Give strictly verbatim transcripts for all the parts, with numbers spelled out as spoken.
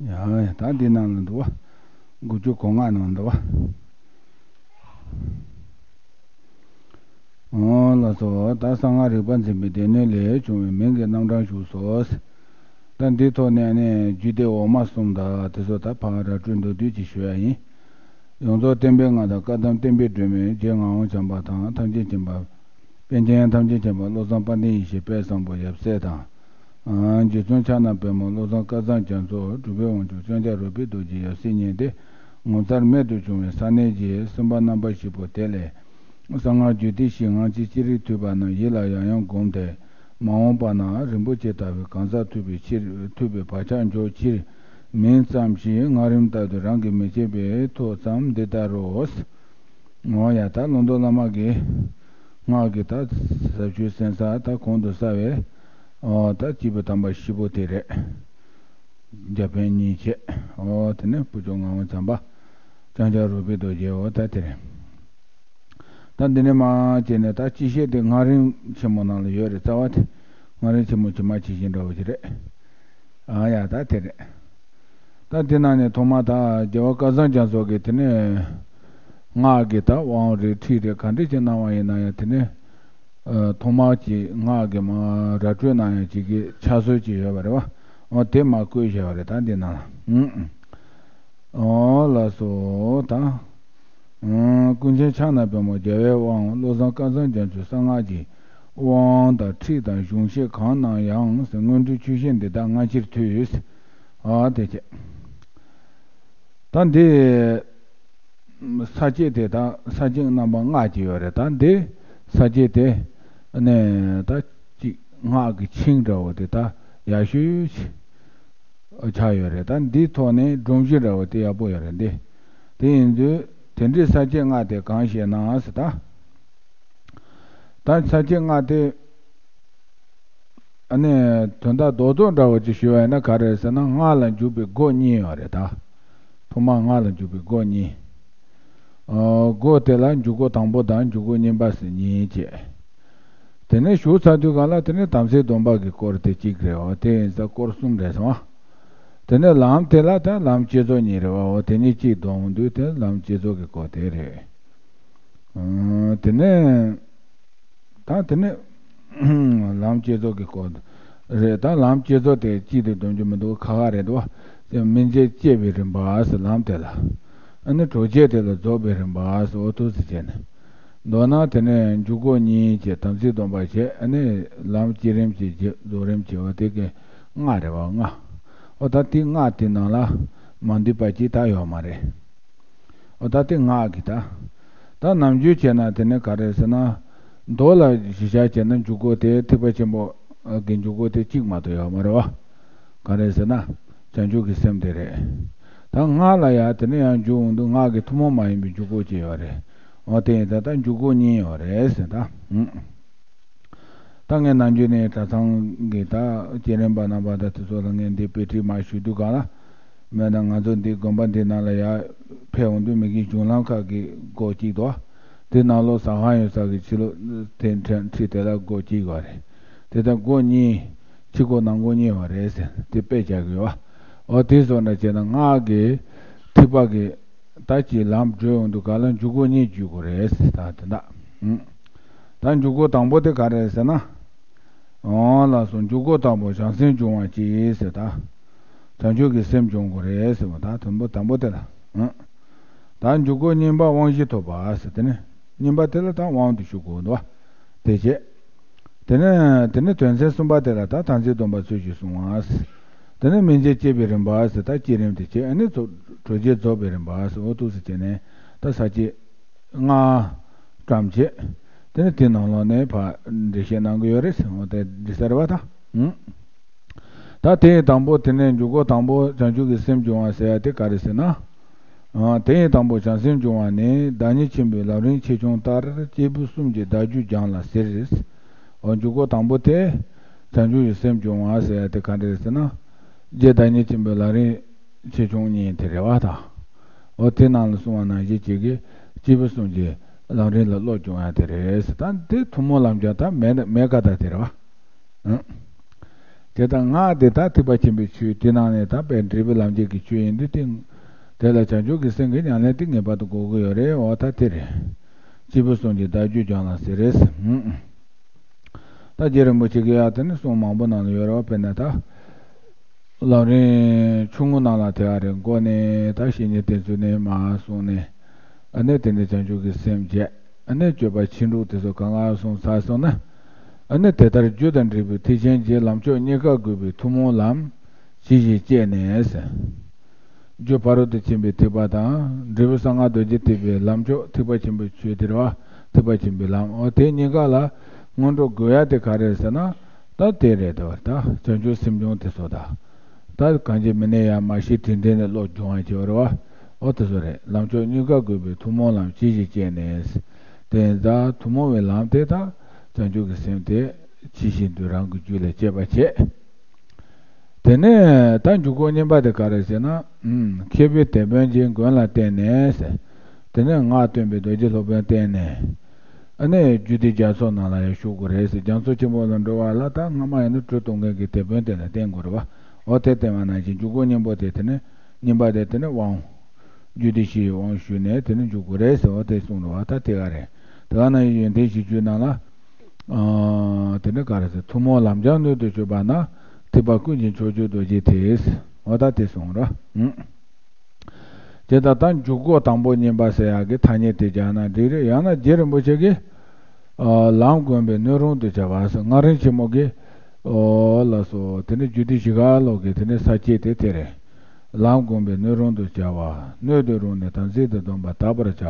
ཡ་ད་འདི་ནང་ལ་འདུག་བ། དགུ་བཅུ་གོ་ལྔ་ནང་འདུག་བ། འོ་ལགས་སོ། ད་གསང་སྔགས་རིག་པ་འཛིན་པའི་སྡེ་སྣོད་ལས་བྱུང་བའི་མིང་གི་རྣམ་གྲངས་ཞུགས་སོ། ད་འདིའི་ཐོག་ནས་ནི་རྒྱུད་སྡེ་འོག་མ་གསུམ་དང་དེ་ཚོ་ད་ཕར་ར་སྤྲོད་མདོར་བསྡུས་ཀྱིས་ཞུ་ཡ་ཡིན། ཡོངས་རྫོགས་བསྟན་པའི་སྔགས་དང་བཀའ་གདམས་བསྟན་པའི་སྒྲོན་མེ་རྗེ་ངག་དབང་བྱམས་པ་དང་ཐམས་ཅད་མཁྱེན་པ། པཎ་ཆེན་ཐམས་ཅད་མཁྱེན་པ་བློ་བཟང་དཔལ་ལྡན་ཡེ་ཤེས་དཔལ་བཟང་པོ་ཡབ་སྲས་དང་། རྗེ་བཙུན་ཕྱག་ན་པདྨོ་བློ་བཟང་སྐལ་བཟང་རྒྱ་མཚོ། གྲུབ་པའི་དབང་ཕྱུག་ལྕང་སྐྱ་རོལ་པའི་རྡོ་རྗེ་ཡབ་སྲས་བརྙེས་ཏེ། ངོ་མཚར་རྨད་དུ་བྱུང་བའི་ས་གནས་ཀྱི་སེམས་དཔའ་རྣམ་པ་བཞི་པོ་དེ་ལས། གསང་སྔགས་རྒྱུད་སྡེ་བཞི་སྔགས་ཆོས་ཅི་རིགས་ཐོས་པ་རྣམས་ཡིད་ལ་ཡང་ཡང་བསྒོམས་ཏེ། མ་འོངས་པ་ན་རིན་པོ་ཆེ་ལྟ་བུའི་གང་ཟག་ཐུབ་པའི་ཕྱིར་ཐུབ་པའི་བག་ཆགས་འཇོག་ཕྱིར། མིང་ཙམ་ཞིག་སྔགས་རིམ་ལྟར་དུ་རང་གིས་མི་ཤེས་པའི་ཐོག་ཙམ་འདི་ལྟར་རོ། འོ་ཡ་ད་ལུང་རྟོགས་བླ་མ་གི་སྔགས་ཀྱི་ད་ཟབ་ཆོས་གསན་ས་ད་གོང་དུ་གསལ་བའི་འོ་ད་སྐྱེས་བུ་དམ་པ་བཞི་པོ་དེ་རེད། རྒྱ་དཔོན་གཉིས་བྱས། འོ་དེ་ནས་བུ་ཆུང་ངག་དབང་བྱམས་པ། ལྕང་སྐྱ་རོལ་པའི་རྡོ་རྗེ། འོ་ད་དེ་རེད། ད་འདི་ནས་མར་བྱས་ནས་ད་སྤྱི་བཤད་དེ་སྔགས་རིམ་ཆེན་མོ་ནང་ལ་ཡོད་རེད། རྩ་བ་དེ་སྔགས་རིམ་ཆེན་མོ་ཇི་མ་ཇི་བཞིན་འདྲ་བོ་ཞིག་རེད། ཨ་ཡ་ད་དེ་རེད། ད་དེ་ནང་ནས་ཐོག་མ་ད་རྒྱལ་བ་སྐལ་བཟང་རྒྱ་མཚོ་གིས་དེ་ནས་སྔགས་ཀྱི་ད་དབང་རེད་ཁྲིད་རེད་ག་འདྲ་ཅིག་གནང་བ་ཡིན་ན་ཡང་དེ་ནས་ཨ་ཐོག་མར་གྱི་སྔགས་ཀྱི་མ་ར་སྤྲོད་གནང་ཡང་ཅིག་གི་ཕྱག་སྲོལ་ཅིག་ཡོད་པ་རེད་བ། འོ་དེ་མ་བཀོད་བཞག་པ་རེད། ད་འདི་ནང་ལ་ཨུ་ཨུ། འོ་ལགས་སོ་ད། ཨུ་ཀུན་མཁྱེན་ཕྱག་ན་པདྨོ་རྒྱལ་བའི་དབང་བློ་བཟང་སྐལ་བཟང་རྒྱ་མཚོའི་གསང་སྔགས་ཀྱི་དབང་དང་ཁྲིད་དང་གཞུང་བཤད་གང་གནང་ཡང་ཟེར་སྔོན་འགྲོའི་ཆོས་བཤད་འདི་དག་སྔ་ཕྱིར་མཐུས། ཨ་དེ་བྱས། ད་འདི་ས་བཅད་དེ་དག་ས་བཅད་རྣམ་པ་ལྔ་ཅིག་ཡོད་རེད། ད་འདི་ས་བཅད་དེ་ནས་ད་ཅིག་སྔགས་ཀྱི་ཆིངས་འདྲ་བོ་དེ་ད་ཡག་ཤོས་ཆགས་ཡོད་རེད། ད་འདིའི་ཐོག་ནས་སྒྲོམ་གཞི་འདྲ་བོ་དེ་ཡག་པོ་ཡོད་རེད། འདི་དེ་ཡིན་དུས་དེ་འདྲའི་ས་བཅད་ལྔ་དེ་གང་ཞེ་ན་ཟེར་ད། ད་ས་བཅད་ལྔ་དེ། ཨ་ནི་དོན་དག་རྡོག་རྡོག་འདྲ་བོ་ཅིག་ཞུ་བ་ཡིན་ན་ག་རེ་རེད་ཟེར་ན་སྔགས་ལ་འཇུག་པའི་སྒོ་གཉིས་ཡོད་རེད་ད། ཐོག་མར་སྔགས་ལ་འཇུག་པའི་སྒོ་གཉིས། ཨོ་སྒོ་དེ་ལ་འཇུག་སྒོ་དང་པོ་དང་འཇུག་སྒོ་གཉིས་པ་ཟེར་གཉིས་བྱས། དེ་ནས་ཞུགས་ཚར་དུས་གང་ལ་དེ་ནས་དམ་ཚིག་སྡོམ་པ་གི་སྐོར་དེ་གཅིག་རེད། འོ་དེ་ཡིན་ཙང་སྐོར་གསུམ་རེད་སོང་། དེ་ནས་ལམ་དེ་ལ་ད་ལམ་བསྐྱེད་རྫོགས་གཉིས་རེད་བ། འོ་དེ་གཉིས་གཅིག་བསྡོམས་དུས་དེ་ལམ་བསྐྱེད་རྫོགས་ཀྱི་སྐོར་དེ་རེད། ཨང་དེ་ནས་ད་དེ་ནས་ལམ་བསྐྱེད་རྫོགས་ཀྱི་སྐོར་རེད། ད་ལམ་བསྐྱེད་རྫོགས་དེ་གཅིག་ཏུ་སྡོམ་རྒྱུ་མི་འདུག་ཁ་ཁ་རེད་འདུག་བ། སྨིན་བྱེད་བསྐྱེད་པའི་རིམ་པ་ཟེར་ལམ་དེ་ལ། ཨ་ནི་གྲོལ་བྱེད་དེ་ལ་རྫོགས་པའི་རིམ་པ་ཟེར། འོ་ཐུགས་སུ་བྱས་ནས། མདོར་ན་དེ་ནས་འཇུག་སྒོ་གཉིས་བྱས་དམ་ཚིག་སྡོམ་པ་བྱས། ཨ་ནི་ལམ་བསྐྱེད་རིམ་གྱི་རྗེས་རྫོགས་རིམ་གྱི་འོ་དེ་གི་ལྔ་རེད་བ། ལྔ། འོ་ད་དེ་ལྔ་དེ་ནང་ལ་མ་འདུས་པ་ཅིག་ད་ཡོད་མ་རེད། འོ་ད་དེ་སྔགས་ཀྱི་ད། ད་ནམ་རྒྱུན་བྱས་ན་དེ་ནི་ག་རེ་ཟེར་ན། མདོ་ལ་གཞི་བཞག་བྱས་ན་འཇུག་སྒོ་དེ་ཐེག་པ་ཆེན་པོ་གི་འཇུག་སྒོ་དེ་གཅིག་མ་གཏོགས་ཡོད་མ་རེད་བ། ག་རེ་ཟེར་ན། བྱང་ཆུབ་ཀྱི་སེམས་དེ་རེད། ད་སྔགས་ལ་ཡང་དེ་ནི་ཡང་འཇུག་འོང་དུས་སྔགས་ཀྱི་ཐུན་མོང་མ་ཡིན་པའི་འཇུག་སྒོ་ཅིག་ཡོད་རེད། འོ་དེ་ཡིན་ད་ད་འཇུག་སྒོ་གཉིས་ཡོད་རེད་ཟེར་ད། ད་ངས་ནམ་རྒྱུན་ནས་གྲྭ་ཚང་གི་ད་བསྐྱེད་རིམ་པ་རྣམ་པ་ད་དེ་ཚོ་ལ་ངས་འདི་དཔེ་ཁྲིད་མ་ཞུ་དུས་གང་ལ། མེད་ན་ང་ཚོ་འདི་དགོན་པ་འདི་ནང་ལ་ཡར་ཕེབས་འོང་དུས་མི་གི་གཞུང་ལམ་ཁག་གི་སྒོ་གཅིག་འདུག་དེ་ནང་ལོགས་ཟ་ཁང་ཡོད་ས་གི་ཕྱི་ལོགས་དེ་འཕྲལ་ཁྲིད་དེ་ལ་སྒོ་གཅིག་ཡོད་རེད། དེ་ལྟར་སྒོ་གཉིས་ཕྱི་སྒོ་ནང་སྒོ་གཉིས་ཡོད་རེད་ཟེར་དེ་དཔེ་བྱ་གི་ཡོད་བ། འོ་དེ་སོང་ན་བྱས་ན་སྔགས་ཀྱི་ཐེག་པ་གི་ད་ཀྱི་ལམ་བགྲོད་འོང་དུས་གང་ལ་འཇུག་སྒོ་གཉིས་བརྒྱུད་དགོས་རེད་ཟེར་ད་དེ་འདྲ། ད་འཇུག་སྒོ་དང་པོ་དེ་ག་རེ་རེད་ཟེར་ན། འོ་ལགས་སོ། འཇུག་སྒོ་དང་པོ་བྱང་སེམས་སྦྱོང་བ་གཅིག་ཟེར་ད། བྱང་ཆུབ་ཀྱི་སེམས་སྦྱོང་དགོས་རེད་ཟེར་བ་ད་དོན་པོ་དང་པོ་དེ་ལ། ད་འཇུག་སྒོ་གཉིས་པ་དབང་བཞི་ཐོབ་པ་ཟེར་དེ་ནི་གཉིས་པ་དེ་ལ་ད་དབང་དུ་ཞུགས་དགོས་འདུག་བ། དེ་བྱས། དེ་ནས་དེ་ནི་དོན་ཚན་གསུམ་པ་དེ་ལ་ད་དམ་ཚིག་སྡོམ་པ་ཚུལ་བཞིན་བསྲུང་བ་ཟེར། དེ་ནི་སྨིན་བྱེད་བསྐྱེད་པའི་རིམ་པ་ཟེར་ད་བསྐྱེད་རིམ་དེ་བྱས་ཨ་ནི་གྲོལ་བྱེད་རྫོགས་པའི་རིམ་པ་ཟེར་འོ་ཐུགས་སུ་བྱས་ནས་ད་ས་བཅད་ལྔ་བཀྲམ་བྱས། དེ་ནི་དེའི་ནང་ལོགས་ནས་ཕར་འགྲེལ་བཤད་གནང་གི་ཡོད་རེད་ཟེར་འོ་དེ་འགྲིག་ས་རེད་བ་ད། ད་དེ་ཡི་དང་པོ་དེ་ནས་འཇུག་སྒོ་དང་པོ་བྱང་ཆུབ་ཀྱི་སེམས་སྦྱོང་བ་ཟེར་ཡ་དེ་ག་རེ་ཟེར་ན། དེ་ཡི་དང་པོ་བྱང་སེམས་སྦྱོང་བ་ནི་བདག་ཉིད་ཆེན་པོའི་ལམ་རིམ་ཆེ་ཆུང་ལྟར་སྐྱེས་བུ་གསུམ་གྱི་བདག་རྒྱུད་སྦྱངས་ལ་ཟེར། འཇུག་སྒོ་དང་པོ་དེ་བྱང་ཆུབ་ཀྱི་སེམས་སྦྱོང་བ་ཟེར་ཡ་དེ་ག་རེ་རེད་ཟེར་ན། རྗེ་བདག་ཉིད་ཆེན་པོའི་ལམ་རིམ་ཆེ་ཆུང་གཉིས་དེ་རེད་བ་ད། འོ་དེ་ནང་ལ་གསུངས་པ་ནང་བཞིན་བྱེད་ཀྱི་སྐྱེས་བུ་གསུམ་གྱི་ལམ་རིམ་ལ་བློ་སྦྱོང་ཡ་དེ་རེད་ཟེར་ད་དེ་ཐུན་མོང་ལམ་སྦྱོང་ད་མེད་མེད་ཀ་ད་དེ་རེད་བ། དེ་ལྟར་སྔགས་དེ་དག་ཐེག་པ་ཆེན་པོའི་ཆོས་དེ་ནང་ནས་དག་པའི་འབྲས་བུ་ལམ་འཁྱེར་གྱི་ཆོས་ཡིན་དུས་དེ། དེ་ལ་བྱང་ཆུབ་ཀྱི་སེམས་ཀྱི་ཉམས་ལེན་དེ་ངེས་པར་དུ་དགོས་ཀྱི་ཡོད་རེད། འོ་ད་དེ་རེད། སྐྱེས་བུ་གསུམ་གྱི་བདག་རྒྱུད་སྦྱོང་ལ་ཟེར་རེད། ད་རྗེ་རིན་པོ་ཆེ་གི་ཡ་དེ་ནི་གསུང་མང་པོ་ནང་ལ་ཡོད་རེད་བ། དཔེར་ན་ད། ལམ་རིམ་ཆུང་ངུ་ནང་ལ་དེ་ག་རེ་མགོ་ནས་ད་བཤེས་གཉེན་བསྟེན་ཚུལ་ནས་མར་གསུངས་ནས། ཨ་ནི་དེ་ནས་བྱང་ཆུབ་ཀྱི་སེམས་བརྒྱད། ཨ་ནི་སྤྱོད་པ་ཕྱིན་དྲུག་དེ་ཚོ་གང་ག་གསུངས་ཚར་སོང་ན། ཨ་ནི་དེ་ལྟར་རྒྱུ་དང་འབྲས་བུའི་ཐེག་ཆེན་གྱི་ལམ་མཆོག་གཉིས་ཀ་བགོས་པའི་ཐུན་མོང་ལམ་ཇི་ཞིག་སྤྱད་ནས། རྒྱུ་ཕ་རོལ་ཏུ་ཕྱིན་པའི་ཐེག་པ་དང་འབྲས་བུ་གསང་སྔགས་རྡོ་རྗེ་ཐེག་པའི་ལམ་མཆོག་ཐེག་པ་ཆེན་པོའི་ཆོས་དེ་རེད་བ། ཐེག་པ་ཆེན་པོའི་ལམ། འོ་དེ་གཉིས་ཀ་ལ་སྔོན་འགྲོ་དགོས་ཡ་དེ་ག་རེ་ཟེར་ན། ད་དེ་རེད་དོ། ད་བྱང་ཆུབ་སེམས་སྦྱོང་དེ་ཚོ་ད། ད་གང་ཅི་མི་ནས་ཡ་མ་ཤི་དྲིན་དྲན་ནས་བློ་སྦྱོང་བ་བྱེད་པ་རེད་བ། འོ་དེ་ཚོ་རེད། ལམ་མཆོག་གཉིས་ཀ་བགོས་པའི་ཐུན་མོང་ལམ་ཇི་ཞིག་སྤྱད་ནས། དེ་ད་ཐུན་མོང་བའི་ལམ་དེ་ད་བྱང་ཆུབ་ཀྱི་སེམས་དེ་ཇི་བཞིན་དུ་རང་གི་རྒྱུད་ལ་སྐྱེས་པ་བྱེད། དེ་ནས་ད་འཇུག་སྒོ་གཉིས་པ་དེ་ག་རེ་ཟེར་ན། ཨུམ། མཁས་པའི་དེད་དཔོན་གྱི་མགོན་ལ་བརྟེན་ནས། དེ་ནས་སྔགས་སྟོན་པའི་རྡོ་རྗེ་སློབ་དཔོན་བརྟེན་ནས། ཨ་ནི་རྒྱུད་སྡེ་རྒྱ་མཚོ་ནང་ལ་ཡང་ཞུགས་དགོས་རེད་ཟེར། རྒྱ་མཚོ་ཆེན་པོ་ལ་འགྲོ་བ་ལ་ད་སྔ་མ་ཡང་ན་གྲོས་གཏོང་མཁན་གྱི་དེད་དཔོན་དེ་ལ་བརྟེན་དགོས་རེད་བ། འོ་དེ་བརྟེན་པ་ནང་བཞིན་འཇུག་སྒོ་གཉིས་པོ་དེ་དེ་ནས་གཉིས་པ་དེ་དེ་ནས་དབང་། རྒྱུད་སྡེ་བཞི་ཡི་དབང་ཞུས་ནས་དེ་ནས་འཇུག་དགོས་རེད་ཟེར་བ་དེ་གསུངས་རེད་བ། ད་དེ་ག་རེད། དེ་ག་ནང་བཞིན་ཡོན་ཏན་བཞི་བཅུའི་ནང་ལ། ཨ། དེ་ནས་ག་རེ་ཟེར། ཐུན་མོང་ལམ་སྦྱང་སྣོད་དུ་གྱུར་པ་ན། ཐེག་པ་ཀུན་གྱི་མཆོག་གྱུར་རྡོ་རྗེའི་ཐེག། འོ་ད་དེ་གསུངས་ར། ཨུ། དེ་ལྟར་ད་འཇུག་སྒོ་དང་པོ་གཉིས་པ་ཟེར་ཡག་གི་ཐ་སྙད་དེ་སྦྱར་ན་འགྲིག་རེད། ཡང་ན་རྗེ་རིན་པོ་ཆེ་གིས། ཨ། ལམ་བསྒོམ་པའི་སྣོད་རུང་དུ་བྱ་བ་ཟེར། མངའ་རིས་ཆེན་མོ་གིས། ཨོ་ལགས་སོ། དེ་ནི་རྒྱུད་སྡེ་བཞི་ཀ་ལོག་གི་དེ་ནི་ས་བཅད་དེ་དེ་རེད། ལམ་བསྒོམ་པའི་སྣོད་རུང་དུ་བྱ་བ། སྣོད་དུ་རུང་ནས་དམ་ཚིག་ཏུ་སྡོམ་པ་དག་པར་བྱ་བ།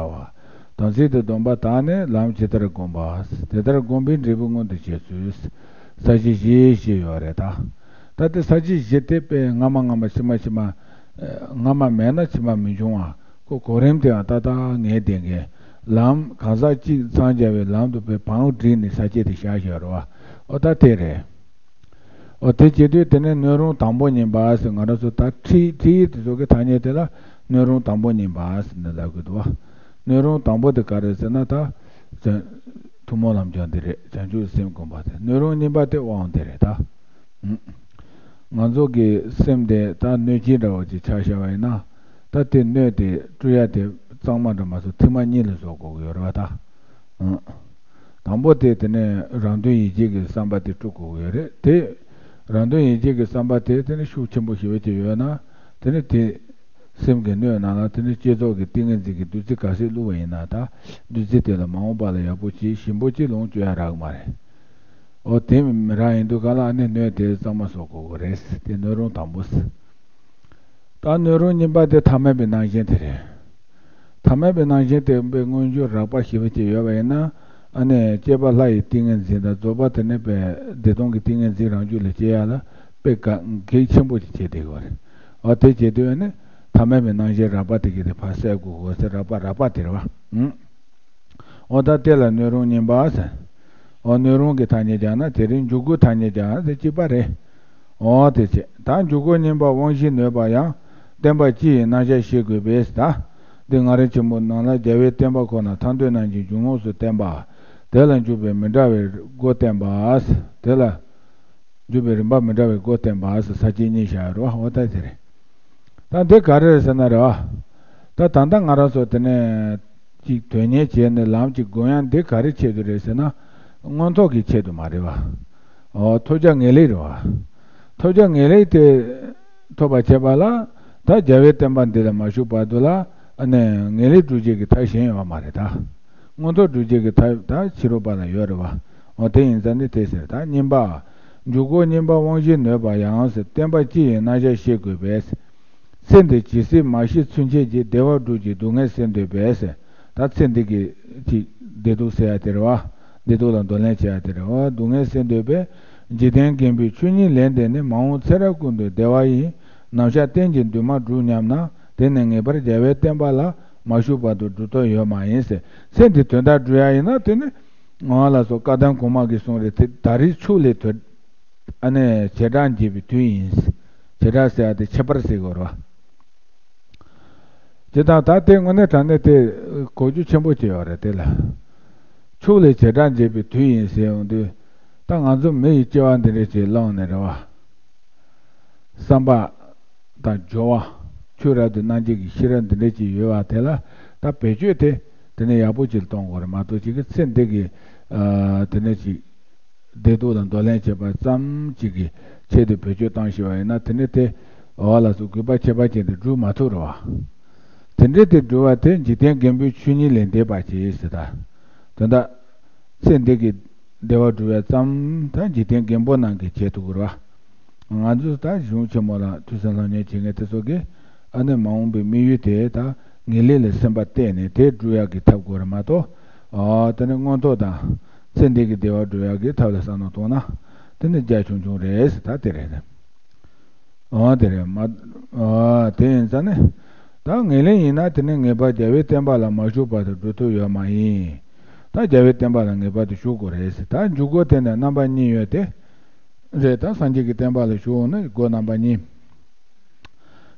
དམ་ཚིག་ཏུ་སྡོམ་པ་དག་ནས་ལམ་ཇི་ལྟར་བསྒོམ་པ། དེ་ལྟར་བསྒོམ་པའི་འབྲས་བུ་མངོན་དུ་བྱེད་ཚུལ། ས་བཅད་བཞི་བཞི་ཡོད་རེད་ད། ད་ལྟའི་ས་བཅད་བཞི་དེ་དཔེ་སྔ་མ་སྔ་མ་ཕྱི་མ་ཕྱི་མ། སྔ་མ་མེད་ན་ཕྱི་མ་མི་འབྱུང་བ། ཁོ་གོ་རིམ་དེའང་ཏག་ཏག་ངེས་བསྡད་མཁན། ལམ་གང་ཟག་གཅིག་འཚང་རྒྱ་བའི་ལམ་དུ་དཔེ་བང་བསྒྲིགས་ནས་ས་བཅད་དེ་བཞག་བཞག་རེད་བ། ཨོ་ད་དེ་རེད། ཨོ་དེ་བྱེད་དུས་དེ་ནས་སྣོད་རུང་དང་པོ་ཉིད་པ་ཟེར། ང་རང་ཚོ་ད་ཁྲིད་ཁྲིད་དེ་ཚོ་གི་ཐ་སྙད་དེ་ལ་སྣོད་རུང་དང་པོ་ཉིད་པ་ཟེར་ནས་ལབ་གི་འདུག་བ། སྣོད་རུང་དང་པོ་དེ་ག་རེད་ཟེར་ན་ད། ཐུན་མོང་ལམ་སྦྱང་དེ་རེད། བྱང་ཆུབ་སེམས་སྒོམ་པ་དེ། སྣོད་རུང་གཉིས་པ་དེ་དབང་དེ་རེད་ད། ང་ཚོ་གི་སེམས་དེ་ད་སྣོད་ཆེན་འདྲ་བོ་ཅིག་ཆ་བཞག་པ་ཡིན་ན། ད་དེ་སྣོད་དེ་བཀྲུ་ཡ་དེ་གཙང་མ་འདྲ་མ་བཟོ་ཐིག་མ་གཉིས་ལ་བཟོ་དགོས་ཀྱི་ཡོད་རེད་བ་ད། ཨང་། དང་པོ་དེ་དེ་ནས་རང་དོན་ཡིད་བྱེད་ཀྱི་བསམ་པ་དེ་བཀྲུ་དགོས་ཀྱི་ཡོད་རེད་དེ། རང་དོན་ཡིད་བྱེད་ཀྱི་བསམ་པ་དེ་དེ་ནས་ཤུགས་ཆེན་པོ་ཞེ་པོ་ཅིག་ཡོད་ན། དེ་ནས་དེ། སེམས་ཀྱི་སྣོད་ནང་ལ་དེ་ནས་བསྐྱེད་རྫོགས་ཀྱི་ཏིང་ངེ་འཛིན་གྱི་བདུད་རྩི་ག་ཚོད་བླུགས་པ་ཡིན་ན་ད། བདུད་རྩི་དེ་ལ་མ་འོངས་པ་ལ་ཡག་པོ་བྱེད། ཞིམ་པོ་བྱེད། ལོངས་སྤྱོད་ཡ་རག་གི་མ་རེད། འོ་དེ་མི་རག་ཡིན་དུས་ག་ལ་ཨ་ནི་སྣོད་དེ་གཙང་མ་བཟོ་དགོས་ཀྱི་རེད། དེ་སྣོད་རུང་དང་པོ། ད་སྣོད་རུང་གཉིས་པ་དེ་ཐ་མལ་པའི་སྣང་ཞེན་དེ་རེད། ཐ་མལ་པའི་སྣང་ཞེན་དེ་དཔེ་མངོན་གྱུར་རགས་པ་ཞེ་པོ་ཅིག་ཡོད་པ་ཡིན་ན། ཨ་ནི་སྐྱེས་པ་ལྷ་ཡི་ཏིང་ངེ་འཛིན་དང་རྫོགས་པ་དེ་ནས་དཔེ་བདེ་སྟོང་གི་ཏིང་ངེ་འཛིན་རང་རྒྱུད་ལ་སྐྱེ་ཡ་ལ་དཔེ་ག་གེགས་ཆེན་པོ་ཅིག་བྱེད་བསྡད་ཀྱི་ཡོད་རེད། འོ་དེ་བྱེད་དུས་ཨ་ནི་ཐ་མལ་པའི་སྣང་ཞེན་རགས་པ་དེ་གི་དེ་ཕར་བསལ་དགོས་ཀྱི་ཡོད་ཟེར། རགས་པ་རགས་པ་དེ་རེད་བ། ཨང་། འོ་ད་དེ་ལ་སྣོད་རུང་གཉིས་པ་ཟེར། འོ་སྣོད་རུང་གི་ཐ་སྙད་སྦྱར་ན་དེ་རིང་འཇུག་སྒོའི་ཐ་སྙད་སྦྱར་ན་དེ་གཅིག་པ་རེད། འོ་དེ་བྱས། ད་འཇུག་སྒོ་གཉིས་པ་དབང་བཞིས་གནོད་པ་ཡང་། བསྟན་པ་སྤྱི་ཡི་རྣམ་གཞག་ཤེས་དགོས་པས་ད། འདི་མངའ་རིས་ཆེན་པོ་ནང་ལ་རྒྱལ་བའི་བསྟན་པ་ཁོ་ན་ཐར་འདོད་རྣམས་ཀྱི་འཇུག་ངོགས་སུ་བསྟན་པ། དེ་ལ་འཇུག་པའི་མི་འདྲ་བའི་སྒོ་བསྟན་པ། དེ་ལ་འཇུག་པའི་རིམ་པ་མི་འདྲ་བའི་སྒོ་བསྟན་པ་ཟེར་ས་བཅད་གཉིས་བཞག་ཡོད་རེད་བ། འོ་ད་དེ་རེད། ད་འདི་ག་རེ་རེད་ཟེར་ན་རེད་བ། ད་ད་ལྟ་ང་རང་ཚོ་དེ་ནས་ཅིག་དོན་གཉེར་བྱས་ནས་ལམ་ཅིག་སྒོམ་ཡ་འདི་ག་རེ་ཆེད་དུ་རེད་ཟེར་ན། མངོན་རྟོགས་ཀྱི་ཆེད་དུ་མ་རེད་བ། ཨོ་ཐོབ་བྱ་ངེས་ལེགས་རེད་བ། ཐོབ་བྱ་ངེས་ལེགས་དེ་ཐོབ་པར་བྱེད་པ་ལ་ད་རྒྱལ་བའི་བསྟན་པ་འདི་ལ་མ་ཞུགས་བར་དུ་ལ་ཨ་ནི་ངེས་ལེགས་སྒྲུབ་བྱེད་ཀྱི་ཐབས་གཞན་ཡོད་མ་རེད་ད། མངོན་རྟོགས་སྒྲུབ་བྱེད་ཀྱི་ཐབས་ད་ཕྱི་རོལ་པ་ལ་ཡོད་རེད་བ། འོ་དེ་ཡིན་ཙང་ནི་དེ་ཟེར། ད་གཉིས་པ། འཇུག་སྒོ་གཉིས་པ་དབང་བཞིས་གནོད་པ་ཡང་ཟེར། བསྟན་པ་སྤྱི་ཡི་རྣམ་གཞག་ཤེས་དགོས་པས། ཚེ་འདི་ཇི་སྲིད་མ་ཤི་ཚུན་ཆད་ཀྱི་བདེ་བ་སྒྲུབ་ཀྱི་སྡུག་བསྔལ་སེལ་འདོད་པས་ཟེར། ད་ཚེ་འདི་གི་ཅིག་བདེ་སྡུག་ཟེར་ཡ་དེ་རེད་བ། བདེ་སྡུག་ལ་འདོར་ལེན་བྱེད་ཡ་དེ་རེད་བ། སྡུག་བསྔལ་སེལ་འདོད་པས། འཇིག་རྟེན་མཁན་པོའི་ཆོས་ཉིད་ལེགས་ལྡན་ནི། མ་འོངས་ཚེ་རབས་ཀུན་ཏུ་བདེ་བ་ཡི། རྣམ་གཞག་གཏན་གྱི་འདུན་མ་སྒྲུབ་སྙམ་ན། དེ་ནི་ངེས་པར་རྒྱལ་བའི་བསྟན་པ་ལ། མ་ཞུགས་བར་དུ་སྒྲུབ་ཐབས་ཡོད་མ་ཡིན་ཟེར། ཚེ་འདི་དོན་དག་སྒྲུབ་ཡ་ཡིན་ན་དེ་ནི། ང་ལ་སོགས་བཀའ་གདམས་གོང་མ་གིས་གསུངས་རེད་དེ། ད་རེས་ཕྱུགས་ལས་དོན། ཨ་ནི་བྱེ་བྲག་འབྱེད་པའི་དུས་ཡིན། བྱེ་བྲག་ཟེར་ཡ་དེ་ཁྱད་པར་ཟེར་དགོས་རེད་བ། དེ་དང་ད་དེ་དངོས་གནས་དྲང་གནས་དེ་གོ་རྒྱུ་ཆེན་པོ་ཅིག་ཡོད་རེད་དེ་ལ། ཕྱུགས་ལས་བྱེ་བྲག་འབྱེད་པའི་དུས་ཡིན་ཟེར་ཡོང་དུས། ད་ང་ཚོ་མི་ཡི་སྐྱེ་བ་འདི་འདྲ་ཅིག་བླངས་ནས་རེད་བ། བསམ་པ་དང་སྦྱོར་བ། ཆོས་རབ་ཏུ་སྣང་བྱེད་ཀྱི་ཤེས་རབ་འདི་འདྲ་ཅིག་ཡོད་པ་དེ་ལ་ད་བེད་སྤྱོད་དེ་དེ་ནས་ཡག་པོ་ཅིག་གཏོང་དགོས་རེད་མ་གཏོགས་ཅིག་གི་ཚེ་འདི་གི་ཨ་དེ་ནས་ཅིག་བདེ་སྡུག་ལ་འདོར་ལེན་བྱེད་པ་ཙམ་ཅིག་གི་ཆེད་དུ་བེད་སྤྱོད་བཏང་ཤེས་པ་ཡིན་ན་དེ་ནས་དེ་འོ་ལ་སོགས་དགོས་པ་ཁྱད་པར་ཅན་དེ་སྒྲུབ་མ་ཐུབ་རེད་བ། དེ་འདྲའི་དེ་སྒྲུབ་པ་དེ་འཇིག་རྟེན་རྒན་པོའི་ཆོས་ཉིད་ལས་འདས་པ་ཅིག་ཟེར་ད། དོན་དག་ཚེ་འདི་གི་བདེ་བ་སྒྲུབ་ཡ་ཙམ་ད་འཇིག་རྟེན་རྒན་པོ་རྣམས་ཀྱིས་བྱེད་ཐུབ་ཀྱི་རེད་བ། ང་ཚོས་ད་གཞུང་ཆེན་མོ་ལ་ཐོས་བསམ་སློབ་གཉེར་བྱེད་མཁན་དེ་ཚོ་གིས་ཨ་ནི་མ་འོངས་པའི་དམིགས་ཡུལ་དེ་ད་ངེས་ལེགས་ལ་སེམས་པ་གཏད་ནས་དེ་སྒྲུབ་ཡག་གི་ཐབས་དགོས་རེད་མ་གཏོགས། ཨ་དེ་ནི་མངོན་མཐོ་དང་ཚེ་འདི་གི་བདེ་བ་སྒྲུབ་ཡག་གི་ཐབས་ལ་བསམ་བློ་གཏོང་ན་དེ་ནི་རྒྱ་ཆུང་ཆུང་རེད་ཟེར་ད་དེ་རེད། ཨོ་དེ་རེད་མ། ཨོ་དེ་ཡིན་ཙང་ནི། ད་ངེས་ལེགས་ཡིན་ན་དེ་ནི་ངེས་པར་རྒྱལ་བའི་བསྟན་པ་ལ་མ་ཞུགས་བར་དུ་སྒྲུབ་ཐུབ་ཡོད་མ་ཡིན། ད་རྒྱལ་བའི་བསྟན་པ་ལ་ངེས་པར་དུ་ཞུགས་དགོས་རེད་ཟེར་ད་འཇུག་སྒོ་དེ་ནི་རྣམ་པ་གཉིས་ཡོད་དེ། རེད་ད་སངས་རྒྱས་ཀྱི་བསྟན་པ་ལ་ཞུགས་འོང་ན་སྒོ་རྣམ་པ་གཉིས།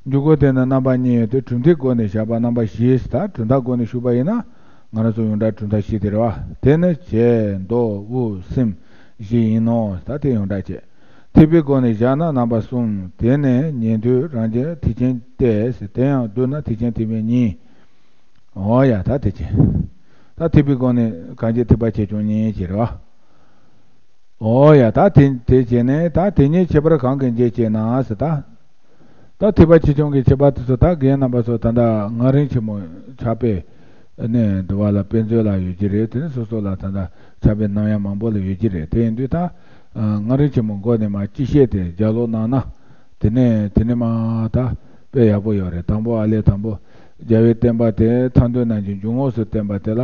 འཇུག་སྒོ་དེ་ནི་རྣམ་པ་གཉིས་ཡོད་དེ་གྲུབ་མཐའི་སྒོ་ནས་བཞག་པ་རྣམ་པ་བཞི་ཟེར་ད་གྲུབ་མཐའི་སྒོ་ནས་ཞུགས་པ་ཡིན་ན་ང་རང་ཚོ་ཡོངས་གྲགས་གྲུབ་མཐའ་བཞི་དེ་རེད་བ་དེ་ནི་བྱས་མདོ་དབུ་སེམས་བཞི་ཡིན་ནོ་ད་དེ་ཡོངས་གྲགས་བྱས། ཐེག་པའི་སྒོ་ནས་བཞག་ན་རྣམ་པ་གསུམ། དེ་ནས་ཉན་ཐོས་རང་རྒྱལ་ཐེག་ཆེན་ཏེ། དེ་ཡང་བསྡུ་ན་ཐེག་ཆེན་ཐེག་དམན་གཉིས། འོ་ཡ་ད་དེ་བྱས། ད་ཐེག་པའི་སྒོ་ནས་གང་བྱེད་ཐེག་པ་ཆེ་ཆུང་གཉིས་བྱེད་རེད་བ། འོ་ཡ་ད་དེ་དེ་བྱས་ནས་ད་དེ་གཉིས་ཁྱད་པར་གང་གིས་འབྱེད་ཅེ་ན་ཟེར་ད། ད་ཐེག་པ་ཆེ་ཆུང་གི་ཁྱད་པར་དེ་ཚོ་ད་རྒན་རྣམ་པ་ཚོ་ད་ལྟ་ངག་རིང་ཆེན་མོ་ཕྱག་དཔེ་ནས་འདུལ་བ་ལ་དཔེ་མཛོད་ལ་ཡོད་ཀྱི་རེད། དེ་ནས་སོ་སོ་ལ་ད་ལྟ་ཕྱག་དཔེ་རྣམ་དབྱེ་མང་པོ་ལ་ཡོད་ཀྱི་རེད། དེ་ཡིན་དུས་ད་ངག་རིང་ཆེན་མོ་མགོ་ནས་མར་སྤྱི་བཤད་དེ་ལྗགས་ཀློག་གནང་ན་དེ་ནས་དེ་ནས་མར་ད་དཔེ་ཡག་པོ་ཡོད་རེད། དང་པོ་ཨ་ལས་དང་པོ་རྒྱལ་བའི་བསྟན་པ་དེ་ཐར་འདོད་རྣམས་ཀྱི་འཇུག་ངོགས་སུ་བསྟན་པ་དེ་ལ།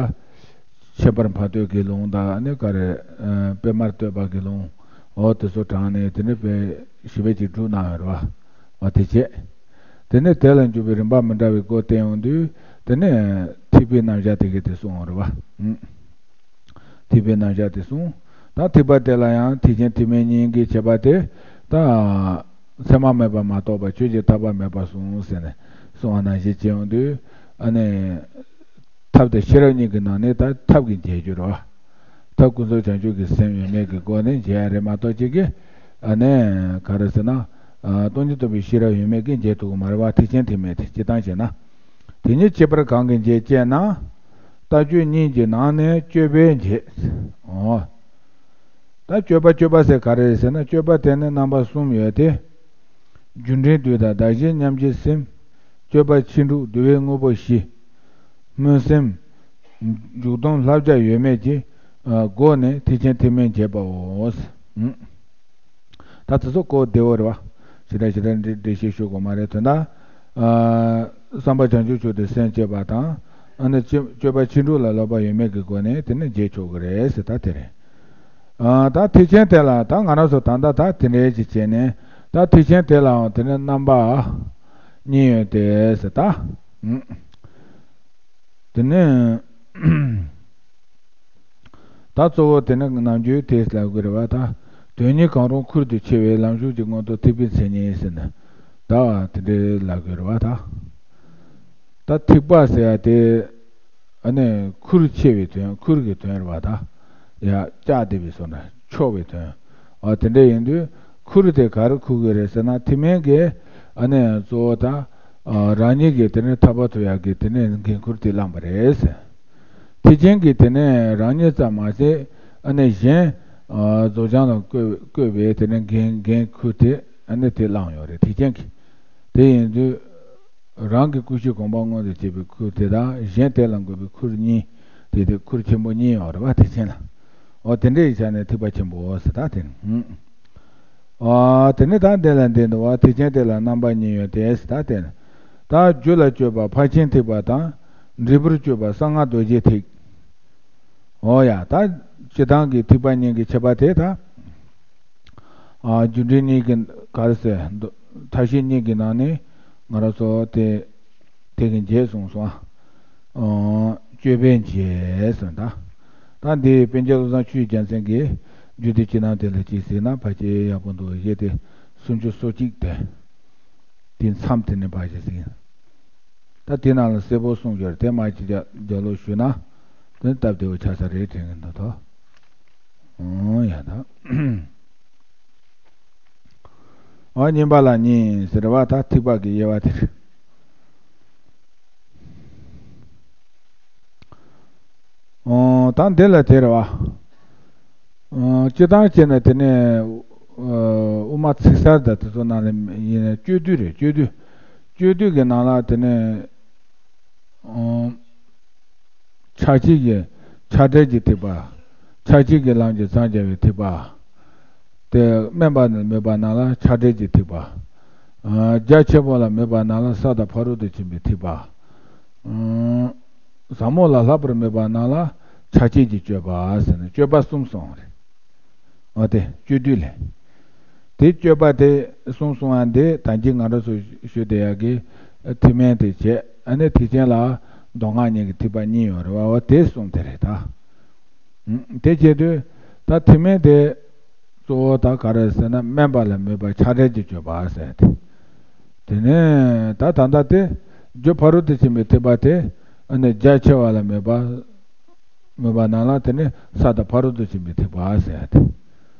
ཁྱད་པར་འཕགས་བསྟོད་ཀྱི་ལུང་དང་ནི་ག་རེ། ཨ་པདྨར་བསྟོད་པ་གི་ལུང་། འོ་དེ་ཚོ་དྲངས་ནས་དེ་ནི་དཔེ་ཞིབ་པོ་ཅིག་བསྒྲུབས་གནང་ཡོད་རེད་བ། འོ་དེ་བྱས། དེ་ནི་དེ་ལ་འཇུག་པའི་རིམ་པ་མི་འདྲ་བའི་སྒོ་བསྟན་ཡོང་དུས་དེ་ནི་ཐེག་པའི་རྣམ་གཞག་དེ་གའི་དེ་གསུངས་ཡོད་རེད་བ། ཨུམ། ཐེག་པའི་རྣམ་གཞག་དེ་གསུངས། ད་ཐེག་པ་དེ་ལ་ཡང་ཐེག་ཆེན་ཐེག་དམན་གཉིས་ཀྱི་ཁྱད་པར་དེ་ད་མཚན་མ་མེད་པར་མ་རྟོགས་པ་ཆོས་ཀྱི་ཐར་པ་མེད་པར་གསུངས་ཟེར་ནས་གསུངས་པ་ནང་བཞིན་བྱས་ཡོང་དུས་ཨ་ནི། ཐབས་དང་ཤེས་རབ་གཉིས་ཀྱི་ནང་ནས་ད་ཐབས་ཀྱིས་འབྱེད་རྒྱུ་རེད་བ། ཐབས་ཀུན་རྫོབ་བྱང་ཆུབ་ཀྱི་སེམས་ཡོད་མེད་ཀྱི་སྒོ་ནས་འབྱེད་ཡ་རེད་མ་གཏོགས་གཅིག་གིས་ཨ་ནི་ག་རེ་ཟེར་ན། ཨ་སྟོང་ཉིད་རྟོགས་པའི་ཤེས་རབ་ཡོད་མེད་ཀྱིས་འབྱེད་ཐུབ་ཀྱི་མ་རེད་བ། ཐེག་ཆེན་ཐེག་དམན་དེ་སྤྱིར་བཏང་བྱས་ན། དེ་གཉིས་ཁྱད་པར་གང་གིས་འབྱེད་ཅེ་ན། ལྟ་སྤྱོད་གཉིས་ཀྱི་ནང་ནས་སྤྱོད་པས་འབྱེད། འོ། ད་སྤྱོད་པ་སྤྱོད་པ་ཟེར་ག་རེ་རེད་ཟེར་ན་སྤྱོད་པ་དེ་ནི་རྣམ་པ་གསུམ་ཡོད་དེ། རྒྱུ་འབྲས་དྲུག་དང་བདག་གཞན་མཉམ་བརྗེའི་སེམས། སྤྱོད་པ་ཕྱིན་དྲུག་འདུལ་བའི་དངོས་པོ་བཞི། སྨོན་སེམས། འཇུག་སྡོམ་བསླབ་བྱ་ཡོད་མེད་ཀྱི་སྒོ་ནས་ཐེག་ཆེན་ཐེག་དམན་འབྱེད་པའོ། ད་དེ་ཚོ་གོ་བདེ་བོ་རེད་བ། ཞེ་དྲག་ཞེ་དྲག་འགྲེལ་བཤད་ཞུ་དགོས་མ་རེད་དོན་དག་བསམ་པ་བྱང་ཆུབ་མཆོག་ཏུ་སེམས་བསྐྱེད་པ་དང་། ཨ་ནི་སྤྱི་སྤྱོད་པ་ཕྱིན་དྲུག་ལ་བསླབ་པ་ཡོད་མེད་ཀྱི་སྒོ་ནས་དེ་ནི་འབྱེད་ཆོག་གི་རེད་ཟེར་ད་དེ་རེད། ཨ་ད་ཐེག་ཆེན་དེ་ལ་ད་ང་རང་ཚོ་ད་ལྟ་ད་དེ་འདྲའི་ཅིག་བྱས་ནས་ད་ཐེག་ཆེན་དེ་ལའང་དེ་ནི་རྣམ་པ་གཉིས་ཡོད་དེ་ཟེར་ད། དེ་ནས་ད་གཙོ་བོ་དེ་ནི་ནམ་རྒྱུན་དེ་ལབ་དགོས་རེད་བ་ད། དོན་གཉིས་གང་རུང་ཁུར་དུ་ཆེ་བའི་ལམ་ཞུགས་ཀྱི་མངོན་རྟོགས་ཐེག་པའི་མཚན་ཉིད་ཟེར་ནས་ད་དེ་འདྲའི་ལབ་དགོས་རེད་བ་ད། ད་ཐེག་པ་ཟེར་ཡ་དེ་ཨ་ནི་ཁུར་ཆེ་བའི་དོན་ཁུར་གྱི་དོན་རེད་བ་ད། ཡ་ལྕགས་འདེབས་པའི་བཟོ་འདྲ་འཕྱོག་པའི་དོན། ཨ་དེ་འདྲ་ཡིན་དུས་ཁུར་དེ་ག་རེ་ཁུར་གི་རེད་ཟེར་ན་ཐེག་དམན་གྱི་ཨ་ནི་གཙོ་བོ་ད་ཨ་རང་ཉིད་ཀྱི་དེ་ནས་ཐར་པ་ཐོབ་ཡག་གི་དེ་ནས་འགན་ཁུར་དེ་བླངས་པ་རེད་ཟེར། ཐེག་ཆེན་གྱི་དེ་ནས་རང་ཉིད་ཙམ་མ་ཟད་ཨ་ནི་གཞན་ཨ་རྫོགས་བྱང་ལ་བཀོད་བཀོད་པའི་དེ་ནས་འགན་འགན་ཁུར་དེ་ཨ་ནི་དེ་བླངས་ཡོད་རེད་ཐེག་ཆེན་གྱི། དེ་ཡིན་དུས། རང་གི་ཀུན་གཞི་གོམས་པ་མངོན་དུ་བྱེད་པའི་ཁུར་དེ་དང་གཞན་དེ་ལ་འགོད་པའི་ཁུར་གཉིས། དེ་དེ་ཁུར་ཆེན་པོ་གཉིས་ཡོད་རེད་བ་ཐེག་ཆེན་ལ། འོ་དེ་འདྲ་ཡི་ཆ་ནས་ཐེག་པ་ཆེན་པོ་ཟེར་ད་དེ་ནི། ཨ་དེ་ནི་ད་འདི་ལ་འདི་འདུག་བ་ཐེག་ཆེན་དེ་ལ་རྣམ་པ་གཉིས་ཡོད་དེ་ཟེར་ད་དེ་ནི། ད་རྒྱུ་ལ་སྤྱོད་པ་ཕར་ཕྱིན་ཐེག་པ་དང་། འབྲས་བུར་སྤྱོད་པ་གསང་སྔགས་རྡོ་རྗེ་ཐེག་འོ་ཡ་ད་སྤྱི་བཏང་གི་ཐེག་པ་གཉིས་ཀྱི་ཁྱད་པར་དེ་ད། ཨ་རྒྱུ་འབྲས་གཉིས་ཀྱི་ག་རེ་ཟེར་མཐའ་བཞི་གཉིས་ཀྱི་ནང་ནས་ང་རང་ཚོ་དེ་དེ་གི་འབྱེད་གསུངས་སོང་ཨ། སྤྱོད་པས་འབྱེད་གསུངས་ད། ད་འདི་པཎ་ཆེན་བློ་བཟང་ཆོས་ཀྱི་རྒྱལ་མཚན་གྱི་རྒྱུད་སྡེ་སྤྱི་རྣམ་དེ་ལ་ཅིག་གཟིགས་ན་ཕལ་ཆེར་ཡག་པོ་འདུག་ཞེས་ཏེ་སུམ་ཅུ་སོ་གཅིག་དེ། དེ་མཚམས་དེ་ནས་ཕལ་ཆེར་གཟིགས། ད་དེ་ནང་ལ་གསལ་པོ་གསུངས་ཡོད་རེད་དེ་མ་ཅིག་རྒྱ་ལོ་ཞུས་ན་དེ་སྟབས་བདེ་བོ་ཆགས་ས་རེད་དྲན་གྱི་འདུག་དོ། ཨོ་ཡ་ད། འོ་གཉིས་པ་ལ་གཉིས་ཟེར་བ་ད་ཐིགས་པ་གི་དབྱེ་བ་དེ་རེད། འོ་ད་འདི་ལ་དེ་རེད་བ། འོ་སྤྱིར་བཏང་བྱས་ན་དེ་ནས་ཨ་དབུ་མ་ཚིག་གསར་དང་དེ་ཚོ་ནང་ལ་ཡིན་ན་སྤྱོད་བསྡུས་རེད། སྤྱོད་བསྡུས། སྤྱོད་བསྡུས་ཀྱི་ནང་ལ་དེ་ནས་འོ། ཆགས་ཆེན་གྱི་ཆགས་བྲལ་གྱི་ཐེག་པ། ཆགས་ཆེན་གྱི་ལམ་གྱི་མཚམས་སྦྱར་བའི་ཐེག་པ། དེ་དམན་པ་ནས་མོས་པ་རྣམས་ལ་ཆགས་བྲལ་གྱི་ཐེག་པ། ཨ་རྒྱ་ཆེན་པོ་ལ་མོས་པ་རྣམས་ལ་ས་དང་ཕ་རོལ་ཏུ་ཕྱིན་པའི་ཐེག་པ། ཨ་ཟབ་མོ་ལ་ལྷག་པར་མོས་པ་རྣམས་ལ་ཆགས་ཆེན་གྱི་སྤྱོད་པ་ཟེར་ནས་སྤྱོད་པ་གསུམ་གསུངས་རེད། འོ་དེ་སྤྱོད་བསྡུས་ལས། དེ་སྤྱོད་པ་དེ་གསུམ་གསུངས་པ་འདི་ད་གིན་ང་རང་ཚོ་ཞུས་བསྡད་ཡག་གི་ཐེག་དམན་དེ་བྱས། ཨ་ནི་ཐེག་ཆེན་ལ་མདོ་སྔགས་གཉིས་ཀྱི་ཐེག་པ་གཉིས་ཡོད་རེད་བ། འོ་དེ་གསུམ་དེ་རེད་ད། ཨུམ། དེ་བྱེད་དུས་ད་ཐེག་དམན་དེ་གཙོ་བོ་ད་ག་རེ་ཟེར་ན་དམན་པ་ལ་མོས་པ་ཆགས་བྲལ་གྱི་སྤྱོད་པ་ཟེར་ཏེ། དེ་ནས་ད་ད་ལྟ་དེ་རྒྱུ་ཕ་རོལ་ཏུ་ཕྱིན་པའི་ཐེག་པ་དེ་ཨ་ནི་རྒྱ་ཆེ་བ་ལ་མོས་པ། མོས་པ་རྣམས་ལ་དེ་ནི་ས་དང་ཕ་རོལ་ཏུ་ཕྱིན་པའི་ཐེག་པ་ཟེར་ཡ་དེ།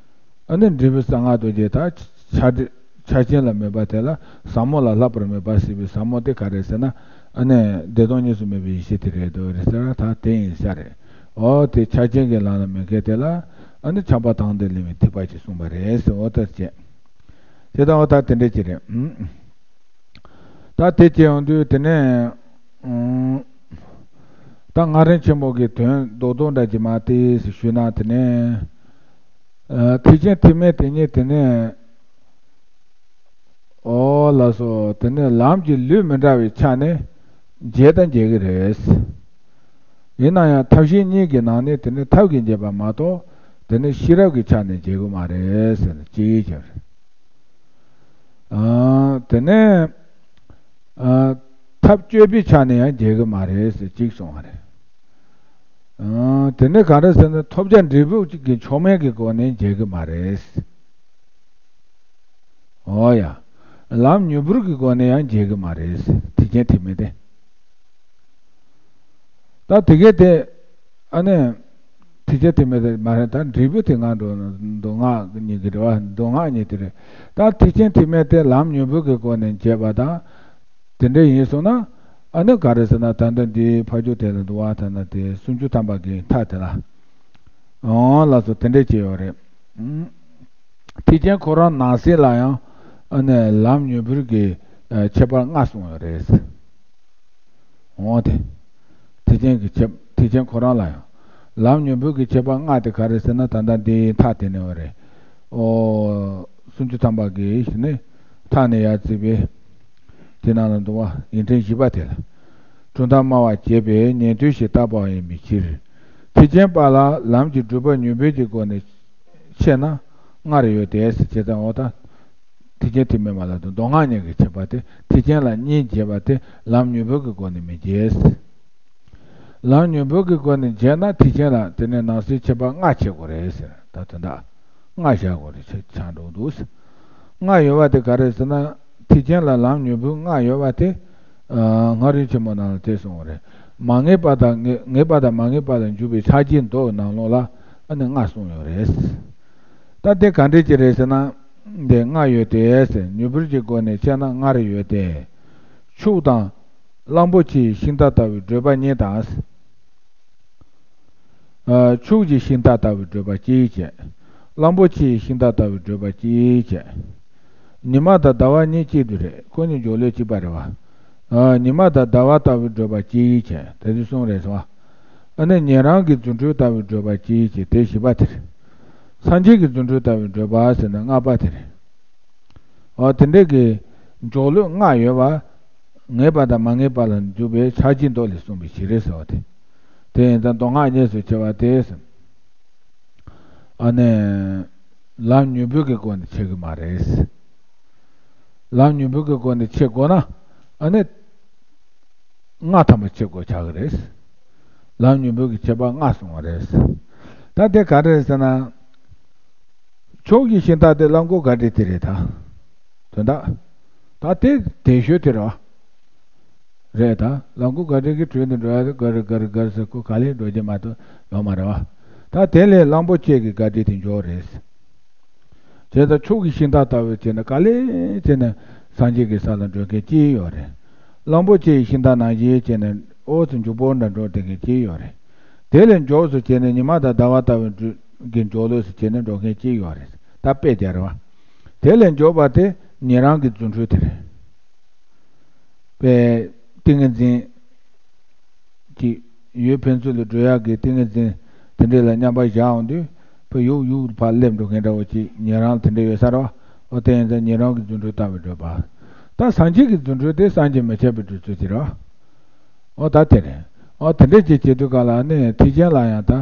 ཨ་ནི་འབྲས་བུ་གསང་སྔགས་རྡོ་རྗེ་དང་ཆགས་བྲལ་ཆགས་ཆེན་ལ་མོས་པ་དེ་ལ་ཟབ་མོ་ལ་ལྷག་པར་མོས་པ་ཟེར་བའི་ཟབ་མོ་དེ་ག་རེ་ཟེར་ན། ཨ་ནི་བདེ་སྟོང་གཉིས་སུ་མེད་པའི་ཡེ་ཤེས་དེ་རེད་དོ་རེད་ཟེར་བ་ད་དེ་ཡིན་ས་རེད། འོ་དེ་ཆགས་ཆེན་གྱི་ལམ་ལ་མོས་མཁན་དེ་ལ་ཨ་ནི་ཆགས་པ་དང་ལྡན་ལེན་པའི་ཐེག་པ་ཅེས་གསུངས་པ་རེད་ཟེར། འོ་ད་བྱས། དེ་དང་འོ་ད་དེ་འདྲ་ཅིག་རེད། ཨུམ། ད་དེ་བྱས་ཡོང་དུས་དེ་ནས་ཨུམ། ད་སྔགས་རིམ་ཆེན་མོ་གི་དོན་རྡོག་རྡོག་འདྲ་ཅིག་མར་ཏོག་ཙམ་ཞུས་ན་དེ་ནས་ཨ་ཐེག་ཆེན་ཐེག་དམན་དེ་གཉིས་དེ་ནས་འོ་ལགས་སོ། དེ་ནས་ལམ་གྱི་ལུས་མི་འདྲ་བའི་ཆ་ནས་འབྱེད་དང་འབྱེད་ཀྱི་རེད། ཡིན་ན་ཡང་ཐབས་ཤེས་གཉིས་ཀྱི་ནང་ནས་དེ་ནི་ཐབས་ཀྱིས་འབྱེད་པ་མ་གཏོགས་དེ་ནི་ཤེས་རབ་ཀྱི་ཆ་ནས་འབྱེད་ཀྱི་མ་རེད་ཟེར་ནས་གཅིག་བྱས་རེད། ཨ། དེ་ནས་ཨ། ཐབས་སྤྱོད་པའི་ཆ་ནས་ཡང་འབྱེད་ཀྱི་མ་རེད་ཟེར་གཅིག་གསུངས་པ་རེད། ཨ། དེ་ནས་ག་རེ་ཟེར་ན་ཐོབ་བྱ་འབྲས་བུ་གཅིག་གི་མཆོག་དམན་གྱི་སྒོ་ནས་འབྱེད་ཀྱི་མ་རེད། འོ་ཡ། ལམ་མྱུར་བུལ་གྱི་སྒོ་ནས་ཡང་འབྱེད་ཀྱི་མ་རེད། ཐེག་ཆེན་ཐེག་དམན་དེ། ད་དེ་གས་དེ། ཨ་ནི། ཐེག་ཆེན་ཐེག་དམན་དེ་མ་རེད། ད་འབྲས་བུ་དེ་སྔ་འགྲོ་མདོ་སྔགས་གཉིས་ཀྱི་རེད་བ། མདོ་སྔགས་གཉིས་དེ་རེད། ད་ཐེག་ཆེན་ཐེག་དམན་དེ་ལམ་མྱུར་བུལ་གྱི་སྒོ་ནས་འབྱེད་པ་དང་། དེ་འདྲ་ཡིན་སོང་ན། ཨ་ནི་ག་རེ་ཟེར་ན་ད་ལྟ་འདིའི་ཕ་རྒྱུད་དེ་ལ་འདུལ་བ་ཐ་ན་དེ་སུམ་ཅུ་ཐམ་པ་གི་མཐའ་དེ་ལ། འོང་ལགས་སོ། དེ་འདྲ་བྱས་ཡོད་རེད། ཐེག་ཆེན་ཁོ་རང་ནང་གསེས་ལ་ཡང་ཨ་ནི་ལམ་མྱུར་བུལ་གྱི་ཨ་ཁྱད་པར་ལྔ་གསུངས་ཡོད་རེད། འོང་དེ། ཐེག་ཆེན་གྱི་ཁྱད་ཐེག་ཆེན་ཁོ་རང་ལ་ཡང་ལམ་མྱུར་བུལ་གྱི་ཁྱད་པར་ལྔ་དེ་ག་རེ་ཟེར་ན་ད་ལྟ་འདིའི་མཐའ་དེ་ནས་ཡོད་རེད། ཨོ། སུམ་ཅུ་ཐམ་པ་གི་ནི་མཐའ་ནས་ཡར་བརྩིས་པའི། དེ་རྣམས་ལ་འདུལ་བ་ཡིན་ཕྲེང་བཞི་པ་དེ་ལ། གྲུབ་མཐའ་སྨྲ་བར་བྱེད་པའི་ཉན་ཐོས་ཞེས་བཏགས་པ་ཡིན་པའི་ཕྱིར། ཐེག་ཆེན་པ་ལ་ལམ་གྱི་སྒྲུབ་པ་མྱུར་བུལ་གྱི་སྒོ་ནས་ཕྱེ་ན་ལྔར་ཡོད་དེ། བྱས་ཙང་འོ་ད། ཐེག་ཆེན་ཐེག་དམན་མ་ལ་དང་མདོ་སྔགས་གཉིས་ཀྱི་ཁྱད་པར་ཏེ་ཐེག་ཆེན་ལ་གཉིས་འབྱེད་པ་སྟེ་ལམ་མྱུར་བུལ་གྱི་སྒོ་ནས་མི་འབྱེད། ལམ་མྱུར་བུལ་གྱི་སྒོ་ནས་འབྱེད་ན་ཐེག་ཆེན་ལ་དེ་ནས་ནང་གསེས་ཁྱད་པར་ལྔ་ཕྱེ་དགོས་རེད་ཟེར། ད་དོན་དག་ལྔ་བཞག་དགོས་རེད། ཆ་ཆགས་འགྲོ་འདུག་ཟེར། ལྔ་ཡོད་པ་དེ་ག་རེ་ཟེར་ན། ཐེག་ཆེན་ལ་ལམ་མྱུར་བུལ་ལྔ་ཡོད་པ་དེ། ཨ། སྔགས་རིམ་ཆེན་མོ་ནང་ལ་དེ་གསུངས་པ་རེད། མ་ངེས་པ་དང་ངེས་ངེས་པ་དང་མ་ངེས་པ་ལ་འཇུག་པའི་ཕྱག་རྒྱའི་མདོ་ནང་ལོགས་ལ་ཨ་ནི་ལྔ་གསུངས་ཡོད་རེད། ད་དེ་ག་འདྲས་ཅིག་རེད་ཟེར་ན། འདི་ལྔ་ཡོད་དེ་ཟེར། མྱུར་བུལ་གྱི་སྒོ་ནས་ཕྱེ་ན་ལྔར་ཡོད་དེ། ཕྱུགས་དང་། གླང་པོ་ཆེའི་ཤིང་རྟ་ལྟ་བུའི་བགྲོད་པ་གཉིས་དང་། ཨ། ཕྱུགས་ཀྱི་ཤིང་རྟ་ལྟ་བུའི་བགྲོད་པ་གཅིག་བྱས། གླང་པོ་ཆེའི་ཤིང་རྟ་ལྟ་བུའི་བགྲོད་པ་གཅིག་བྱས། ཉི་མ་དང་ཟླ་བ་གཉིས་གཅིག་ཏུ་རེད། ཁོ་གཉིས་འཇོག་ལུགས་གཅིག་པ་རེད་བ། ཨ། ཉི་མ་དང་ཟླ་བ་ལྟ་བུའི་བགྲོད་པ་གཅིག་བྱས། དེ་དུས་གསུངས་རེད་ཟེར་བ། ཨ་ནི་ཉན་རང་གི་རྫུ་འཕྲུལ་ལྟ་བུའི་བགྲོད་པ་གཅིག་བྱས། དེ་བཞི་པ་དེ་རེད། སངས་རྒྱས་ཀྱི་རྫུ་འཕྲུལ་ལྟ་བུའི་བགྲོད་པ་ཟེར་ན་ལྔ་པ་དེ་རེད། འོ་དེ་འདྲས་ཀྱི་འཇོག་ལུགས་ལྔ་ཡོད་པ། ངེས་པ་དང་མ་ངེས་པ་ལ་འཇུག་པའི་ཕྱག་རྒྱའི་མདོ་ལས་གསུངས་པའི་ཕྱིར་ཟེར་བ་དེ། དེ་ཡིན་ཙང་མདོ་སྔགས་གཉིས་སུ་ཕྱེ་བ་དེ། ཨ་ནི། ལམ་མྱུར་བུལ་གྱི་སྒོ་ནས་ཕྱེ་གི་མ་རེད། ལམ་མྱུར་བུལ་གྱི་སྒོ་ནས་ཕྱེ་དགོས་ན། ཨ་ནི། ལྔ་ཐམ་པ་ཕྱེ་དགོས་ཆགས་ཀྱི་རེད། ལམ་མྱུར་བུལ་གྱི་ཁྱད་པར་ལྔ་གསུངས་པ་རེད། ད་དེ་ག་རེ་རེད་ཟེར་ན། ཕྱུགས་ཀྱི་ཤིང་རྟ་དེ་གླང་གོག་དགའ་བྲལ་དེ་རེད་ད། དོན་དག་ད་དེ་དེ་ཤོད་དེ་རེད་བ། རེད་ད། གླང་གོག་དགའ་བྲལ་གྱི་དྲུང་དུ་འགྲོ་ཡ་དེ་ག་རེ་ག་རེ་ག་རེ་ཟེར་ཁོ་ག་ལེར་འགྲོ་རྒྱུ་མ་གཏོགས་ཡོད་མ་རེད་བ། ད་དེ་ལས་གླང་པོ་ཆེ་གི་དགའ་བྲལ་དེ་འཇོག་རེད། དེ་ལྟར་ཕྱུགས་ཀྱི་ཤིང་རྟ་ལྟ་བུ་བྱས་ནས་ག་ལེ་བྱས་ནས་སངས་རྒྱས་ཀྱི་ས་ལ་འགྲོ་མཁན་གཅིག་ཡོད་རེད། གླང་པོ་ཆེའི་ཤིང་རྟ་ནང་བཞིན་བྱས་ནས་འོ་ཙམ་མགྱོགས་པོ་འདྲ་འགྲོ་བསྡད་མཁན་གཅིག་ཡོད་རེད། དེ་ལས་མགྱོགས་སུ་བྱས་ནས་ཉི་མ་དང་ཟླ་བ་ལྟ་བུ་འགྲོ་གི་མགྱོགས་ལོས་སུ་བྱས་ནས་འགྲོ་མཁན་གཅིག་ཡོད་རེད། ད་དཔེ་སྦྱར་བ། དེ་ལས་མགྱོགས་པ་དེ་ཉན་རང་གི་རྫུ་འཕྲུལ་དེ་རེད། པའི་ཏིང་ངེ་འཛིན་གྱི་ཡུལ་ཕན་ཚུན་ལ་འགྲོ་ཡག་གི་ཏིང་ངེ་འཛིན་དེ་འདྲས་ལ་མཉམ་པར་བཞག་འོང་དུས་ཕ་ཡུག་ཡུག་ཕར་སླེབས་འགྲོ་མཁན་འདྲ་བོ་ཅིག་ཉན་རང་དེ་འདྲས་ཡོད་ས་རེད་བ། འོ་དེ་ཡིན་ཙང་ཉན་རང་གི་རྫུ་འཕྲུལ་ལྟ་བུ་བགྲོད་པ། ད་སངས་རྒྱས་ཀྱི་རྫུ་འཕྲུལ་དེ་བསམ་གྱིས་མི་ཁྱབ་པའི་འགྲོ་ཚུལ་ཅིག་རེད་བ། འོ་ད་དེ་རེད། འོ་དེ་འདྲས་ཅིག་བྱེད་དུས་ག་ལ་ནི་ཐེག་ཆེན་ལ་ཡང་ད་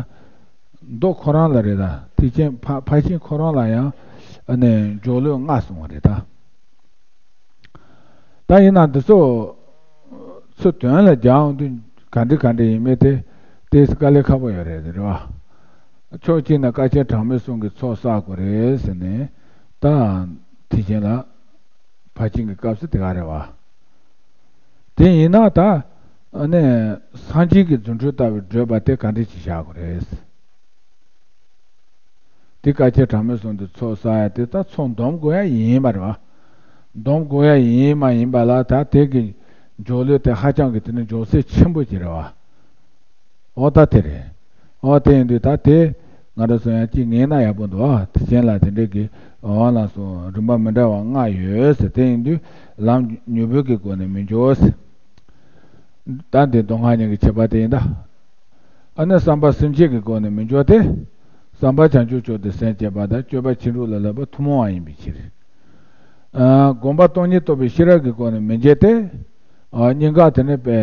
མདོ་ཁོ་རང་ལ་རེད། ད་ཐེག་ཆེན་ཕ་ཕར་ཕྱིན་ཁོ་རང་ལ་ཡང་ཨ་ནི་མགྱོགས་ལོས་ལྔ་གསུངས་པ་རེད་ད། ད་ཡིན་ན་འདི་ཚོ་ཚུར་དོན་ལ་སྦྱར་འོང་དུས་ག་འདྲ་ག་འདྲ་ཡིན་མིན་དེ་ཏོག་ཙམ་དཀའ་ལས་ཁག་པོ་ཡོད་རེད། རེད་བ། ཕྱོགས་གཅིག་ནས་དཀའ་ཆེན་གྲངས་མེད་གསུམ་གྱི་ཚོགས་བསགས་དགོས་རེད་ཟེར་ནས་ད་དེ་བཞིན་ལ་ཕར་ཕྱིན་གྱི་སྐབས་སུ་དེ་ག་རེད་བ། དེ་ཡིན་ན་ད་ཨ་ནི་སངས་རྒྱས་ཀྱི་རྫུ་འཕྲུལ་ལྟ་བུའི་བགྲོད་པ་དེ་ག་འདྲ་ཅིག་བཞག་དགོས་རེད། དེ་དཀའ་ཆེན་གྲངས་མེད་གསུམ་དུ་ཚོགས་བསགས་ཡ་དེ་ད་ཚོགས་འདོམས་དགོས་ཡ་ཡིན་པ་རེད་བ། འདོམས་དགོས་ཡ་ཡིན་མ་ཡིན་པ་ལ་ད་དེ་གི་མགྱོགས་ལོས་དེ་ཧ་ཅང་གི་དེ་ནི་མགྱོགས་ཚད་ཆེན་པོ་ཅིག་རེད་བ། འོ་ད་དེ་རེད། འོ་དེ་ཡིན་དུས་ད་དེ་ང་རང་ཚོ་ཡང་ཅིག་ངེས་ན་ཡག་པོ་འདུག་ཨ། དེ་གཞན་ལ་དེ་འདྲའི་གི་འོ་ལགས་སོ་རིམ་པ་མི་འདྲ་བ་ལྔ་ཡོད་ཟེར། དེ་ཡིན་དུས་ལམ་མྱུར་བགྲོད་ཀྱི་སྒོ་ནས་མི་འགྱོ་ཟེར། ད་འདི་མདོ་སྔགས་གཉིས་ཀྱི་ཁྱད་པར་དེ་ཡིན་ད། ཨ་ནི་བསམ་པ་སེམས་བསྐྱེད་ཀྱི་སྒོ་ནས་མི་འཇོག་སྟེ། བསམ་པ་བྱང་ཆུབ་མཆོག་ཏུ་སེམས་བསྐྱེད་པ་དང་སྤྱོད་པ་ཕྱིན་དྲུག་ལ་བསླབ་པ་ཐུན་མོང་བ་ཡིན་པའི་ཕྱིར། ཨ་སྒོམ་པ་སྟོང་ཉིད་རྟོགས་པའི་ཤེས་རབ་ཀྱི་སྒོ་ནས་མི་འབྱེད་དེ། ཨ་སྙིང་ག་དེ་ནི་པའི་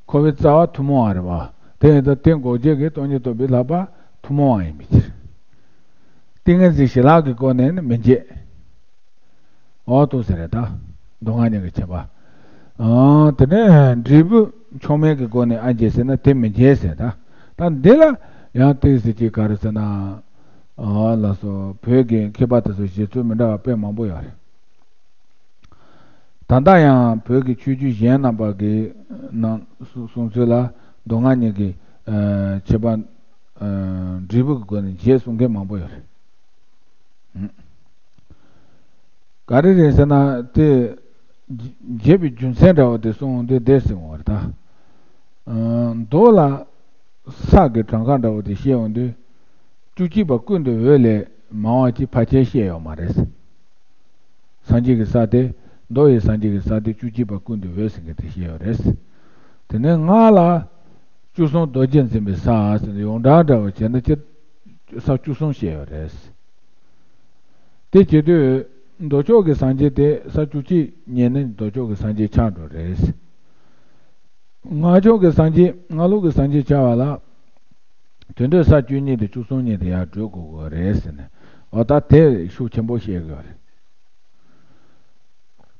འཁོར་བའི་རྩ་བ་ཐུན་མོང་བ་རེད་བ། དེ་ཡིན་ཙང་དེ་འགོག་བྱེད་ཀྱི་སྟོང་ཉིད་རྟོགས་པའི་བསླབ་པ་ཐུན་མོང་བ་ཡིན་པའི་ཕྱིར། ཏིང་ངེ་འཛིན་ཞི་ལྷག་གི་སྒོ་ནས་ནི་མི་འབྱེད། འོ་ཏོ་ཟེར་རེད་ད། མདོ་སྔགས་གཉིས་ཀྱི་ཁྱད་པར། ཨང་དེ་ནས་འབྲས་བུ་མཆོག་དམན་གྱི་སྒོ་ནས་ཨ་འབྱེད་ཟེར་ན་དེ་མི་འབྱེད་ཟེར་ད། ད་འདི་ལ་ཡང་ཏོག་ཙམ་ཅིག་ག་རེ་ཟེར་ན། ཨ་ལགས་སོ་བོད་ཀྱི་མཁས་པ་དེ་ཚོ་བཞེད་ཚུལ་མི་འདྲ་བ་དཔེ་མང་པོ་ཡོད་རེད། ད་ལྟ་ཡང་བོད་ཀྱི་ཆོས་བརྒྱུད་གཞན་རྣམ་པ་གི་ནང་གསུང་ཚུལ་ལ་མདོ་སྔགས་གཉིས་ཀྱི་ཨ་ཁྱད་པར་ཨ་འབྲས་བུ་གི་སྒོ་ནས་འབྱེད་གསུང་མཁན་མང་པོ་ཡོད་རེད། ག་རེ་རེད་ཟེར་ན་དེ་འབྱེད་པའི་རྒྱུ་མཚན་འདྲ་བོ་དེ་གསུངས་དེ་བསྡད་ཟིན་འོང་བ་རེད་ད། མདོ་ལ་ས་གི་གྲངས་ཀ་འདྲ་བོ་དེ་བཤད་འོང་དུས་བཅུ་གཅིག་པ་ཀུན་ཏུ་འོད་ལས་མང་བ་ཅིག་ཕལ་ཆེར་བཤད་ཡོད་མ་རེད། སངས་རྒྱས་ཀྱི་ས་དེ་མདོ་ཡི་སངས་རྒྱས་ཀྱི་ས་དེ་བཅུ་གཅིག་པ་ཀུན་ཏུ་འོད་ཟེར་མཁན་དེ་བཤད་ཡོད་རེད། དེ་ནས་སྔགས་ལ་བཅུ་གསུམ་རྡོ་རྗེ་འཛིན་པའི་ས་ཟེར་ནས་ཡོངས་གྲགས་འདྲ་བོ་བྱས་ན་སྤྱིར་ས་བཅུ་གསུམ་བཤད་ཡོད་རེད། དེ་བྱེད་དུས་མདོ་ཕྱོགས་ཀྱི་སངས་རྒྱས་དེ་ས་བཅུ་གཅིག་ཉིད་ནི་མདོ་ཕྱོགས་ཀྱི་སངས་རྒྱས་ཆགས་འགྲོ་རེད། སྔགས་ཕྱོགས་ཀྱི་སངས་རྒྱས་སྔགས་ལུགས་ཀྱི་སངས་རྒྱས་ཆགས་པ་ལ་དོན་དུ་ས་བཅུ་གཉིས་དེ་བཅུ་གསུམ་གཉིས་དེ་ཡར་བགྲོད་དགོས་དགོས་རེད་ཟེར་ནས་འོ་ད་དེ་ཤུགས་ཆེན་པོ་བཤད་དགོས་རེད།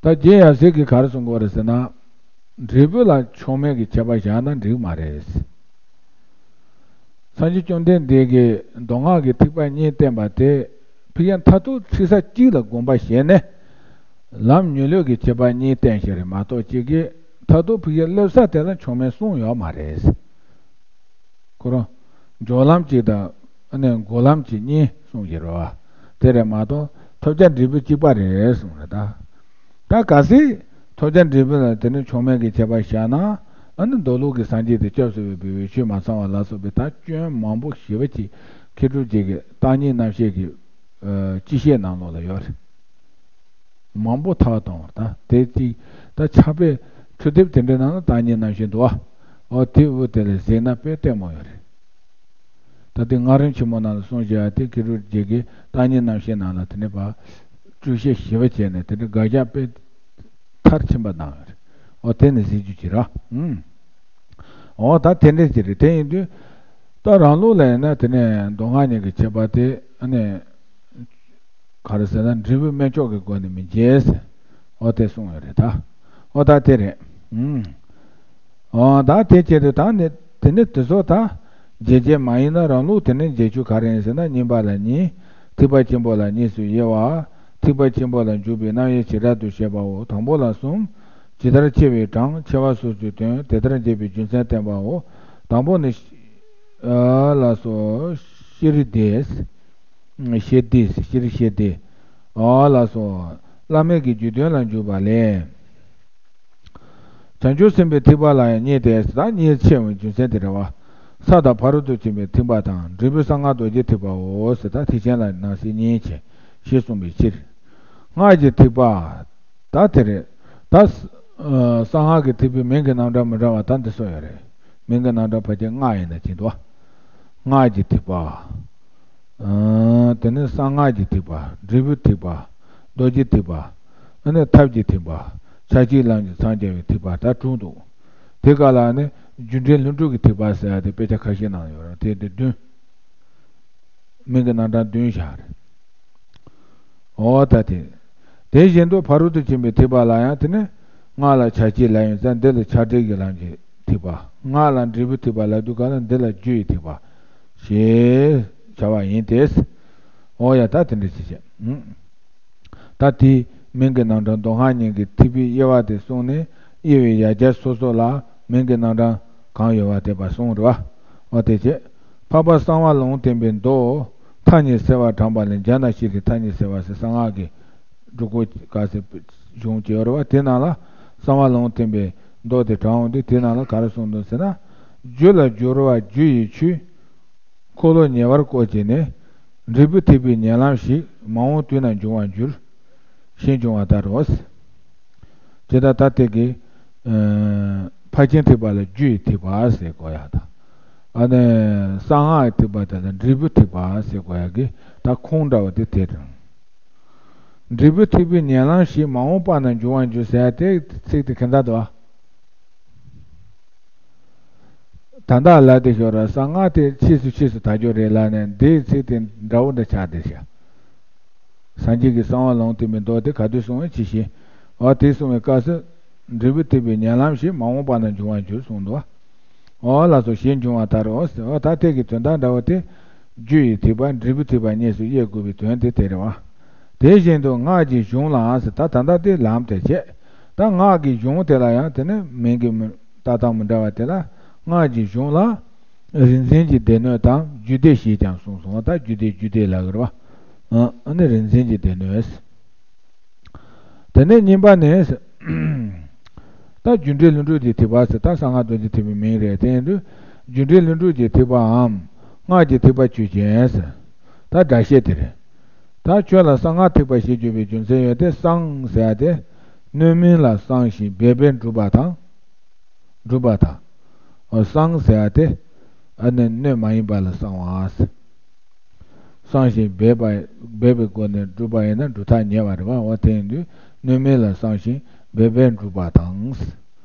ད་རྗེ་ཡབ་སྲས་ཀྱིས་ག་རེ་གསུང་གི་ཡོད་རེད་ཟེར་ན། འབྲས་བུ་ལ་མཆོག་དམན་གྱི་ཁྱད་པར་བཞག་ན་འགྲིག་མ་རེད། སངས་རྒྱས་བཅོམ་ལྡན་འདས་ཀྱིས་མདོ་སྔགས་ཀྱི་ཐེག་པ་གཉིས་བསྟན་པ་དེ་ཕ་གི་མཐར་ཐུག་ཚིག་ས་གཅིག་ལ་དགོངས་པ་བཞེས་ནས་ལམ་མྱུར་ལྷོད་ཀྱི་ཁྱད་པར་གཉིས་བསྟན་ཞིག་རེད་མ་གཏོགས་གཅིག་གིས་མཐར་ཐུག་ཕ་གི་སླེབས་ས་དེ་ལ་མཆོག་དམན་གསུངས་ཡོད་མ་རེད། ཁོ་རང་སྦྱོར་ལམ་གཅིག་དང་ཨ་ནི་འགོག་ལམ་གཅིག་གཉིས་གསུངས་ཀྱི་རེད་བ། དེ་རེད་མ་གཏོགས་ཐོབ་བྱ་འབྲས་བུ་གཅིག་པ་རེད་གསུངས་རེད་ད། ད་གལ་སྲིད་ཐོབ་བྱ་འབྲས་བུ་ལ་དེ་ནི་མཆོག་དམན་གྱི་ཁྱད་པར་བཞག་ན་ཨ་ནི་མདོ་ལུགས་ཀྱི་སངས་རྒྱས་དེ་སྐྱབས་སུ་འོས་པའི་འོས་ཆོས་མ་ཚང་བ་ལ་སོགས་པའི་ད་སྐྱོན་མང་པོ་ཞེ་པོ་ཅིག་མཁས་གྲུབ་རྗེ་གི་བརྟག་གཉིས་རྣམ་བཤད་ཀྱི་ཨ་སྤྱི་བཤད་ནང་ལོགས་ལ་ཡོད་རེད། མང་པོ་ཐག་བཏང་བ་ད་དེ་གཅིག་ད་ཕྱག་དཔེ་འཕྲུལ་དེབ་དེ་འདྲའི་ནང་ལ་བརྟག་གཉིས་རྣམ་བཤད་འདུག་ཨ། འོ་དེ་འུ་དེ་ལ་གཟིགས་ན་དཔེ་ལྟད་མོ་ཡོད་རེད། ད་དེ་སྔགས་རིམ་ཆེན་མོ་ནང་ལ་གསུངས་བཞག་དེ་མཁས་གྲུབ་རྗེ་གིས་བརྟག་གཉིས་རྣམ་བཤད་ནང་ལ་དེ་ནས་ཕར་སྤྱི་བཤད་ཞིབ་པ་བྱས་ནས་དེ་འདྲའི་དགག་བཞག་དཔེ་མཐར་ཕྱིན་པ་གནང་ཡོད་རེད། འོ་དེ་ནས་གཟིགས་རྒྱུ་བྱེད་ར། ཨུམ། འོ་ད་དེ་འདྲ་ཅིག་རེད། དེ་ཡིན་དུས་ད་རང་ལུགས་ལ་ཡིན་ན་དེ་ནས་མདོ་སྔགས་གཉིས་ཀྱི་ཁྱད་པར་དེ་ཨ་ནི། ག་རེ་ཟེར་ན་འབྲས་བུ་དམན་མཆོག་གི་སྒོ་ནས་མི་འབྱེད་ཟེར། འོ་དེ་གསུངས་ཡོད་རེད་ད། འོ་ད་དེ་རེད། ཨུམ། འོ་ད་དེ་བྱས་ཏེ་ད་ནི་དེ་ནི་དེ་ཚོ་ད། འབྱེད་བྱེད་མ་ཡིན་ན་རང་ལུགས་དེ་ནི་འབྱེད་ཆོས་ག་རེ་ཡིན་ཟེར་ན་གཉིས་པ་ལ་གཉིས། ཐེག་པ་ཆེན་པོ་ལ་གཉིས་སུ་དབྱེ་བ། ཐེག་པ་ཆེན་པོ་ལ་འཇུག་པའི་རྣམ་དབྱེ་བྱེ་བྲག་ཏུ་བཤད་པའོ། དང་པོ་ལ་གསུམ། ཇི་ལྟར་ཕྱེ་བའི་གྲངས་ཕྱེ་བ་སོ་སོའི་དོན་དེ་ལྟར་འབྱེད་པའི་རྒྱུ་མཚན་བསྟན་པའོ། དང་པོ་ནི། ཨ་ལ་སོ། ཤེས་རིག་སྡེ། ཤེས་སྡེ་ཤེས་རིག་ཤེས་སྡེ། ཨོ་ལགས་སོ། བླ་མེད་ཀྱི་རྒྱུད་དོན་ལ་འཇུག་པ་ལས། བྱང་ཆུབ་སེམས་དཔའི་ཐེག་པ་ལ་ཡང་གཉིས་ཏེ། ད་གཉིས་ཕྱེ་བའི་རྒྱུ་མཚན་དེ་རེད་བ། ས་དང་ཕ་རོལ་ཏུ་ཕྱིན་པའི་ཐེག་པ་དང་། འབྲས་བུ་གསང་སྔགས་རྡོ་རྗེ་ཐེག་པའོ་ཟེར། ད་ཐེག་ཆེན་ལ་ནང་གསེས་གཉིས་ཕྱེ། ཞེས་གསུངས་པའི་ཕྱིར། སྔགས་ཀྱི་ཐེག་པ། ད་དེ་རེད། ད་གསང་སྔགས་ཀྱི་ཐེག་པའི་མིང་གི་རྣམ་གྲངས་མི་འདྲ་བ་ད་འདི་ཚོ་ཡོད་རེད། མིང་གི་རྣམ་གྲངས་ཕལ་ཆེར་ལྔ་ཡིན་ན་བྱེད་དོ། སྔགས་ཀྱི་ཐེག་པ། དེ་ནས་གསང་སྔགས་ཀྱི་ཐེག་པ། འབྲས་བུའི་ཐེག་པ། རྡོ་རྗེ་ཐེག་པ། ཨ་ནི་ཐབས་ཀྱི་ཐེག་པ། ཕྱག་རྒྱའི་ལམ་གྱི་འཚང་རྒྱ་བའི་ཐེག་པ་ད་དྲུག་འདུག་དེ་ག་ལ་ནི་རྒྱུ་འབྲས་ལྷུན་གྲུབ་ཀྱི་ཐེག་པ་ཟེར་ཡ་དེ་དཔེ་ཆ་ཁ་ཤས་ནང་ཡོད་རེད། དེ་དེ་བདུན། མིང་གི་རྣམ་གྲངས་བདུན་བཞག་རེད། འོ་ད་དེ། དེ་བཞིན་དུ་ཕ་རོལ་ཏུ་ཕྱིན་པའི་ཐེག་པ་ལ་ཡང་དེ་ནི། སྔགས་ལ་བྱ་བྱེད་ལབ་ཡོད་ཙང་འདི་ལ་བྱ་བྲལ་གྱི་ལམ་གྱི་ཐེག་པ། སྔགས་ལ་འབྲས་བུའི་ཐེག་པ་ལབ་དུས་ག་ལ་འདི་ལ་རྒྱུ་ཡི་ཐེག་པ། ཞེས་བྱ་བ་ཡིན་ཏེ། འོ་ཡ་ད་དེ་འདྲ་ཞིག་བྱས། ད་དེའི་མིང་གི་རྣམ་གྲངས་མདོ་སྔགས་གཉིས་ཀྱི་ཐེག་པའི་དབྱེ་བ་དེ་གསུངས་ནས། དབྱེ་བའི་ཡ་གྱལ་སོ་སོ་ལ་མིང་གི་རྣམ་གྲངས་གང་ཡོད་པ་དེ་པ་གསུངས་རེད་བ། འོ་དེ་བྱས། འཕགས་པ་གསང་བ་ལུང་བསྟན་པའི་མདོ། ཐ་སྙད་གསལ་བར་དྲངས་པ་ལས། འཇའ་ན་ཤེས་རིག་ཐ་སྙད་གསལ་བ་ཟེར་གསང་སྔགས་ཀྱི་སྒྲུབ་སྐོར་ག་ཟེར་གཞུང་བཅས་ཡོད་རེད་བ། དེ་ནང་ལ་གསང་བ་ལུང་བསྟན་པའི་མདོ་དེ་དྲངས་འོང་དུས་དེ་ནང་ལ་ག་རེ་གསུངས་འདུག་ཟེར་ན། རྒྱུ་ལ་སྦྱོར་བ་རྒྱུ་ཡི་ཆོས། འཁོར་ལོ་ཉེ་བར་བཀོད་བྱས་ནས། འབྲས་བུ་ཐེག་པའི་ཉེ་ལམ་ཞིག་མ་འོངས་དུས་ན་འབྱུང་བར་འགྱུར། ཞེས་འབྱུང་བ་ལྟར་རོ། ཇི་ལྟར་ད་དེ་གི། ཨ། ཕར་ཕྱིན་ཐེག་པ་ལ་རྒྱུ་ཡི་ཐེག་པ་ཟེར་གོ་ཡ་དང་། ཨ་ནི། གསང་སྔགས་ཐེག་པ་དེ་ལ་འབྲས་བུ་ཐེག་པ་ཟེར་གོ་ཡ་གི་ད་ཁུངས་འདྲ་བ་དེ་དེ་རེད། འབྲས་བུ་ཐེག་པའི་ཉེ་ལམ་ཞིག་མ་འོངས་པ་ན་འབྱུང་བར་འགྱུར་ཟེར་ཡ་དེ་ཚིག་དེ་གན་ད་དོ། ད་ལྟ་ལ་དེ་ཤོར་ར་གསང་སྔགས་དེ་ཕྱིས་སུ་ཕྱིས་སུ་དར་རྒྱུ་རེད་ལ་ནས་འདིའི་ཚིག་དེ་འདྲ་བོ་འདྲ་ཆགས་བསྡད་ཤག་སངས་རྒྱས་ཀྱིས་གསང་བ་ལུང་བསྟན་པའི་མདོ་དེ་ག་དུས་གསུངས་པའི་ཕྱི་བཤད། འོ་དེ་གསུངས་པའི་སྐབས་སུ། འབྲས་བུ་ཐེག་པའི་ཉེ་ལམ་ཞིག་མ་འོངས་པ་ན་འབྱུང་བར་འགྱུར་གསུངས་འདུག་འོ་ལགས་སོ་ཞེས་འབྱུང་བ་ལྟར་རོ། འོ་ད་དེ་གི་དོན་དག་འདྲ་བོ་དེ། རྒྱུ་ཡི་ཐེག་པ་འབྲས་བུ་ཐེག་པ་གཉིས་སུ་དབྱེ་དགོས་པའི་དོན་དེ་དེ་རེད་བ། དེ་བཞིན་དུ་སྔགས་ཀྱི་གཞུང་ལའང་ཟེར་ད་ད་ལྟ་དེ་ལམ་དེ་བྱས། ད་སྔགས་ཀྱི་གཞུང་དེ་ལ་ཡང་དེ་ནི་མིང་གི་མི་ལྟ་སྟངས་མི་འདྲ་བ་དེ་ལ་སྔགས་ཀྱི་གཞུང་ལ། རིག་འཛིན་གྱི་སྡེ་སྣོད་དང་རྒྱུད་སྡེ་ཞེས་ཀྱང་གསུངས་སོ། ད་རྒྱུད་སྡེ་རྒྱུད་སྡེ་ལབ་ཀྱི་རེད་བ། ཨ་ནི་རིག་འཛིན་གྱི་སྡེ་སྣོད། དེ་ནས་གཉིས་པ་ནི། ད་རྒྱུ་འབྲས་ལྷུན་གྲུབ་ཀྱི་ཐེག་པ་ཟེར་ད་གསང་སྔགས་རྡོ་རྗེ་ཐེག་པའི་མིང་རེད། དེ་ཡིན་དུས་རྒྱུ་འབྲས་ལྷུན་གྲུབ་ཀྱི་ཐེག་པའམ་སྔགས་ཀྱི་ཐེག་པ་ཆོས་ཅན་ཟེར། ད་སྒྲ་བཤད་དེ་རེད། ད་ཁྱོད་ལ་གསང་སྔགས་ཐེག་པ་ཞེས་བརྗོད་པའི་རྒྱུ་མཚན་ཡོད་དེ། གསང་ཟེར་ཡ་དེ། སྣོད་མིན་ལ་གསང་ཞིང་འབད་པས་འགྲུབ་པ་དང་། འགྲུབ་པ་དང་། གསང་ཟེར་ཡ་དེ། ཨ་ནི་སྣོད་མ་ཡིན་པ་ལ་གསང་བ་ཟེར། གསང་ཞིང་འབད་པ། འབད་པའི་སྒོ་ནས་འགྲུབ་པ་ཡིན་ན་འགྲུབ་ཐག་ཉེ་བ་རེད་བ། འོ་དེ་ཡིན་དུས་སྣོད་མིན་ལ་གསང་ཞིང་འབད་པས་འགྲུབ་པ་དང་།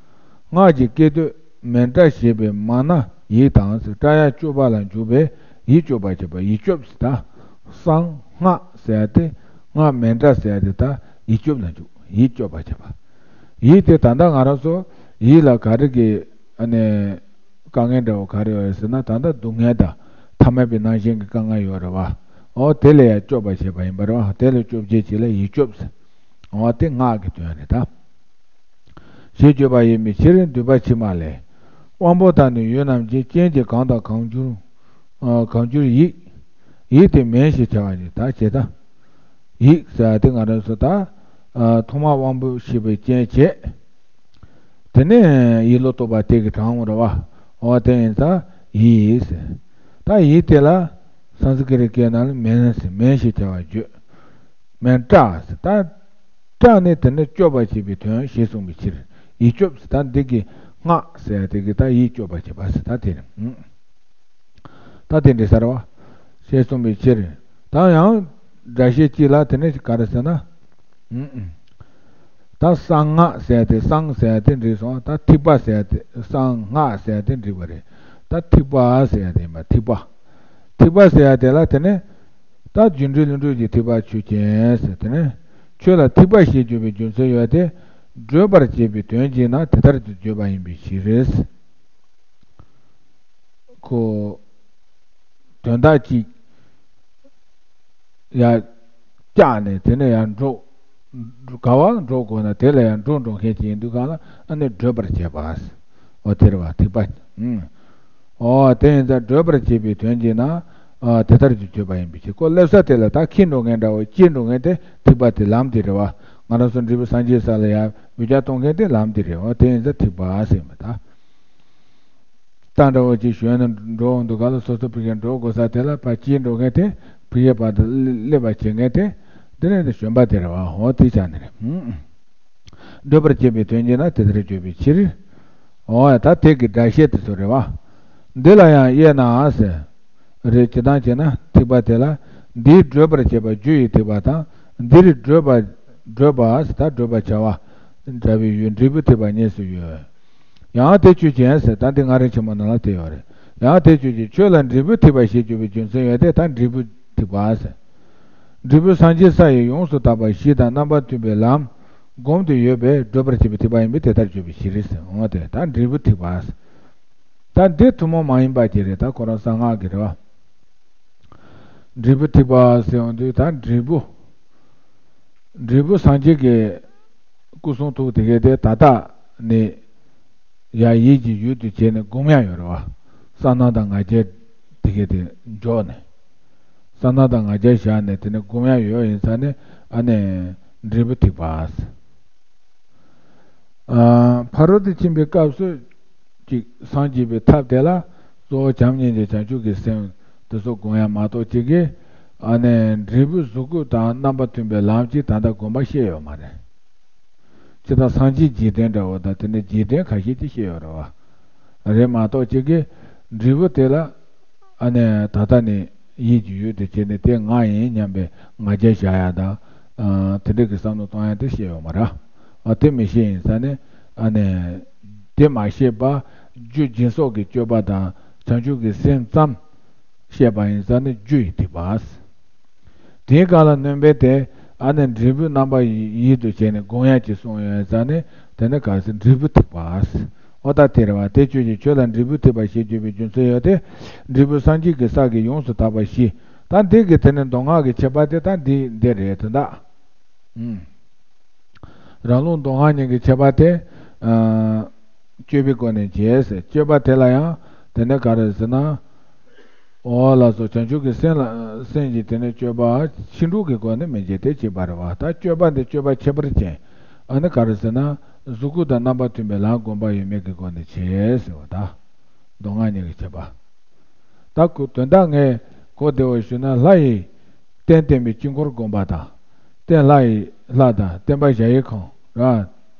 སྔགས་ཀྱི་སྐད་དོད་མཎྜལ་ཞེས་པའི་མ་ན་ཡིག་དང་། ཏྲ་ཡ་གཅོད་པ་ལ་འཇུག་པས་ཡིད་སྐྱོབ་པར་བྱེད་པ། ཡིད་སྐྱོབ་ཟེར་ད། གསང་སྔགས་ཟེར་ཡ་དེ། སྔགས་མཎྜལ་ཟེར་ཡ་དེ་ད་ཡིད་སྐྱོབ་ལ་འཇུག་ཡིད་སྐྱོབ་པར་བྱེད་པ། ཡིད་དེ་ད་ལྟ་ང་རང་ཚོ་ཡིད་ལ་ག་རེ་གི་ཨ་ནི། དཀའ་ངལ་འདྲ་བོ་ག་རེ་ཡོད་རེད་ཟེར་ན། ད་ལྟ་སྡུག་བསྔལ་དང་ཐ་མལ་པའི་སྣང་ཞེན་གྱི་དཀའ་ངལ་ཡོད་རེད་བ། འོ་དེ་ལས་ཡང་སྐྱོབ་པར་བྱེད་པ་ཡིན་པ་རེད་བ། དེ་ལས་སྐྱོབ་བྱེད་ཅིག་ལ་ཡིད་སྐྱོབ་ཟེར། འོ་དེ་སྔགས་ཀྱི་དོན་རེད་ད། ཞེས་བརྗོད་པ་ཡིན་པའི་ཕྱིར། འདུས་པ་ཕྱི་མ་ལས། དབང་པོ་དག་ནི་ཡུལ་རྣམས་ཀྱི། རྐྱེན་གྱིས་གང་དང་གང་འགྱུར། གང་འགྱུར་ཡིད། ཡིད་དེ་མིང་ཞེས་བྱ་བ་ནི་ད་ཇི་ལྟ། ཡིད་ཟེར་བ་དེ་ང་རང་ཚོ་ད། ཐོག་མར་དབང་པོ་ཤེས་པའི་རྐྱེན་བྱས། དེ་ནས་ཡིད་བློ་རྟོག་པ་དེ་གིས་དྲངས་པ་རེད་བ། འོ་དེ་ཡིན་ཙང་ཡིད་ཟེར། ད་ཡིད་དེ་ལ་སཾ་སྐྲྀ་ཏ་སྐད་ནང་ལ་མིང་ཟེར། མིང་ཞེས་བྱ་བ་བརྗོད། མཎྜལ་ཟེར་ད། ཏྲ་ནི་དེ་ནི་སྐྱོབ་པར་བྱེད་པའི་དོན་ཞེས་གསུངས་པའི་ཕྱིར། ཡིད་སྐྱོབ་ཟེར་ད་འདི་གི་སྔགས་ཟེར་ཡ་དེ་གིས་ད་ཡིད་སྐྱོབ་པར་བྱེད་པ་ཟེར་ད་དེ་རེད། ད་དེ་འདྲ་ཟེར་བ། ཞེས་གསུངས་པའི་ཕྱིར། ད་ཡང་སྒྲ་བཤད་གཅིག་ལ་དེ་ནི་ག་རེ་ཟེར་ན། ད་གསང་སྔགས་ཟེར་ཏེ་གསང་ཟེར་ཏེ་འགྲིག་སོང་། ད་ཐེག་པ་ཟེར་ཏེ་གསང་སྔགས་ཟེར་ཏེ་འགྲིག་པ་རེད། ད་ཐེག་པ་ཟེར་ཏེ་ཡིན་པ་ཐེག་པ། ཐེག་པ་ཟེར་ཏེ་ལ་དེ་ནི། ད་རྒྱུ་འབྲས་ལྷུན་གྲུབ་ཀྱི་ཐེག་པ་ཆོས་ཅན་ཟེར་དེ་ནི། ཁྱོད་ལ་ཐེག་པ་ཞེས་བརྗོད་པའི་རྒྱུ་མཚན་ཡོད་དེ། བགྲོད་པར་བྱེད་པའི་དོན་གྱིས་ན་དེ་ལྟར་དུ་བརྗོད་པ་ཡིན་པའི་ཕྱིར། ཁོ། དོན་དག་ཅིག་ཡར་བཀྱགས་ནས་དེ་ནས་ཡར་འགྲོ། ག་བར་འགྲོ་དགོས་ན་དེ་ལ་ཡར་འགྲོ་འགྲོ་མཁན་ཅིག་ཡིན་དུས་གང་ལ་ཨ་ནི་བགྲོད་པར་བྱེད་པ། འོ་དེ་རེད་བ་ཐེག་པ། ཨུམ། འོ་དེ་ཡིན་ཙང་བགྲོད་པར་བྱེད་པའི་དོན་གྱིས་ན། ཨ་དེ་ལྟར་གྱི་བརྗོད་པ་ཡིན་པའི་ཕྱིར། ཁོ་སླེབས་ས་དེ་ལ་ད་འཁྱེར་འགྲོ་མཁན་འདྲ་བོ། སྐྱེལ་འགྲོ་མཁན་དེ་ཐིགས་པ་དེ་ལམ་དེ་རེད་བ། ང་རང་ཚོ་འབྲས་བུ་སངས་རྒྱས་ས་ལ་ཡར་འབུད་རྒྱག་གཏོང་མཁན་དེ་ལམ་དེ་རེད་བ། དེ་ཡིན་ཙང་ཐིགས་པ་ཟེར་མི་ད། རྟ་འདྲ་བོ་ཅིག་ཞོན་ནས་འགྲོ་འོང་དུས་སྒང་ལ་སོ་སོ་ཕ་གིར་འགྲོ་དགོས་ས་དེ་ལ་ཕར་སྐྱེལ་འགྲོ་མཁན་དེ། ཕ་གིར་བར་དུ་སླེབས་པར་བྱེད་མཁན་དེ། དེ་ནས་དེ་ཞོན་པ་དེ་རེད་བ། འོ་དེ་ཆ་ནས་རེད། ཧུམ། བགྲོད་པར་བྱེད་པའི་དོན་གྱིས་ན་དེ་ལྟར་བརྗོད་པའི་ཕྱིར། འོ་ཡ། ད་དེ་གི་སྒྲ་བཤད་དེ་ཚོ་རེད་བ། འདི་ལ་ཡང་དབྱེ་ན་ཟེར། རེད། ཇི་ལྟར་བྱས་ན་ཐིགས་པ་དེ་ལ། འདིའི་བགྲོད་པར་བྱེད་པ་རྒྱུ་ཡི་ཐིགས་པ་དང་། འདིར་བགྲོད་པ། བགྲོད་པ་ཟེར། ད་བགྲོད་པར་བྱ་བ་འདྲ་བའི་ཡུལ་འབྲས་བུའི་ཐིགས་པ་གཉིས་སུ་ཡོད། ཡང་དེ་ཆོས་ཅན་ཟེར། ད་འདི་སྔ་རོལ་ཆེན་མོ་ནང་ལ་དེ་ཡོད་རེད། ཡང་དེ་ཆོས་ཅན། ཆོས་ལ་འབྲས་བུའི་ཐིགས་པ་ཞེས་བརྗོད་པའི་རྒྱུ་མཚན་ཡོད་དེ། ད་འབྲས་བུའི་ཐིགས་པ་ཟེར། འབྲས་བུ་སངས་རྒྱས་ས་ཡི་ཡོངས་སུ་དག་པ་བཞི་དང་རྣམ་པ་མཐུན་པའི་ལམ་བསྒོམས་ཏེ་ཡོད་པས་བགྲོད་པར་བྱེད་པའི་ཐིགས་པ་ཡིན་པས་དེ་ལྟར་བརྗོད་པའི་ཕྱིར་ཟེར། འོ་དེ་ད་འབྲས་བུ་ཐིགས་པ་ཟེར། ད་འདི་ཐུན་མོང་མ་ཡིན་པ་ཅིག་རེད། ད་ཁོ་རང་གསང་སྔགས་ཀྱི་རེད་བ། འབྲས་བུ་ཐིགས་པ་ཟེར་ཡོང་དུས། ད་འབྲས་བུ། འབྲས་བུ་སངས་རྒྱས་ཀྱི་སྐུ་གསུང་ཐུགས་དེ་གའི་དེ་ད་ལྟ་ནས་ཡར་ཡིད་ཀྱི་ཡུལ་དུ་བྱས་ནས་སྒོམ་ཡག་ཡོད་རེད་བ། བསམ་གཏན་དང་ང་རྒྱལ་དེ་གའི་དེ་འཇོག་ནས། བསམ་གཏན་དང་ང་རྒྱལ་བཞག་ནས་དེ་ནས་སྒོམ་ཡག་ཡོད་ཡིན་ཙང་ནས། ཨ་ནི་འབྲས་བུ་ཐིགས་པ། ཨ། ཕ་རོལ་ཏུ་ཕྱིན་པའི་སྐབས་སུ་ཅིག་སངས་རྒྱས་པའི་ཐབས་དེ་ལ་གཙོ་བོ་བྱམས་སྙིང་རྗེ་བྱང་ཆུབ་ཀྱི་སེམས་དེ་ཚོ་སྒོམ་ཡག་མ་གཏོགས་ཅིག་གིས། ཨ་ནི་འབྲས་བུ་གཟུགས་སྐུ་དང་རྣམ་པ་མཐུན་པའི་ལམ་གྱིས་ད་ལྟ་སྒོམ་པ་ཤེས་ཡོད་མ་རེད། ཇི་ལྟར་སངས་རྒྱས་རྗེས་དྲན་འདྲ་བོ་དང་། དེ་ནས་རྗེས་དྲན་ཁ་ཤས་ཅིག་ཤེས་ཡོད་རེད་བ། རེད་མ་གཏོགས་ཅིག་གིས་འབྲས་བུ་དེ་ལ། ཨ་ནི་ད་ལྟ་ནས་ཡིད་ཀྱི་ཡུལ་དུ་བྱས་ནས་དེ་ང་ཡིན་སྙམ་པའི་ང་རྒྱལ་བཞག་ཡག་དང་། ཨ། དེ་འདྲ་གི་བསམ་བློ་གཏོང་ཡག་དེ་ཤེས་ཡོད་མ་རེད། ཨ། དེ་མི་ཤེས་ཡིན་ཙང་ནས། ཨ་ནི་དེ་མ་ཤེས་པ། རྒྱུ་སྦྱིན་སོགས་ཀྱི་སྤྱོད་པ་དང་བྱང་ཆུབ་ཀྱི་སེམས་ཙམ་ཤེས་པ་ཡིན་ཙང་ནས་རྒྱུ་ཡི་ཐིགས་པ། དེའི་སྒང་ལ་སྣོན་པས་དེ། ཨ་ནི་འབྲས་བུའི་རྣམ་པ་ཡིད་དུ་བྱས་ནས་སྒོམ་ཡག་ཅིག་གསུངས་ཡོད་ཙང་ནས། དེ་ནི་ག་རེ་ཟེར། འབྲས་བུ་ཐིགས་པ། འོ་ད་དེ་རེད་བ། དེ་ཆོས་ཅན། ཆོས་ལ་འབྲས་བུའི་ཐིགས་པ་ཞེས་བརྗོད་པའི་རྒྱུ་མཚན་ཡོད་དེ། འབྲས་བུ་སངས་རྒྱས་ཀྱི་ས་གི་ཡོངས་སུ་དག་པ་བཞི། ད་འདི་གི་དེ་ནི་མདོ་སྔགས་ཀྱི་ཁྱད་པར་དེ་ད་འདི་འདི་རེད་དོན་དག། ཨུམ། རང་ལུགས་མདོ་སྔགས་གཉིས་ཀྱི་ཁྱད་པར་དེ། ཨ། སྤྱོད་པའི་སྒོ་ནས་འབྱེད་ཟེར། སྤྱོད་པ་དེ་ལ་ཡང་དེ་ནི་ག་རེ་ཟེར་ན། འོ་ལགས་སོ། བྱང་ཆུབ་ཀྱི་སེམས་ལ། སེམས་ཀྱི་དེ་ནི་སྤྱོད་པ་ཕྱིན་དྲུག་གི་སྒོ་ནས་མི་འབྱེད་དེ་གཅིག་པ་རེད་བ། ད་སྤྱོད་པ་འདི་སྤྱོད་པ་ཁྱད་པར་ཅན། ཨ་ནི་ག་རེ་ཟེར་ན། གཟུགས་སྐུ་དང་རྣམ་པ་མཐུན་པའི་ལམ་བསྒོམ་པ་ཡོད་མེད་ཀྱི་སྒོ་ནས་འབྱེད་ཟེར་བ་ད། མདོ་སྔགས་གཉིས་ཀྱི་ཁྱད་པར། ད་ཁོ་དོན་དག་ངས་གོ་བདེ་བར་ཞུས་ན། ལྷ་ཡི་རྟེན་བརྟེན་པའི་དཀྱིལ་འཁོར་བསྒོམ་པ་དང་། རྟེན་ལྷ་ཡི། ལྷ་དང་བརྟེན་པ་གཞལ་ཡས་ཁང་ར།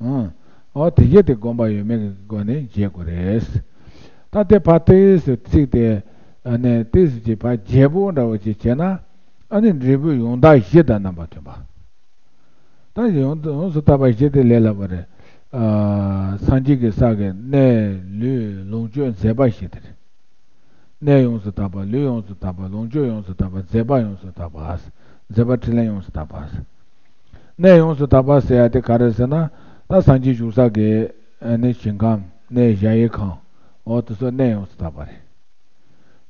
ཨང་། འོ་དེ་གས་དེ་བསྒོམ་པ་ཡོད་མེད་ཀྱི་སྒོ་ནས་འབྱེད་དགོས་རེད། ད་དེ་ཕར་ཏོག་ཙམ་ཚིག་དེ། ཨ་ནི་ཏོག་ཙམ་ཅིག་ཕར་རྒྱས་པོ་འདྲ་བོ་ཅིག་བྱས་ན། ཨ་ནི་འབྲས་བུ་ཡང་དག་བཞི་དང་རྣམ་པ་མཐུན་པ། ད་ཡོངས་ཡོངས་སུ་དག་པ་བཞི་དེ་ལས་སླ་པོ་རེད། ཨ། སངས་རྒྱས་ཀྱི་ས་གི་གནས་ལུས་ལོངས་སྤྱོད་མཛད་པ་བཞི་དེ་རེད། གནས་ཡོངས་སུ་དག་པ། ལུས་ཡོངས་སུ་དག་པ། ལོངས་སྤྱོད་ཡོངས་སུ་དག་པ། མཛད་པ་ཡོངས་སུ་དག་པ། མཛད་པ་འཕྲིན་ལས་ཡོངས་སུ་དག་པ། གནས་ཡོངས་སུ་དག་པ་ཟེར་ཡག་དེ་ག་རེ་ཟེར་ན། ད་སངས་རྒྱས་བཞུགས་ས་གི། ཨ་ནི་ཞིང་ཁམས། གནས་གཞལ་ཡས་ཁང་། འོ་དེ་ཚོ་གནས་ཡོངས་སུ་དག་པ་རེད།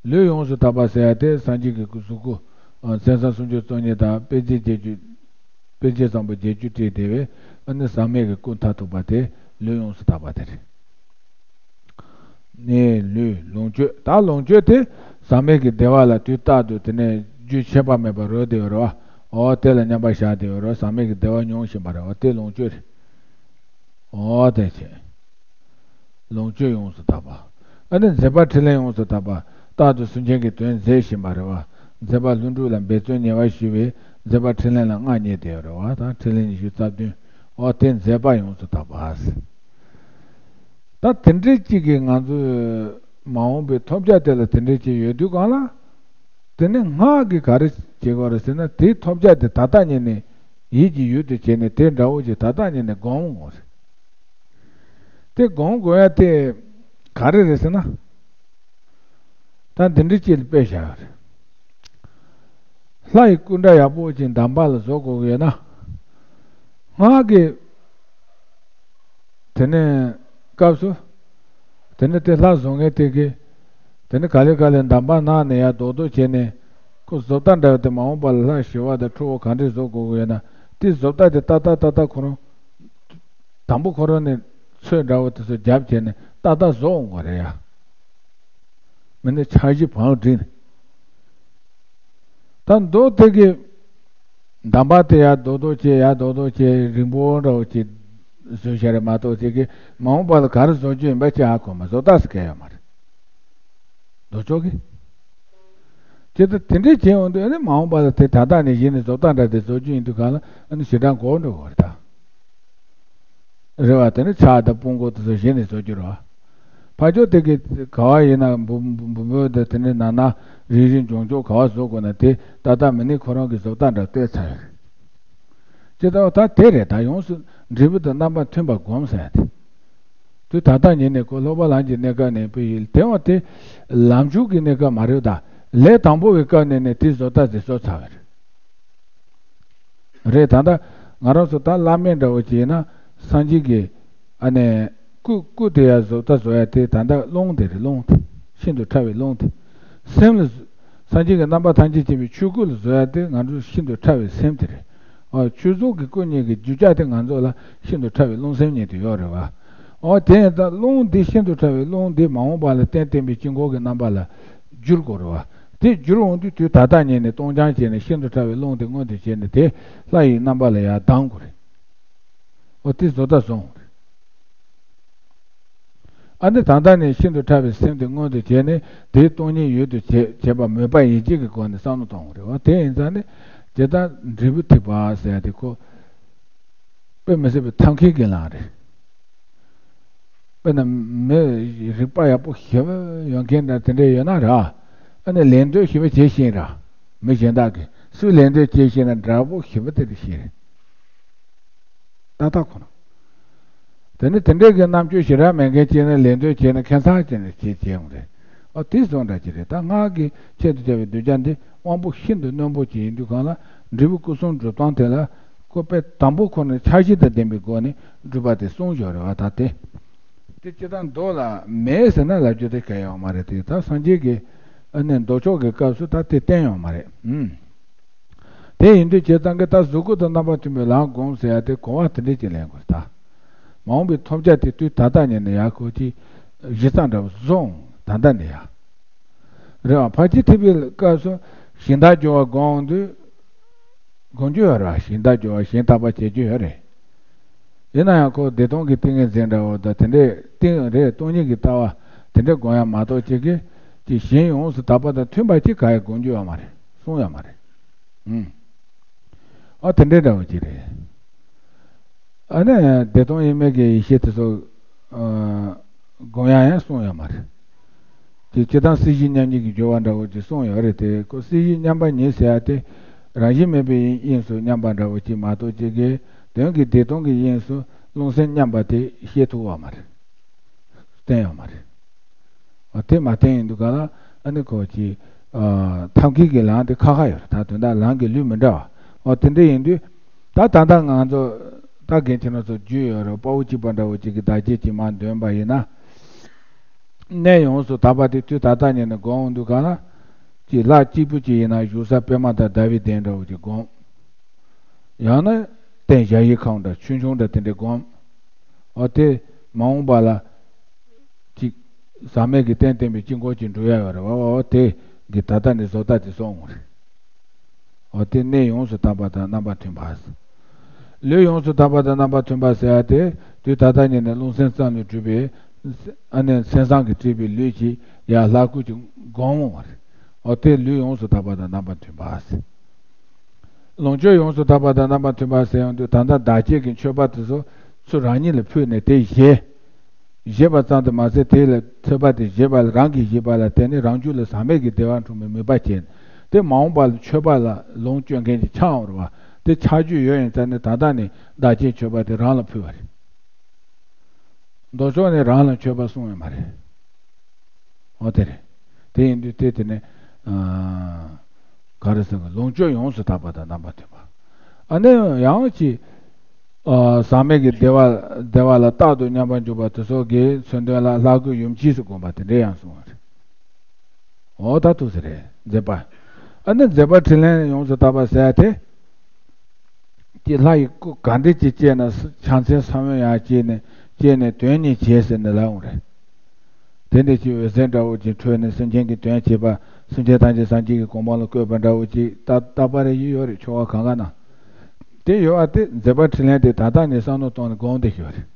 ལུས་ཡོངས་སུ་དག་པ་ཟེར་ཡག་དེ་སངས་རྒྱས་ཀྱི་སྐུ་གཟུགས་སྐུ། ཨ། མཚན་བཟང་སུམ་ཅུ་སོ་གཉིས་དང་། དཔེ་བྱད་བརྒྱད་ཅུ། དཔེ་བྱད་བཟང་པོ་བརྒྱད་ཅུ་སྤྲས་ཏེ་བས། ཨ་ནི་ཟག་མེད་ཀྱི་སྐུ་མཐར་ཐུག་པ་དེ་ལུས་ཡོངས་སུ་དག་པ་དེ་རེད། གནས་ལུས་ལོངས་སྤྱོད། ད་ལོངས་སྤྱོད་དེ་ཟག་མེད་ཀྱི་བདེ་བ་ལ་དུས་རྟག་ཏུ་དེ་ནས་རྒྱུན་ཆད་པ་མེད་པར་རོལ་བསྡད་ཡོད་རེད་བ། འོ་དེ་ལ་མཉམ་པར་བཞག་བསྡད་ཡོད་རེད་བ། ཟག་མེད་ཀྱི་བདེ་བ་མྱོང་བཞིན་པ་རེད་བ། དེ་ལོངས་སྤྱོད་རེད། འོ་དེ་བྱས། ལོངས་སྤྱོད་ཡོངས་སུ་དག་པ། ཨ་ནི་མཛད་པ་འཕྲིན་ལས་ཡོངས་སུ་དག་པ། རྟག་ཏུ་སེམས་ཅན་གྱི་དོན་མཛད་བཞིན་པ་རེད་བ། མཛད་པ་ལྷུན་གྲུབ་ལ་འབད་བརྩོན་ཉེ་བར་ཞུ་བས་མཛད་པ་འཕྲིན་ལས་ལ་མངའ་བརྙེས་བསྡད་ཡོད་རེད་བ། ད་འཕྲིན་ལས་ཉི་ཤུ་རྩ་བདུན། འོ་དེ་མཛད་པ་ཡོངས་སུ་དག་པ། ད་དེ་འདྲའི་གཅིག་གིས་ང་ཚོས་མ་འོངས་པའི་ཐོབ་བྱ་དེ་ལ་དེ་འདྲའི་གཅིག་ཡོད་དུས་གང་ལ། དེ་ནི་སྔགས་ཀྱིས་ག་རེ་བྱེད་དགོས་རེད་ཟེར་ན། དེའི་ཐོབ་བྱ་དེ་ད་ལྟ་ཉིད་ནས་ཡིད་ཀྱི་ཡུལ་དུ་བྱས་ནས་དེ་འདྲ་བོ་ཅིག་ད་ལྟ་ཉིད་ནས་སྒོམ་དགོས་རེད། དེ་སྒོམ་དགོས་ཡ་དེ་ག་རེ་རེད་ཟེར་ན། ད་འདི་འདྲའི་ཅིག་ལ་དཔེ་བཞག་ཡོད་རེད། ལྷ་ཡི་སྐུ་འདྲ་ཡག་པོ་ཅིག་འདམ་བག་ལ་བཟོ་དགོས་ཀྱི་ཡོད་ན། སྔགས་ཀྱི། དེ་ནས་སྐབས་སུ། དེ་ནས་དེ་ལྷ་བཟོ་མཁན་དེ་གིས། དེ་ནས་ག་ལེ་ག་ལེ་འདམ་བག་ནང་ནས་ཡར་རྡོག་རྡོག་བྱས་ནས། ཁོ་བཟོ་ལྟ་འདྲ་བ་དེ་མ་འོངས་པ་ལ་ལྷ་ཞི་བ་དང་ཁྲོ་བོ་གང་འདྲས་བཟོ་དགོས་ཀྱི་ཡོད་ན། དེ་བཟོ་ལྟ་དེ་ཏག་ཏག་ཏག་ཏག་ཁོ་རང་། དང་པོ་ཁོ་རང་ནས་ཚོས་འདྲ་བོ་དེ་ཚོ་རྒྱབ་བྱས་ནས་ཏག་ཏག་བཟོ་འོང་བ་རེད་ཡ། མི་ནི་འཆར་གཞི་བང་བསྒྲིགས་ནས། ད་མདོ་དེ་གི་གདམས་པ་དེ་ཡར་རྡོག་རྡོག་བྱས་ཡར་རྡོག་རྡོག་བྱས་རིང་པོ་འདྲ་བོ་ཅིག་བཟོས་བཞག་རེད་མ་གཏོགས་དེ་གི་མ་འོངས་པ་ལ་ག་རེ་བཟོ་རྒྱུ་ཡིན་པ་ཅིག་ཧ་གོ་མ། བཟོ་ལྟ་ཟེར་མཁན་ཡོད་མ་རེད། མདོ་ཕྱོགས་ཀྱི། ཇི་ལྟར་དེ་འདྲའི་བྱས་ཡོང་དུས་ཨ་ནི་མ་འོངས་པ་ལ་དེ་ད་ལྟ་ནས་གཞི་ནས་བཟོ་ལྟ་འདྲ་དེ་བཟོ་རྒྱུ་ཡིན་དུས་གང་ལ་ཨ་ནི་ཞེ་དྲག་འགོར་འགྲོ་གི་རེད་ད། རེད་བ། དེ་ནི་ཕྱག་དང་དཔུང་མགོ་དེ་ཚོ་གཞི་ནས་བཟོ་རྒྱུ་རེད་བ། ཕར་ཕྱོགས་དེ་གི་ག་བ་ཡིན་ན་འབུ་འབུ་འབུ་འབུ་དང་དེ་ནི་ན་ན་རིལ་རིལ་འཇོང་འཇོག་ག་བ་བཟོ་དགོས་ན་དེ་ད་ལྟ་མི་ནི་ཁོ་རང་གི་བཟོ་ལྟ་འདྲ་བལྟས་ཚར་ཡོད་རེད། ཇི་ལྟར་ད་དེ་རེད། ད་ཡོངས་སུ་འབྲས་བུ་དང་རྣམ་པ་མཐུན་པར་བསྒོམ་ཟེར་ཡ་དེ། དུས་ད་ལྟ་ཉིད་ནས་ཁོ་སློབ་པ་ལམ་གྱི་གནས་སྐབས་ནས་བུ་ཡིན་དེ་བ་དེ་ལམ་འཇུག་གི་གནས་སྐབས་མ་རེད་ད། ལས་དང་པོ་བའི་སྐབས་ནས་ནས་དེ་བཟོ་ལྟ་དེ་བཟོ་ཚར་བ་རེད། རེད། ད་ལྟ་ང་རང་ཚོ་ད་བླ་མེད་འདྲ་བོ་ཅིག་ཡིན་ན་སངས་རྒྱས་ཀྱི་ཨ་ནི་སྐུ་སྐུ་དེ་ཡ་བཟོ་ལྟ་བཟོ་ཡ་དེ་ད་ལྟ་རླུང་དེ་རེད། རླུང་དེ་ཤིན་ཏུ་ཕྲ་བའི་རླུང་དེ་སེམས་ལ་སངས་རྒྱས་ཀྱི་རྣམ་པ་ཐམས་ཅད་མཁྱེན་པའི་ཆོས་སྐུ་ལ་བཟོ་ཡ་དེ་ང་ཚོ་ཤིན་ཏུ་ཕྲ་བའི་སེམས་དེ་རེད། ཨ་ཆོས་ཚོགས་ཀྱི་སྐུ་གཉིས་ཀྱི་རྒྱུ་ཆ་དེ་ང་ཚོ་ལ་ཤིན་ཏུ་ཕྲ་བའི་རླུང་སེམས་གཉིས་དེ་ཡོད་རེད་བ། ཨོ་དེ་ཡིན་ཙང་རླུང་འདི་ཤིན་ཏུ་ཕྲ་བའི་རླུང་འདི་མ་འོངས་པ་ལ་རྟེན་བརྟེན་པའི་དཀྱིལ་འཁོར་གྱི་རྣམ་པ་ལ་བསྒྱུར་དགོས་རེད་བ། དེ་བསྒྱུར་འོང་དུས་དུས་ད་ལྟ་ཉིད་ནས་སྟོང་སྦྱང་བྱས་ནས་ཤིན་ཏུ་ཕྲ་བའི་རླུང་དེ་མངོན་དུ་བྱས་ནས་དེ་ལྷ་ཡི་རྣམ་པ་ལ་ཡར་ལྡང་དགོས་རེད། ཨོ་དེ་བཟོ་ལྟ་བཟོ་འོང་རེད། ཨ་ནི་ད་ལྟ་ནས་ཤིན་ཏུ་ཕྲ་བའི་སེམས་དེ་མངོན་དུ་བྱས་ནས་དེའི་སྟོང་ཉིད་ཡུལ་དུ་བྱེད་བྱེད་པ་མོས་པ་ཡིད་བྱེད་ཀྱི་སྒོ་ནས་བསམ་བློ་གཏོང་དགོས་རེད་བ། དེ་ཡིན་ཙང་ནི་ཇི་ལྟར་འབྲས་བུ་ཐེག་པ་ཟེར་ཡ་དེ་ཁོ་དཔེ་མི་སྲིད་པའི་ཐབས་མཁས་ཀྱི་ལམ་རེད། དཔེར་ན་མི་རིག་པ་ཡག་པོ་ཞེ་པོ་ཡོད་མཁན་འདྲ་དེ་འདྲ་ཡོད་ན་ར། ཨ་ནི་ལད་ཟློས་ཞེ་པོ་བྱེད་ཤེས་ར། མི་གཞན་དག་གིས་སུས་ལད་ཟློས་བྱེད་ཤེས་ན་འདྲ་པོ་ཞེ་པོ་དེ་འདྲ་ཞིག་རེད། ཏག་ཏག་ཁོ་ན། དེ་ནི་དེ་འདྲའི་གི་རྣམ་དཔྱོད་ཞེ་དྲག་མེད་མཁན་བྱས་ན་ལད་ཟློས་བྱས་ན་ཁེ་མཚར་ཅན་ནས་བྱེད་བྱེད་ཡོང་རེད། ཨ་དེ་བཟོ་འདྲ་ཅིག་རེད། ད་སྔགས་ཀྱི་ཆེད་དུ་བྱ་བའི་གདུལ་བྱ་འདི་དབང་པོ་ཤིན་ཏུ་རྣོན་པོ་ཅིག་ཡིན་དུས་གང་ལ་འབྲས་བུ་སྐུ་གསུམ་སྒྲུབ་སྟངས་དེ་ལ་ཁོ་དཔེ་དང་པོ་ཁོ་ནས་འཆར་གཞི་དང་ལྡན་པའི་སྒོ་ནས་སྒྲུབ་པ་དེ་གསུངས་ཡོད་རེད་བ། ད་དེ་དེ་སྤྱིར་བཏང་མདོ་ལ་མེད་ཟེར་ན་ལབ་རྒྱུ་དེ་གལ་ཡོད་མ་རེད། དེ་ད་སངས་རྒྱས་ཀྱི་ཨ་ནི་མདོ་ཕྱོགས་ཀྱི་སྐབས་སུ་ད་དེ་བསྟན་ཡོད་མ་རེད། ཨུམ། དེ་ཡིན་དུས་བྱས་ཙང་གི་ད་གཟུགས་སྐུ་དང་རྣམ་པ་མཐུན་པའི་ལམ་བསྒོམ་ཟེར་ཡ་དེ་གོ་བ་དེ་འདྲས་ཅིག་ལེན་དགོས་ད། མ་འོངས་པའི་ཐོབ་བྱ་དེ་དུས་ད་ལྟ་ཉིད་ནས་ཡར་ཁོ་ཅིག་གཞི་རྩ་འདྲ་བོ་བཟོ་འོང་། ད་ལྟ་ནས་ཡར། རེད་བ། ཕར་ཕྱིན་ཐེག་པའི་སྐབས་སུ་གཞན་དག་སྦྱོར་བ་བསྒོམ་འོང་དུས་སྒོམ་རྒྱུ་ཡོད་རེད་བ། གཞན་དག་སྦྱོར་བ་གཞན་དག་པ་བྱེད་རྒྱུ་ཡོད་རེད། ཡིན་ན་ཡང་ཁོ་བདེ་སྟོང་གི་ཏིང་ངེ་འཛིན་འདྲ་བོ་དང་དེ་འདྲས་ཏིང་རེད། སྟོང་ཉིད་ཀྱི་ལྟ་བ་དེ་འདྲས་སྒོམ་ཡ་མ་གཏོགས་ཅིག་གི་ཅིག་གཞན་ཡོངས་སུ་དག་པ་དང་མཐུན་པ་ཅིག་ག་ཡེ་སྒོམ་རྒྱུ་ཡོད་མ་རེད། གསུངས་ཡོད་མ་རེད། ཨུམ། ཨ་དེ་འདྲའི་འདྲ་བོ་ཅིག་རེད། ཨ་ནི་བདེ་སྟོང་དབྱེར་མེད་ཀྱི་ཡེ་ཤེས་དེ་ཚོ་ཨ་སྒོམ་ཡ་ཡང་གསུངས་ཡོད་མ་རེད། ཅིག་སྤྱིར་བཏང་སྲིད་ཞི་མཉམ་ཉིད་ཀྱི་སྦྱོར་བ་འདྲ་བོ་ཅིག་གསུངས་ཡོད་རེད་དེ། ཁོ་སྲིད་ཞི་མཉམ་པ་ཉིད་ཟེར་ཡ་དེ་རང་བཞིན་མེད་པའི་དབྱིངས་སུ་མཉམ་པ་འདྲ་བོ་ཅིག་མ་གཏོགས་ཅིག་གི་དོན་གྱི་བདེ་སྟོང་གི་དབྱིངས་སུ་རླུང་སེམས་མཉམ་པ་དེ་བཤད་ཐུབ་པ་མ་རེད། བསྟན་ཡོད་མ་རེད། འོ་དེ་མ་བསྟན་ཡིན་དུས་ག་ལ་ཨ་ནི་ཁོ་ཅིག་ཨ་ཐབས་མཁས་ཀྱི་ལམ་དེ་ཁ་ཁ་ཡོད་རེད། ད་དོན་དག་ལམ་གྱི་ལུས་མི་འདྲ་བ། འོ་དེ་འདྲ་ཡིན་དུས་ད་ད་ལྟ་ང་ཚོ་ད་རྒན་ཁྱེད་རང་ཚོ་རྒྱུས་ཡོད་རེད། དཔའ་བོ་གཅིག་པ་འདྲ་བོ་ཅིག་གིས་བདག་བསྐྱེད་ཅིག་མར་འདོན་པ་ཡིན་ན། གནད་ཡོངས་སུ་དག་པ་དེ་དུས་ད་ལྟ་ཉིད་ནས་སྒོམ་འོང་དུས་ག་ལ་ཅིག་ལྷ་གཅིག་པུ་ཅིག་ཡིན་ན་བཞུགས་ས་པདྨ་དང་ཟླ་བའི་གདན་འདྲ་བོ་ཅིག་སྒོམ། ཡང་ན་རྟེན་གཞལ་ཡས་ཁང་འདྲ་ཆུང་ཆུང་འདྲ་དེ་འདྲས་སྒོམ། འོ་དེ་མ་འོངས་པ་ལ་ཅིག་ཟག་མེད་ཀྱི་རྟེན་བརྟེན་པའི་དཀྱིལ་འཁོར་ཅིག་འགྲུབ་ཡ་ཡོད་རེད་བ། འོ་དེ་གི་ད་ལྟ་ནས་བཟོ་ལྟ་དེ་གསུངས་འོང་རེད། འོ་དེ་གནད་ཡོངས་སུ་དག་པ་དང་རྣམ་པ་མཐུན་པ། ལུས་ཡོངས་སུ་དག་པ་དང་རྣམ་པ་མཐུན་པ་ཟེར་ཡ་དེ་དུས་ད་ལྟ་ཉིད་ནས་རླུང་སེམས་ཙམ་ལས་གྲུབ་པའི་ཨ་ནི་སེམས་བཟང་གིས་བསྒྲིབས་པའི་ལུས་ཀྱིས་ཡར་ལྷ་སྐུ་ཅིག་སྒོམ་འོང་བ་རེད། འོ་དེ་ལུས་ཡོངས་སུ་དག་པ་དང་རྣམ་པ་མཐུན་པ་ཟེར། ལོངས་སྤྱོད་ཡོངས་སུ་དག་པ་དང་རྣམ་པ་མཐུན་པ་ཟེར་ཡོང་དུས་ད་ལྟ་བདག་བསྐྱེད་ཀྱི་མཆོད་པ་དེ་ཚོ་ཚུར་རང་ཉིད་ལ་ཕུལ་ནས་དེ་བཞེས། བཞེས་པ་ཙམ་དུ་མ་ཟད་དེ་ལ་མཆོད་པ་དེ་བཞེས་པ་ལ་རང་གིས་བཞེས་པ་ལ་བརྟེན་ནས་རང་རྒྱུད་ལ་ཟག་མེད་ཀྱི་བདེ་བ་འཁྲུངས་པའི་མོས་པ་བྱས། དེ་མ་འོངས་པ་ལ་མཆོད་པ་ལ་ལོངས་སྤྱོད་མཁན་ཅིག་ཆགས་འོང་བ་དེ་ཆགས་རྒྱུ་ཡོད་ཡིན་ཙང་ནི་ད་ལྟ་ནས་བདག་བསྐྱེད་མཆོད་པ་དེ་རང་ལ་ཕུལ་བ་རེད། མདོ་ཕྱོགས་ནས་རང་ལ་མཆོད་པ་གསུངས་ཡོད་མ་རེད། འོ་དེ་རེད། དེ་ཡིན་དུས་དེ་དེ་ནས་ཨ་ག་རེ་ཟེར་གི་ལོངས་སྤྱོད་ཡོངས་སུ་དག་པ་དང་རྣམ་པ་མཐུན་པ། ཨ་ནི་ཡང་ཅིག་ཨ་ཟག་མེད་ཀྱི་བདེ་བ་བདེ་བ་ལ་རྟག་ཏུ་མཉམ་པར་འཇུག་པ་དེ་ཚོ་གི་མཚོན་དོན་ལ་ལྷ་སྐུ་ཡུམ་གྱིས་སུ་བསྒོམ་པ་དེ་འདྲའི་ཡང་གསུངས་པ་རེད། འོ་ད་ཐུགས་སུ་རེད། མཛད་པ། ཨ་ནི་མཛད་པ་འཕྲིན་ལས་ཡོངས་སུ་དག་པ་ཟེར་ཡ་དེ། ཀྱི་ལྷ་ཡི་སྐུ་ག་འདྲ་ཅིག་སྐྱེས་ན་ཕྱག་མཚན་ས་བོན་ཡར་སྐྱེས་ནས་སྐྱེས་ནས་དོན་གཉིས་བྱས་ཟེར་ནས་ལབ་འོང་རེད། དེ་འདྲ་ཅིག་འོད་ཟེར་འདྲ་བོ་ཅིག་འཕྲོས་ནས་སེམས་ཅན་གྱི་དོན་བྱེད་པ་ སེམས་ཅན་ཐམས་ཅད་སངས་རྒྱས་ཀྱི་གོ་འཕང་ལ་བཀོད་པ་འདྲ་བོ་ཅིག་ད་ད་པ་རེ་ཡོད་ཡོད་རེད། ཆོ་ག་གང་ག་ན་དེ་ཡོད་པ་དེ་མཛད་པ་འཕྲིན་ལས་དེ་ད་ལྟ་ནས་བསམ་བློ་གཏོང་ནས་སྒོམ་བསྡད་ཡོད་རེད།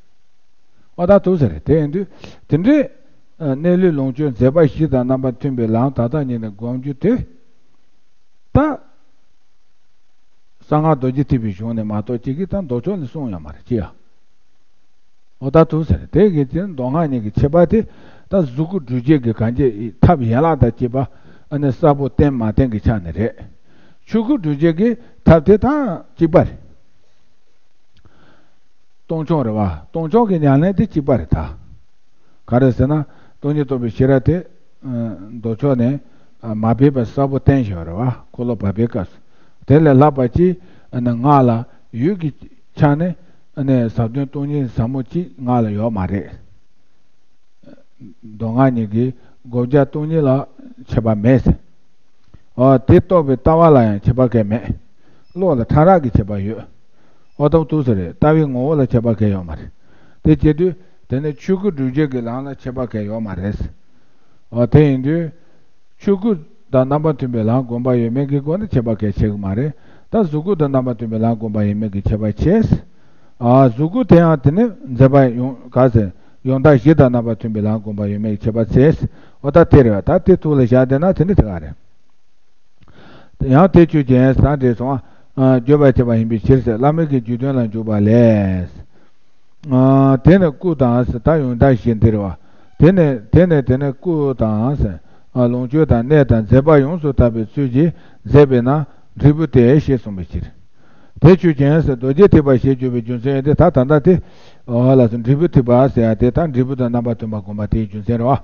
ཨོ་ད་ཐུག་ས་རེད། དེ་ཡིན་དུས་དེ་འདྲའི་གནས་ལུགས་ལོངས་སྤྱོད་མཛད་པ་བཞི་དང་རྣམ་པ་མཐུན་པའི་ལམ་ད་ལྟ་ཉིད་ནས་སྒོམ་རྒྱུ་དེ་ད། གསང་སྔགས་རྡོ་རྗེ་ཐེག་པའི་གཞུང་ནས་མ་གཏོགས་གཅིག་གིས་ད་མདོ་ཕྱོགས་ནས་གསུངས་ཡོད་མ་རེད་ཅི་ཡ། ཨོ་ད་ཐུག་ས་རེད། དེ་གི་དེ་མདོ་སྔགས་གཉིས་ཀྱི་ཁྱད་པར་དེ་ད་གཟུགས་སྐུ་སྒྲུབ་བྱེད་ཀྱི་གང་ཅི་ཐབས་ཡན་ལག་དང་བཅས་པ་ཨ་ནི་གསལ་པོ་བསྟན་མ་བསྟན་གྱི་ཆ་ནས་རེད། ཆོས་སྐུ་སྒྲུབ་བྱེད་ཀྱི་ཐབས་དེ་ད་གཅིག་པ་རེད། སྟོང་ཕྱོགས་རེད་བ། སྟོང་ཕྱོགས་ཀྱི་ཉམས་ལེན་དེ་གཅིག་པ་རེད་ད། ག་རེ་ཟེར་ན་སྟོང་ཉིད་རྟོགས་པའི་ཤེས་རབ་དེ་མདོ་ཕྱོགས་ནས་མ་སྦས་པ་གསལ་པོ་བསྟན་བཞག་རེད་བ། འཁོར་ལོ་བར་པའི་སྐབས་སུ། དེ་ལས་ལྷག་པ་ཅིག་ནི་སྔགས་ལ་ཡུལ་གྱི་ཆ་ནས་ནི་ཟབ་དོན་སྟོང་ཉིད་ཟབ་མོ་ཅིག་སྔགས་ལ་ཡོད་མ་རེད། མདོ་སྔགས་གཉིས་ཀྱི་སྒོ་བརྒྱ་སྟོང་ཉིད་ལ་ཁྱད་པར་མེད་ཟེར། ཨོ་དེ་རྟོགས་པའི་ལྟ་བ་ལ་ཡང་ཁྱད་པར་གང་མེད། བློ་ལ་ཕྲ་རགས་ཀྱི་ཁྱད་པར་ཡོད། ཨོ་ད་ཐུག་ས་རེད། ལྟ་བའི་ངོ་བོ་ལ་ཁྱད་པར་གང་ཡོད་མ་རེད། དེ་བྱེད་དུས་དེ་ནི་ཆོས་སྐུ་སྒྲུབ་བྱེད་ཀྱི་ལམ་ལ་ཁྱད་པར་གང་ཡོད་མ་རེད། ཨོ་དེ་ཡིན་དུས་ཆོས་སྐུ་དང་རྣམ་པ་མཐུན་པའི་ལམ་བསྒོམ་པ་ཡོད་མེད་ཀྱི་སྒོ་ནས་ཁྱད་པར་གང་ཕྱེ་གི་མ་རེད། ད་གཟུགས་སྐུ་དང་རྣམ་པ་མཐུན་པའི་ལམ་བསྒོམ་པ་ཡོད་མེད་ཀྱི་ཁྱད་པར་ཕྱེ། ཨ་གཟུགས་སྐུ་དེ་ཡང་དེ་ནི་མཛད་པ་ཡོངས་ག་ཟེར་ཡང་དག་བཞི་དང་རྣམ་པ་མཐུན་པའི་ལམ་བསྒོམ་པ་ཡོད་མེད་ཀྱི་ཁྱད་པར་ཕྱེ། ཨོ་ད་དེ་རེད་བ། ད་དེ་ཐུགས་ལ་བཞག་བསྡད་ན་དེ་ནི་དེ་ག་རེད། ཡང་དེ་ཆོས་ཅན་ཟེར་ད་འདྲེས་སོང་ཨ། བརྗོད་པར་བྱེད་པ་ཡིན་པའི་ཕྱིར་ཟེར། བླ་མེད་ཀྱི་རྒྱུད་དོན་ལ་འཇུག་པ་ལས། ཨ་དེ་ནི་སྐུ་དང་ཟེར་ད་ཡང་དག་བཞི་འདིར་བ། དེ་ནི་དེ་ནི་དེ་ནི་སྐུ་དང་ཟེར། ཨ་ལོངས་སྤྱོད་དང་གནས་དང་མཛད་པ་ཡོངས་སུ་དག་པའི་ཚུལ་གྱིས་མཛད་པས་ན་འབྲས་བུ་སྟེ་ཞེས་གསུངས་པའི་ཕྱིར། དེ་ཆོས་ཅན་ཟེར་རྡོ་རྗེ་ཐེག་པ་ཞེས་བརྗོད་པའི་རྒྱུ་མཚན་ཡོད་དེ་ད་ད་ལྟ་དེ། ཨོ་ལགས་སོ། འབྲས་བུ་ཐེག་པ་ཟེར་ཡ་དེ་ད་འབྲས་བུ་དང་རྣམ་པ་མཐུན་པ་སྒོམ་པ་དེའི་རྒྱུ་མཚན་རེད་བ།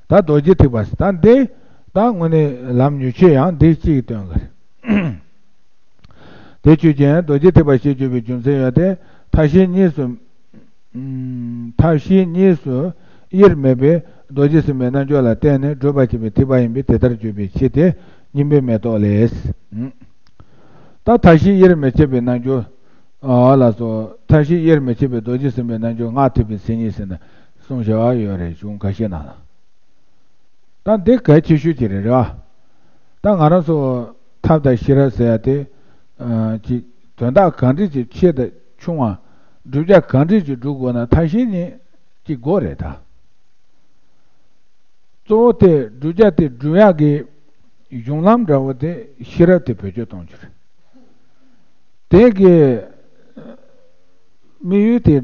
ད་རྡོ་རྗེ་ཐེག་པ་ཟེར་ད་འདི་ད་དངོས་གནས་ལམ་ཉུང་ཤས་ཡང་འདི་གཅིག་སྟོན་གི་རེད། དེ་ཆོས་ཅན་རྡོ་རྗེ་ཐེག་པ་ཞེས་བརྗོད་པའི་རྒྱུ་མཚན་ཡོད་དེ་མཐའ་བཞི་གཉིས་སུ། མཐའ་བཞི་གཉིས་སུ་དབྱེར་མེད་པའི་རྡོ་རྗེ་སེམས་དཔའི་རྣལ་འབྱོར་ལ་བརྟེན་ནས་བསྒྲུབ་པར་བྱེད་པའི་ཐེག་པ་ཡིན་པས་དེ་ལྟར་བརྗོད་པའི་ཕྱིར་ཏེ། སྙིང་པོའི་མེ་ཏོག་ལས། ད་མཐའ་བཞི་དབྱེར་མི་ཕྱེད་པའི་རྣལ་འབྱོར། ཨ་ལགས་སོ། མཐའ་བཞི་དབྱེར་མི་ཕྱེད་པའི་རྡོ་རྗེ་སེམས་དཔའི་རྣལ་འབྱོར་སྔགས་ཐེག་པའི་མཚན་ཉིད་ཟེར་ནས་གསུངས་བཞག་པ་ཡོད་རེད་གཞུང་ཁ་ཤས་ནང་ལ། ད་འདི་གལ་ཆེ་ཤོས་ཅིག་རེད་རེད་བ། ད་ང་རང་ཚོ་ཐབས་དང་ཤེས་རབ་ཟེར་ཡ་དེ། ཨ་ཅིག་དོན་དག་གང་འདྲ་ཅིག་ཆེ་དང་ཆུང་བ། བསྒྲུབ་བྱ་གང་འདྲ་ཅིག་སྒྲུབ་དགོས་ན་མཐའ་བཞི་ནི་ཅིག་དགོས་རེད་ད། གཙོ་བོ་དེ་བསྒྲུབ་བྱ་དེ་སྒྲུབ་ཡག་གི་གཞུང་ལམ་འདྲ་བོ་དེ་ཤེས་རབ་དེ་བེད་སྤྱོད་གཏོང་རྒྱུ་རེད། དེ་གི་དམིགས་ཡུལ་དེ་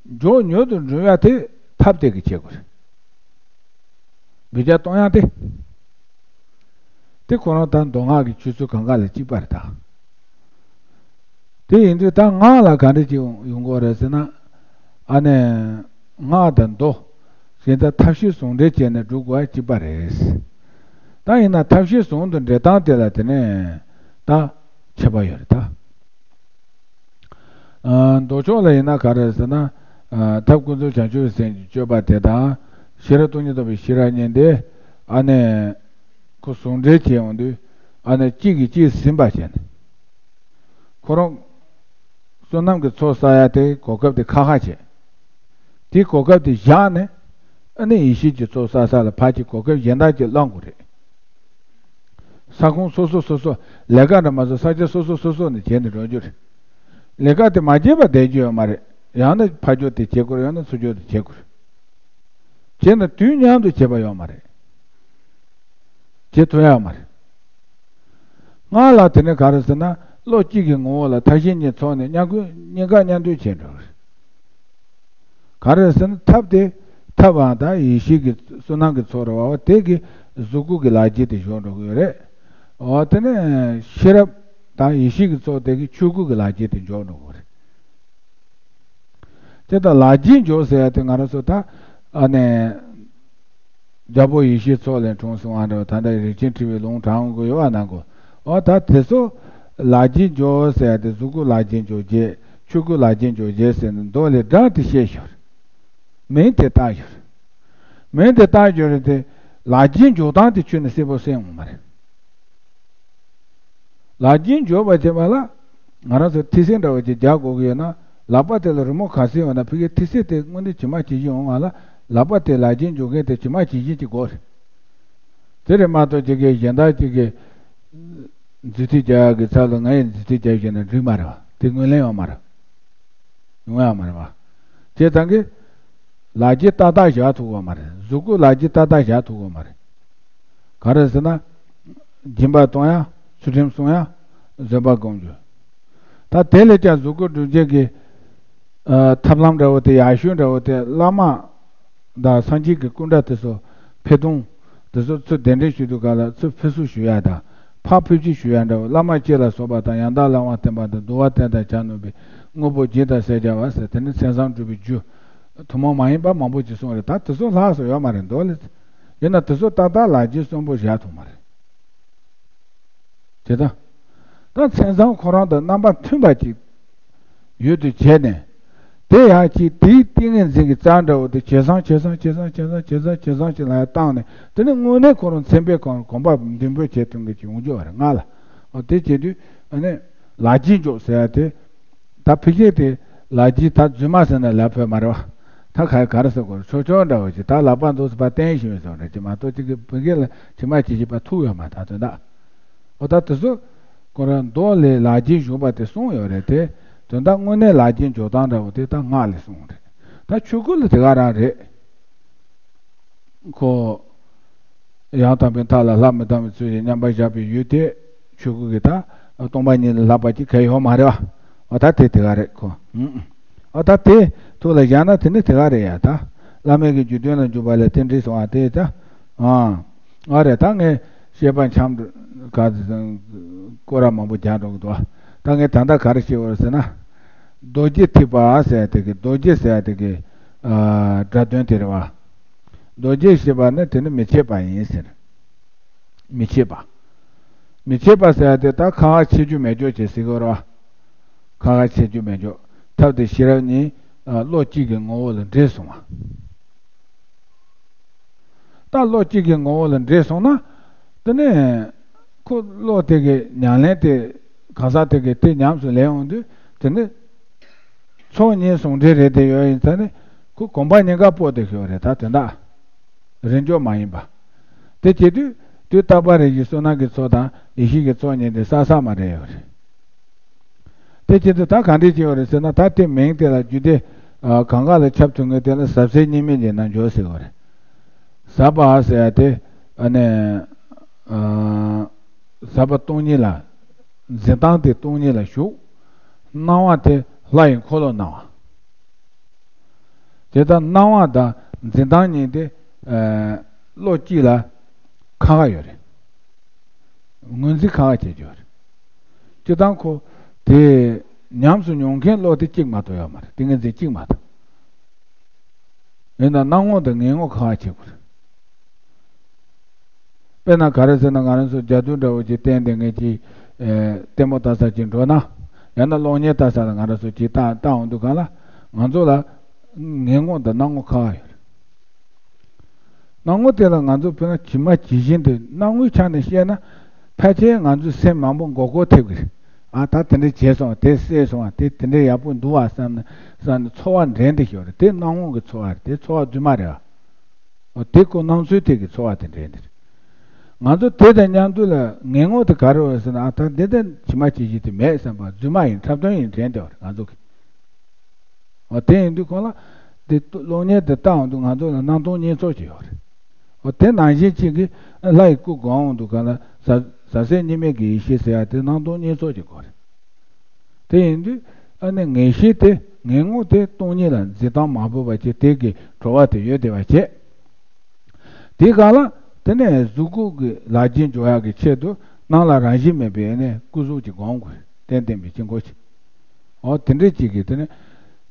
མགྱོགས་མྱུར་དུ་འགྲུབ་ཡག་དེ་ཐབས་དེ་གི་བྱེད་དགོས་རེད། འབུད་རྒྱག་གཏོང་ཡག་དེ། དེ་ཁོ་རང་ད་མདོ་སྔགས་ཀྱི་ཆོས་ཚུལ་གང་ག་ལ་གཅིག་པ་རེད་ད། དེ་ཡིན་དུས་ད་སྔགས་ལ་ག་འདྲ་ཅིག་ཡོང་གི་རེད་ཟེར་ན། ཨ་ནི། སྔགས་དང་མདོ། ཞེས་ད་ཐབས་ཤེས་ཟུང་འབྲེལ་བྱས་ནས་སྒྲུབ་དགོས་པ་གཅིག་པ་རེད། ད་ཡིན་ན་ཐབས་ཤེས་ཟུང་དུ་འབྲེལ་སྟངས་དེ་ལ་དེ་ནས་ད་ཁྱད་པར་ཡོད་རེད་ད། ཨ་མདོ་ཕྱོགས་ལ་ཡིན་ན་ག་རེ་ཟེར་ན། ཨ་ཐབས་ཀུན་རྫོབ་བྱང་ཆུབ་སེམས་ཀྱི་སྤྱོད་པ་དེ་དང་། ཤེས་རབ་སྟོང་ཉིད་རྟོགས་པའི་ཤེས་རབ་གཉིས་དེ། ཨ་ནི། ཁོ་ཟུང་འབྲེལ་བྱས་ཡོང་དུས། ཨ་ནི་གཅིག་གིས་གཅིག་ཟིན་པ་བྱས་ནས། ཁོ་རང་། བསོད་ནམས་ཀྱི་ཚོགས་བསགས་ཡ་དེ་གོ་སྐབས་དེ་ཁག་ཁག་བྱས། དེ་གོ་སྐབས་དེ་བཞག་ནས། ཨ་ནི་ཡེ་ཤེས་ཀྱི་ཚོགས་བསགས་ས་ལ་ཕར་གྱི་གོ་སྐབས་གཞན་དག་ཅིག་བླང་དགོས་རེད། ས་ཁོངས་སོ་སོ་སོ་སོ། ལས་ཀ་འདྲ་མ་བཟོ་ས་ཆ་སོ་སོ་སོ་སོ་ནས་བྱས་ནས་འགྲོ་རྒྱུ་རེད། ལས་ཀ་དེ་མ་བྱས་པ་བསྡད་རྒྱུ་ཡོད་མ་རེད། ཡང་ན་ཕར་ཕྱོགས་དེ་བྱེད་དགོས་རེད། ཡང་ན་ཚུར་ཕྱོགས་དེ་བྱེད་དགོས་རེད། བྱས་ན་དུས་མཉམ་དུ་བྱེད་པ་ཡོད་མ་རེད། བྱེད་ཐུབ་ཡོད་མ་རེད། སྔགས་ལ་དེ་ནི་ག་རེ་ཟེར་ན་བློ་གཅིག་གི་ངོ་བོ་ལ་མཐའ་བཞི་གཉིས་ཚོགས་ནས་མཉམ་ཁུ་གཉིས་ཀ་མཉམ་འདུས་བྱས་འགྲོ་གི་རེད། ག་རེ་ཟེར་ན་ཐབས་དེ་ཐབས་པའང་དང་ཡེ་ཤེས་ཀྱི་བསོད་ནམས་ཀྱི་ཚོགས་རེད་བ། དེ་གི་གཟུགས་སྐུ་གི་ལག་རྗེས་དེ་འཇོག་འགྲོ་གི་ཡོད་རེད། འོ་དེ་ནས་ཤེས་རབ་དང་ཡེ་ཤེས་ཀྱི་ཚོགས་དེ་གི་ཆོས་སྐུ་གི་ལག་རྗེས་དེ་འཇོག་འགྲོ་གི་ཡོད་རེད། དེ་ལྟར་ལག་རྗེས་འཇོག་ཟེར་ཡ་དེ་ང་རང་ཚོ་ད་ཨ་ནས་རྒྱལ་པོ་ཡེ་ཤེས་མཚོ་ལས་འཁྲུངས་སོང་བ་འདྲ་བ། ད་ལྟ་རིན་ཆེན་ཕྲེང་བའི་ལུང་དྲངས་དགོས་ཡོད་པ་ནང་གོ། འོ་ད་དེ་ཚོ་ལག་རྗེས་འཇོག་ཟེར་ཡ་དེ་གཟུགས་སྐུ་ལག་རྗེས་འཇོག་བྱེད། ཆོས་སྐུ་ལག་རྗེས་འཇོག་བྱེད་ཟེར་ནས་མདོ་ལས་སྒྲ་དེ་བཤད་ཞོར། མིང་དེ་བཏགས་ཞོར། མིང་དེ་བཏགས་ཞོར་དེ་ལག་རྗེས་འཇོག་སྟངས་དེ་ཁྱོན་ནས་གསལ་པོ་གསལ་འོང་མ་རེད། ལག་རྗེས་འཇོག་པ་བྱེད་པ་ལ། ང་རང་ཚོ་མཐིལ་སེལ་འདྲ་བ་ཅིག་རྒྱག་དགོས་ཀྱི་ཡོད་ན། ལག་པ་དེ་ལ་རི་མོ་ག་ཚོད་ཡོད་ན་ཕ་གིའི་མཐིལ་སེལ་དེ་དངོས་གནས་ཇི་མ་ཇི་བཞིན་འོང་བ་ལ། ལག་པ་དེ་ལག་རྗེས་འཇོག་མཁན་དེ་ཇི་མ་ཇི་བཞིན་གྱི་སྒོ་རེད། དེ་རེད་མ་གཏོགས་ཅིག་གིས་གཞན་དག་ཅིག་གིས་རྫུས་མཐུད་རྒྱག་ཡག་གི་ཚབ་ལ་ངས་རྫུས་མཐུད་རྒྱབ་བཞག་ན་འགྲིག་མ་རེད་བ། དེ་ངོས་ལེན་ཡོང་མ་རེད། ཡོང་ཡག་མ་རེད་བ། བྱས་ཙང་གི་ལག་རྗེས་ཏག་ཏག་བཞག་ཐུབ་ཀྱི་ཡོད་མ་རེད། གཟུགས་སྐུ་ལག་རྗེས་ཏག་ཏག་བཞག་ཐུབ་ཀྱི་ཡོད་མ་རེད། ག་རེ་ཟེར་ན། སྦྱིན་པ་གཏོང་ཡག་ཚུལ་ཁྲིམས་སྲུང་ཡག་བཟོད་པ་སྒོམ་རྒྱུ། ད་དེ་ལས་ཀྱང་གཟུགས་སྐུ་སྒྲུབ་བྱེད་ཀྱི་ཨ་ཐབས་ལམ་འདྲ་བོ་དེ་ཡག་ཤོས་འདྲ་བོ་དེ་བླ་མ་དང་སངས་རྒྱས་ཀྱི་སྐུ་འདྲ་དེ་ཚོ་འཕེལ་གཏོང་དེ་ཚོ་ཚུར་གདན་འདྲེན་ཞུ་དུས་སྐབས་ལ་ཚུར་ཕེབས་བསུ་ཞུ་ཡག་དང་། ཕར་ཕེབས་བསུ་ཞུ་ཡག་འདྲ་བོ། བླ་མ་སྤྱི་ལ་སོགས་པ་དང་། ཡང་དག་བླ་མ་བསྟེན་པ་དང་། འདུལ་བ་བསྟན་དང་གྱ་ནོམ་པའི། དངོས་པོ་སྦྱིན་དང་ཟས་བྱ་བ་ཟེར། དེ་ནི་མཚན་བཟང་སྒྲུབ་པའི་རྒྱུ། ཐུན་མོང་མ་ཡིན་པ་མང་པོ་ཅིག་གསུངས་རེད། ད་དེ་ཚོ་ལྷག་སོང་ཡོད་མ་རེད་འདུག་ལེ། ཡིན་ན་དེ་ཚོ་ཏག་ཏག་ལག་རྗེས་གསོན་པོ་བཞག་ཐུབ་མ་རེད། བྱས་ཙང་། ད་མཚན་བཟང་ཁོ་རང་དང་རྣམ་པ་མཐུན་པ་ཅིག་ཡོད་དུ་བྱས་ནས། དེ་ཡང་ཅིག་དེའི་ཏིང་ངེ་འཛིན་གྱི་རྩལ་འདྲ་བོ་དེ་ཇེ་བཟང་ཇེ་བཟང་ཇེ་བཟང་ཇེ་བཟང་ཇེ་བཟང་ཇེ་བཟང་ཅིག་ལ་ཡང་བཏང་ནས། དེ་ནི་དངོས་གནས་ཁོ་རང་མཚན་དཔེ་ཁོ་རང་གོམ་པ་མདུན་སྤོས་བྱེད་ཐུབ་མཁན་ཅིག་ཡོང་རྒྱུ་བ་རེད་ང་ལ། འོ་དེ་བྱེད་དུས་ཨ་ནི་ལག་རྗེས་འཇོག་ཟེར་ཡ་དེ། ད་ཕལ་ཆེར་དེ་ལག་རྗེས་ད་རྫུན་མ་ཟེར་ན་ལབ་ཕོད་མ་རེད་བ། ད་ག་ག་རེ་ཟེར་དགོས་རེད། ཆོག་ཆོག་འདྲ་བོ་ཅིག་ད་ལག་པ་འདུག་སེ་ཕར་བསྟན་བཞིན་ཡོད་ཟེར་བ་འདྲ་ཅིག་མ་གཏོགས། ཅིག་གིས་བུ་གེ་ལ་ཇི་མ་ཇི་བཞིན་ཕར་ཐུག་ཡོད་མ་ད་དོན་དག་འོ་ད་དེ་ཚོ་ཁོ་རང་མདོ་ལས་ལག་རྗེས་འཇོག་པ་དེ་གསུངས་ཡོད་རེད་དེ། དོན་དག་དངོས་གནས་ལག་རྗེས་འཇོག་སྟངས་འདྲ་བོ་དེ་ད་སྔགས་ལས་གསུངས་རེད། ད་ཆོས་སྐུ་ལ་དེ་ག་རང་རེད། ཁོ། ཡང་དག་པའི་མཐའ་ལ་ལྷ་མི་གདའ་བའི་ཚུལ་གྱིས་མཉམ་པར་བཞག་པའི་ཡུལ་དེ་ཆོས་སྐུ་གི་ད་སྟོང་པ་ཉིད་ལས་ལྷག་པ་ཅིག་གང་ཡང་ཡོད་མ་རེད་བ། འོ་ད་དེ་དེ་ག་རེད་ཁོ། ཨུ་ཨུ། འོ་ད་དེ་ཐུགས་ལ་བཞག་ན་དེ་ནི་དེ་ག་རེད་ཡ། ད་བླ་མེད་ཀྱི་རྒྱུད་དོན་ལ་འཇུག་པ་ལས་རྟེན་འབྲེལ་སོང་བ་དེ་ད། ཨ། ཨ་རེད། ད་ངས་བཤད་པ་འཆམ་ག་སྐོར་ར་མང་པོ་རྒྱག་འགྲོ་གི་འདུག་ད་ངས་ད་ལྟ་ག་རེ་བཤད་འོས་ཟེར་ན། རྡོ་རྗེ་ཐེག་པ་ཟེར་དེ་གི། རྡོ་རྗེ་ཟེར་དེ་གི་ཨ་སྒྲ་དོན་དེ་རེད་བ། རྡོ་རྗེ་ཞེས་པ་ནི་དེ་ནི་མི་ཕྱེད་པ་ཡིན་ཟེར། མི་ཕྱེད་པ། མི་ཕྱེད་པ་ཟེར་ཡ་དེ་ད་ཁ་ཁ་ཕྱེ་རྒྱུ་མེད་ཀྱོག་ཅེས་ཟེར་གི་རེད་བ། ཁ་ཁ་ཕྱེ་རྒྱུ་མེད་ཀྱོག་ཐབས་དེ་ཤེས་རབ་གཉིས་ཨ་བློ་གཅིག་གི་ངོ་བོ་ལ་འདྲེས་སོང་བ། ད་བློ་གཅིག་གི་ངོ་བོ་ལ་འདྲེས་སོང་ན། དེ་ནས་ཁོ་བློ་དེ་གི་ཉམས་ལེན་དེ་གང་ཟག་དེ་གི་དེ་ཉམས་སུ་ལེན་འོང་དུས་དེ་ནི་ཚོགས་གཉིས་ཟུང་འབྲེལ་རེད་དེ་ཡོད་ཡིན་ཙང་ནི་ཁོ་གོམ་པ་གཉིས་ཀ་སྤོ་དེ་ཤོར་རེད། ད་དོན་དག་རིང་ཅོག་མ་ཡིན་པ། དེ་བྱེད་དུས་དུས་རྟག་པ་རེ་བཞིན་བསོད་ནམས་ཀྱི་ཚོགས་དང་ཡེ་ཤེས་ཀྱི་ཚོགས་གཉིས་དེ་ས་ས་མ་རེད་ཡོད་རེད། དེ་བྱེད་དུས་ད་ག་འདྲས་བྱེད་ཡོད་རེད་ཟེར་ན། ད་དེ་མིང་དེ་ལ་རྒྱུད་སྡེ་ཨ་གང་ག་ལ་ཁྱབ་ཐུབ་མཁན་དེ་ལ་ཟབ་གསལ་གཉིས་མེད་ཀྱི་རྣལ་འབྱོར་ཟེར་བ་རེད། ཟབ་པ་ཟེར་ཡ་དེ་ཨ་ནི་ཨ་ཟབ་པ་སྟོང་ཉིད་ལ། འཛིན་སྟངས་དེ་སྟོང་ཉིད་ལ་ཞུགས། སྣང་བ་དེ་ལྷ་ཡི་འཁོར་ལོ་སྣང་བ། དེ་ལྟར་སྣང་བ་དང་འཛིན་སྟངས་གཉིས་དེ་ཨ་བློ་གཅིག་ལ་ཁ་ཁ་ཡོད་རེད། ངོས་འཛིན་ཁ་ཁ་བྱེད་ཀྱི་ཡོད་རེད། སྤྱིར་བཏང་ཁོ་དེ་ཉམས་སུ་མྱོང་མཁན་བློ་དེ་གཅིག་མ་གཏོགས་ཡོད་མ་རེད། ཏིང་ངེ་འཛིན་གཅིག་མ་གཏོགས། ཡིན་ན་སྣང་ངོ་དང་ངེས་ངོ་ཁ་ཁ་བྱེད་དགོས་རེད། དཔེར་ན་ག་རེ་ཟེར་ན། ང་རང་ཚོ་ཇ་དུ་འདྲ་བོ་ཅིག་བསྟན་ཏེ་ངས་ཅིག་ཨེ་ལྟད་མོ་ལྟ་ས་ཅིག་འགྲོ་ན། ཡང་ན་གློག་བརྙན་ལྟ་ས་ལ་ང་རང་ཚོ་ཅིག་ལྟ་ལྟ་འོང་དུས་སྒང་ལ། ང་ཚོ་ལ་ངེས་ངོ་དང་སྣང་ངོ་ཁ་ཁ་ཡོད་རེད། སྣང་ངོ་དེ་ལ་ང་ཚོ་དཔེར་ན་ཇི་མ་ཇི་བཞིན་དུ་སྣང་ངོའི་ཆ་ནས་བཤད་ན། ཕལ་ཆེར་ང་ཚོའི་སེམས་མང་པོ་མགོ་སྐོར་ཐེབས་ཀྱི་རེད། ཨ་ད་དེ་འདྲ་བྱས་སོང་། དེ་བསད་སོང་། དེ་དེ་འདྲ་ཡག་པོ་འདུག་བ་བསམ་ནས་བསམ་ནས་ཚོར་བ་འདྲེན་ཏེ་ཤོར་རེད། དེ་སྣང་ངོ་གི་ཚོར་བ་རེད། དེ་ཚོར་བ་རྫུན་མ་རེད་བ། འོ་དེ་ཁོ་སྣང་ཚུལ་དེ་གི་ཚོར་བ་དེ་འདྲ་ཡིན་དེ་རེད། ང་ཚོ་དེ་དང་མཉམ་དུ་ལ་ངེས་ངོ་དེ་ག་རེ་རེད་ཟེར་ན། ཨ་ད་འདི་ལྟར་ཇི་མ་ཇི་བཞིན་དུ་མེད་བསམ་པ་རྫུན་མ་ཡིན། འཁྲབ་སྟོན་ཡིན་དྲན་བསྡད་པ་རེད་ང་ཚོ་གི། འོ་དེ་ཡིན་དུས་ཁོ་ལ་དེ་གློག་བརྙན་དེ་ལྟ་འོང་དུས་ང་ཚོ་ལ་སྣང་སྟོང་གཉིས་ཚོགས་ཀྱི་ཡོད་རེད། འོ་དེ་ནང་བཞིན་གཅིག་གིས་ལྷ་ཡི་སྐུ་དགོངས་འོང་དུས་སྒང་ལ་ཟབ་ཟབ་གསལ་གཉིས་མེད་ཀྱི་ཡེ་ཤེས་ཟེར་ཡ་དེ་སྣང་སྟོང་གཉིས་ཚོགས་ཀྱི་སྐོར་རེད། དེ་ཡིན་དུས་ཨ་ནི་ངེས་ཤེས་དེ། ངེས་ངོ་དེ་སྟོང་ཉིད་ལ་འཛིན་སྟངས་མ་བུ་བ་ཅིག་དེ་གི་གྲོལ་བ་དེ་ཡོད་བསྡད་པ་བྱས། དེའི་སྒང་ལ་དེ་ནས་གཟུགས་སྐུ་གི་ལག་རྗེས་འཇོག་ཡག་གི་ཆེད་དུ་སྣང་ལ་རང་བཞིན་མེད་པའི་ཨ་ནི་སྐུ་གཟུགས་ཀྱི་སྒོམ་དགོས། རྟེན་བརྟེན་པའི་དཀྱིལ་འཁོར་གྱི། འོ་དེ་འདྲའི་ཅིག་གིས་དེ་ནི།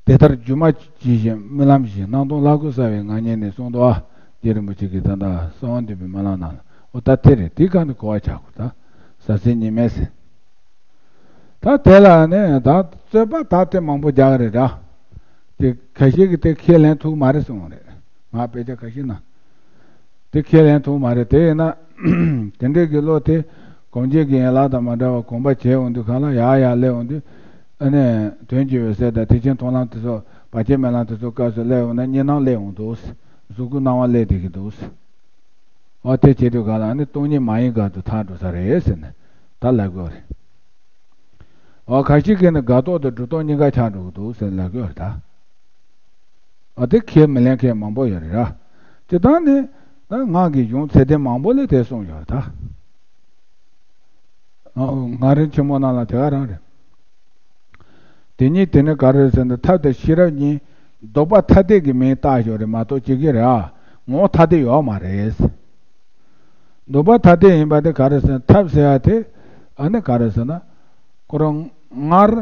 དེ་ལྟར་སྒྱུ་མ་ཇི་བཞིན་རྨི་ལམ་བཞིན། སྣང་སྟོང་ལྷ་སྐུ་གསལ་བའི་ངང་ཉིད་ནས་གསུངས་འདུག་ཨ། རྗེ་རིན་པོ་ཆེ་གིས་ད་ལྟ་གསང་བ་འདུས་པའི་སྨོན་ལམ་ནང་ལ། འོ་ད་དེ་རེད། དེའི་སྒང་དུ་གོ་བ་ཆགས་དགོས། ད་ཟབ་གསལ་གཉིས་མེད་ཟེར། ད་དེ་ལ་ནི་ད་རྩོད་པ་ད་དེ་མང་པོ་རྒྱག་གི་རེད་ད། དེ་ཁ་ཤས་ཀྱིས་དེ་ཁས་ལེན་ཐུབ་མ་རེད་གསུངས་རེད། ང་དཔེ་ཆ་ཁ་ཤས་ན། དེ་ཁས་ལེན་ཐུབ་མ་རེད། དེ་ཡིན་ན་དེ་འདྲའི་གི་བློ་དེ་གོམས་བྱེད་ཀྱི་ཡན་ལག་དང་མ་འདྲ་བར་གོམས་པ་བྱས་འོང་དུས་སྒང་ལ། ཡར་ཡར་སླེབས་འོང་དུས་ཨ་ནི་དོན་གྱི་འོད་གསལ་དང་ཐེག་ཆེན་མཐོང་ལམ་དེ་ཚོ། བར་ཆད་མེད་ལམ་དེ་ཚོ་སྐབས་སུ་སླེབས་འོང་ན་གཉིས་སྣང་སླེབས་འོང་འདུག། གཟུགས་སྐུ་སྣང་བ་སླེབས་བསྡད་ཀྱི་འདུག། འོ་དེ་བྱེད་དུས་ག་ལ་ནི་སྟོང་ཉིད་མ་ཡིན་གང་དུ་ཐལ་འགྲོ་ས་རེད་ཟེར་ནས་ད་ལབ་དགོས་རེད། འོ་ཁ་ཤས་ཀྱིས་ནི་འགག་ལྡོག་དང་སྒྲུབ་ལྡོག་གཉིས་ཀ་ཆགས་འགྲོ་གི་འདུག་ཟེར་ལབ་དགོས་རེད་ད། འོ་དེ་ཁས་མི་ལེན་མཁན་མང་པོ་ཡོད་རེད་ར། སྤྱིར་བཏང་ནི་ད་སྔགས་ཀྱི་གཞུང་ཚད་ལྡན་མང་པོ་ལ་དེ་གསུངས་ཡོད་རེད་ད། ཨོ། ང་རའི་ཆེན་མོ་རྣམས་ལ་དེ་ག་རང་རེད། དེ་ཉིད་དེ་ནི་ག་རེ་ཟེར་ན་ཐབས་དང་ཤེས་རབ་གཉིས་ལྡོག་པ་ཐ་དད་ཀྱི་མིང་བཏགས་ཡོད་རེད་མ་གཏོགས་ཅིག་གི་རེད་ཨ། ངོ་བོ་ཐ་དད་ཡོད་མ་རེད། ལྡོག་པ་ཐ་དད་ཡིན་པ་དེ་ག་རེ་ཟེར་ན་ཐབས་ཟེར་ཡ་དེ་ཨ་ནི་ག་རེ་ཟེར་ན། ཁོ་རང་སྔར་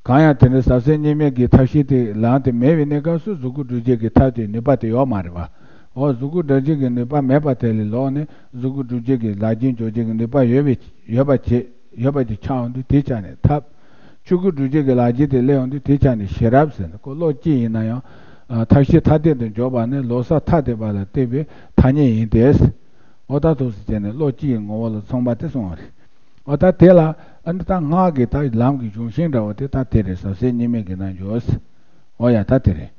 གང་ཡང་དེ་འདྲའི་ཟབ་གསལ་གཉིས་མེད་ཀྱི་ཐབས་ཤེས་དེ་ལམ་དེ་མེད་པའི་གནས་སྐབས་སུ་གཟུགས་སྐུ་སྒྲུབ་བྱེད་ཀྱི་ཐབས་དེའི་ནུས་པ་དེ་ཡོད་མ་རེད་པ། འོ་གཟུགས་སྐུ་སྒྲུབ་བྱེད་ཀྱི་ནུས་པ་མེད་པ་དེ་ལས་ལོག་ནས་གཟུགས་སྐུ་སྒྲུབ་བྱེད་ཀྱི་ལག་རྗེས་འཇོག་བྱེད་ཀྱི་ནུས་པ་ཡོད་པའི་ཡོད་པ་བྱེད་ཡོད་པ་ཅིག་ཆགས་ཡོང་དུས་དེའི་ཆ་ནས་ཐབས། ཆོས་སྐུ་སྒྲུབ་བྱེད་ཀྱི་ལག་རྗེས་དེ་སླེབས་ཡོང་དུས་དེའི་ཆ་ནས་ཤེས་རབ་ཟེར་ནས་ཁོ་བློ་གཅིག་ཡིན་ན་ཡང་། ཐབས་ཤེས་ཐ་དད་དུ་འཇོག་པ་ནི་ལོག་ས་ཐ་དད་པ་ལ་བརྟེན་པའི་ཐ་སྙད་ཡིན་ཏེ། འོ་ད་ཐུགས་སུ་བྱས་ནས་བློ་གཅིག་གི་ངོ་བོ་ལ་མཚུངས་པ་དེ་གསུངས་པ་རེད། འོ་ད་དེ་ལ་ཨ་ནི་ད་སྔགས་ཀྱི་ད་ལམ་གྱི་གཞུང་ཤིང་འདྲ་བོ་དེ་ད་དེ་རེད་ཟབ་གསལ་གཉིས་མེད་ཀྱི་རྣལ་འབྱོར་ཟེར། འོ་ཡ་ད་དེ་རེད།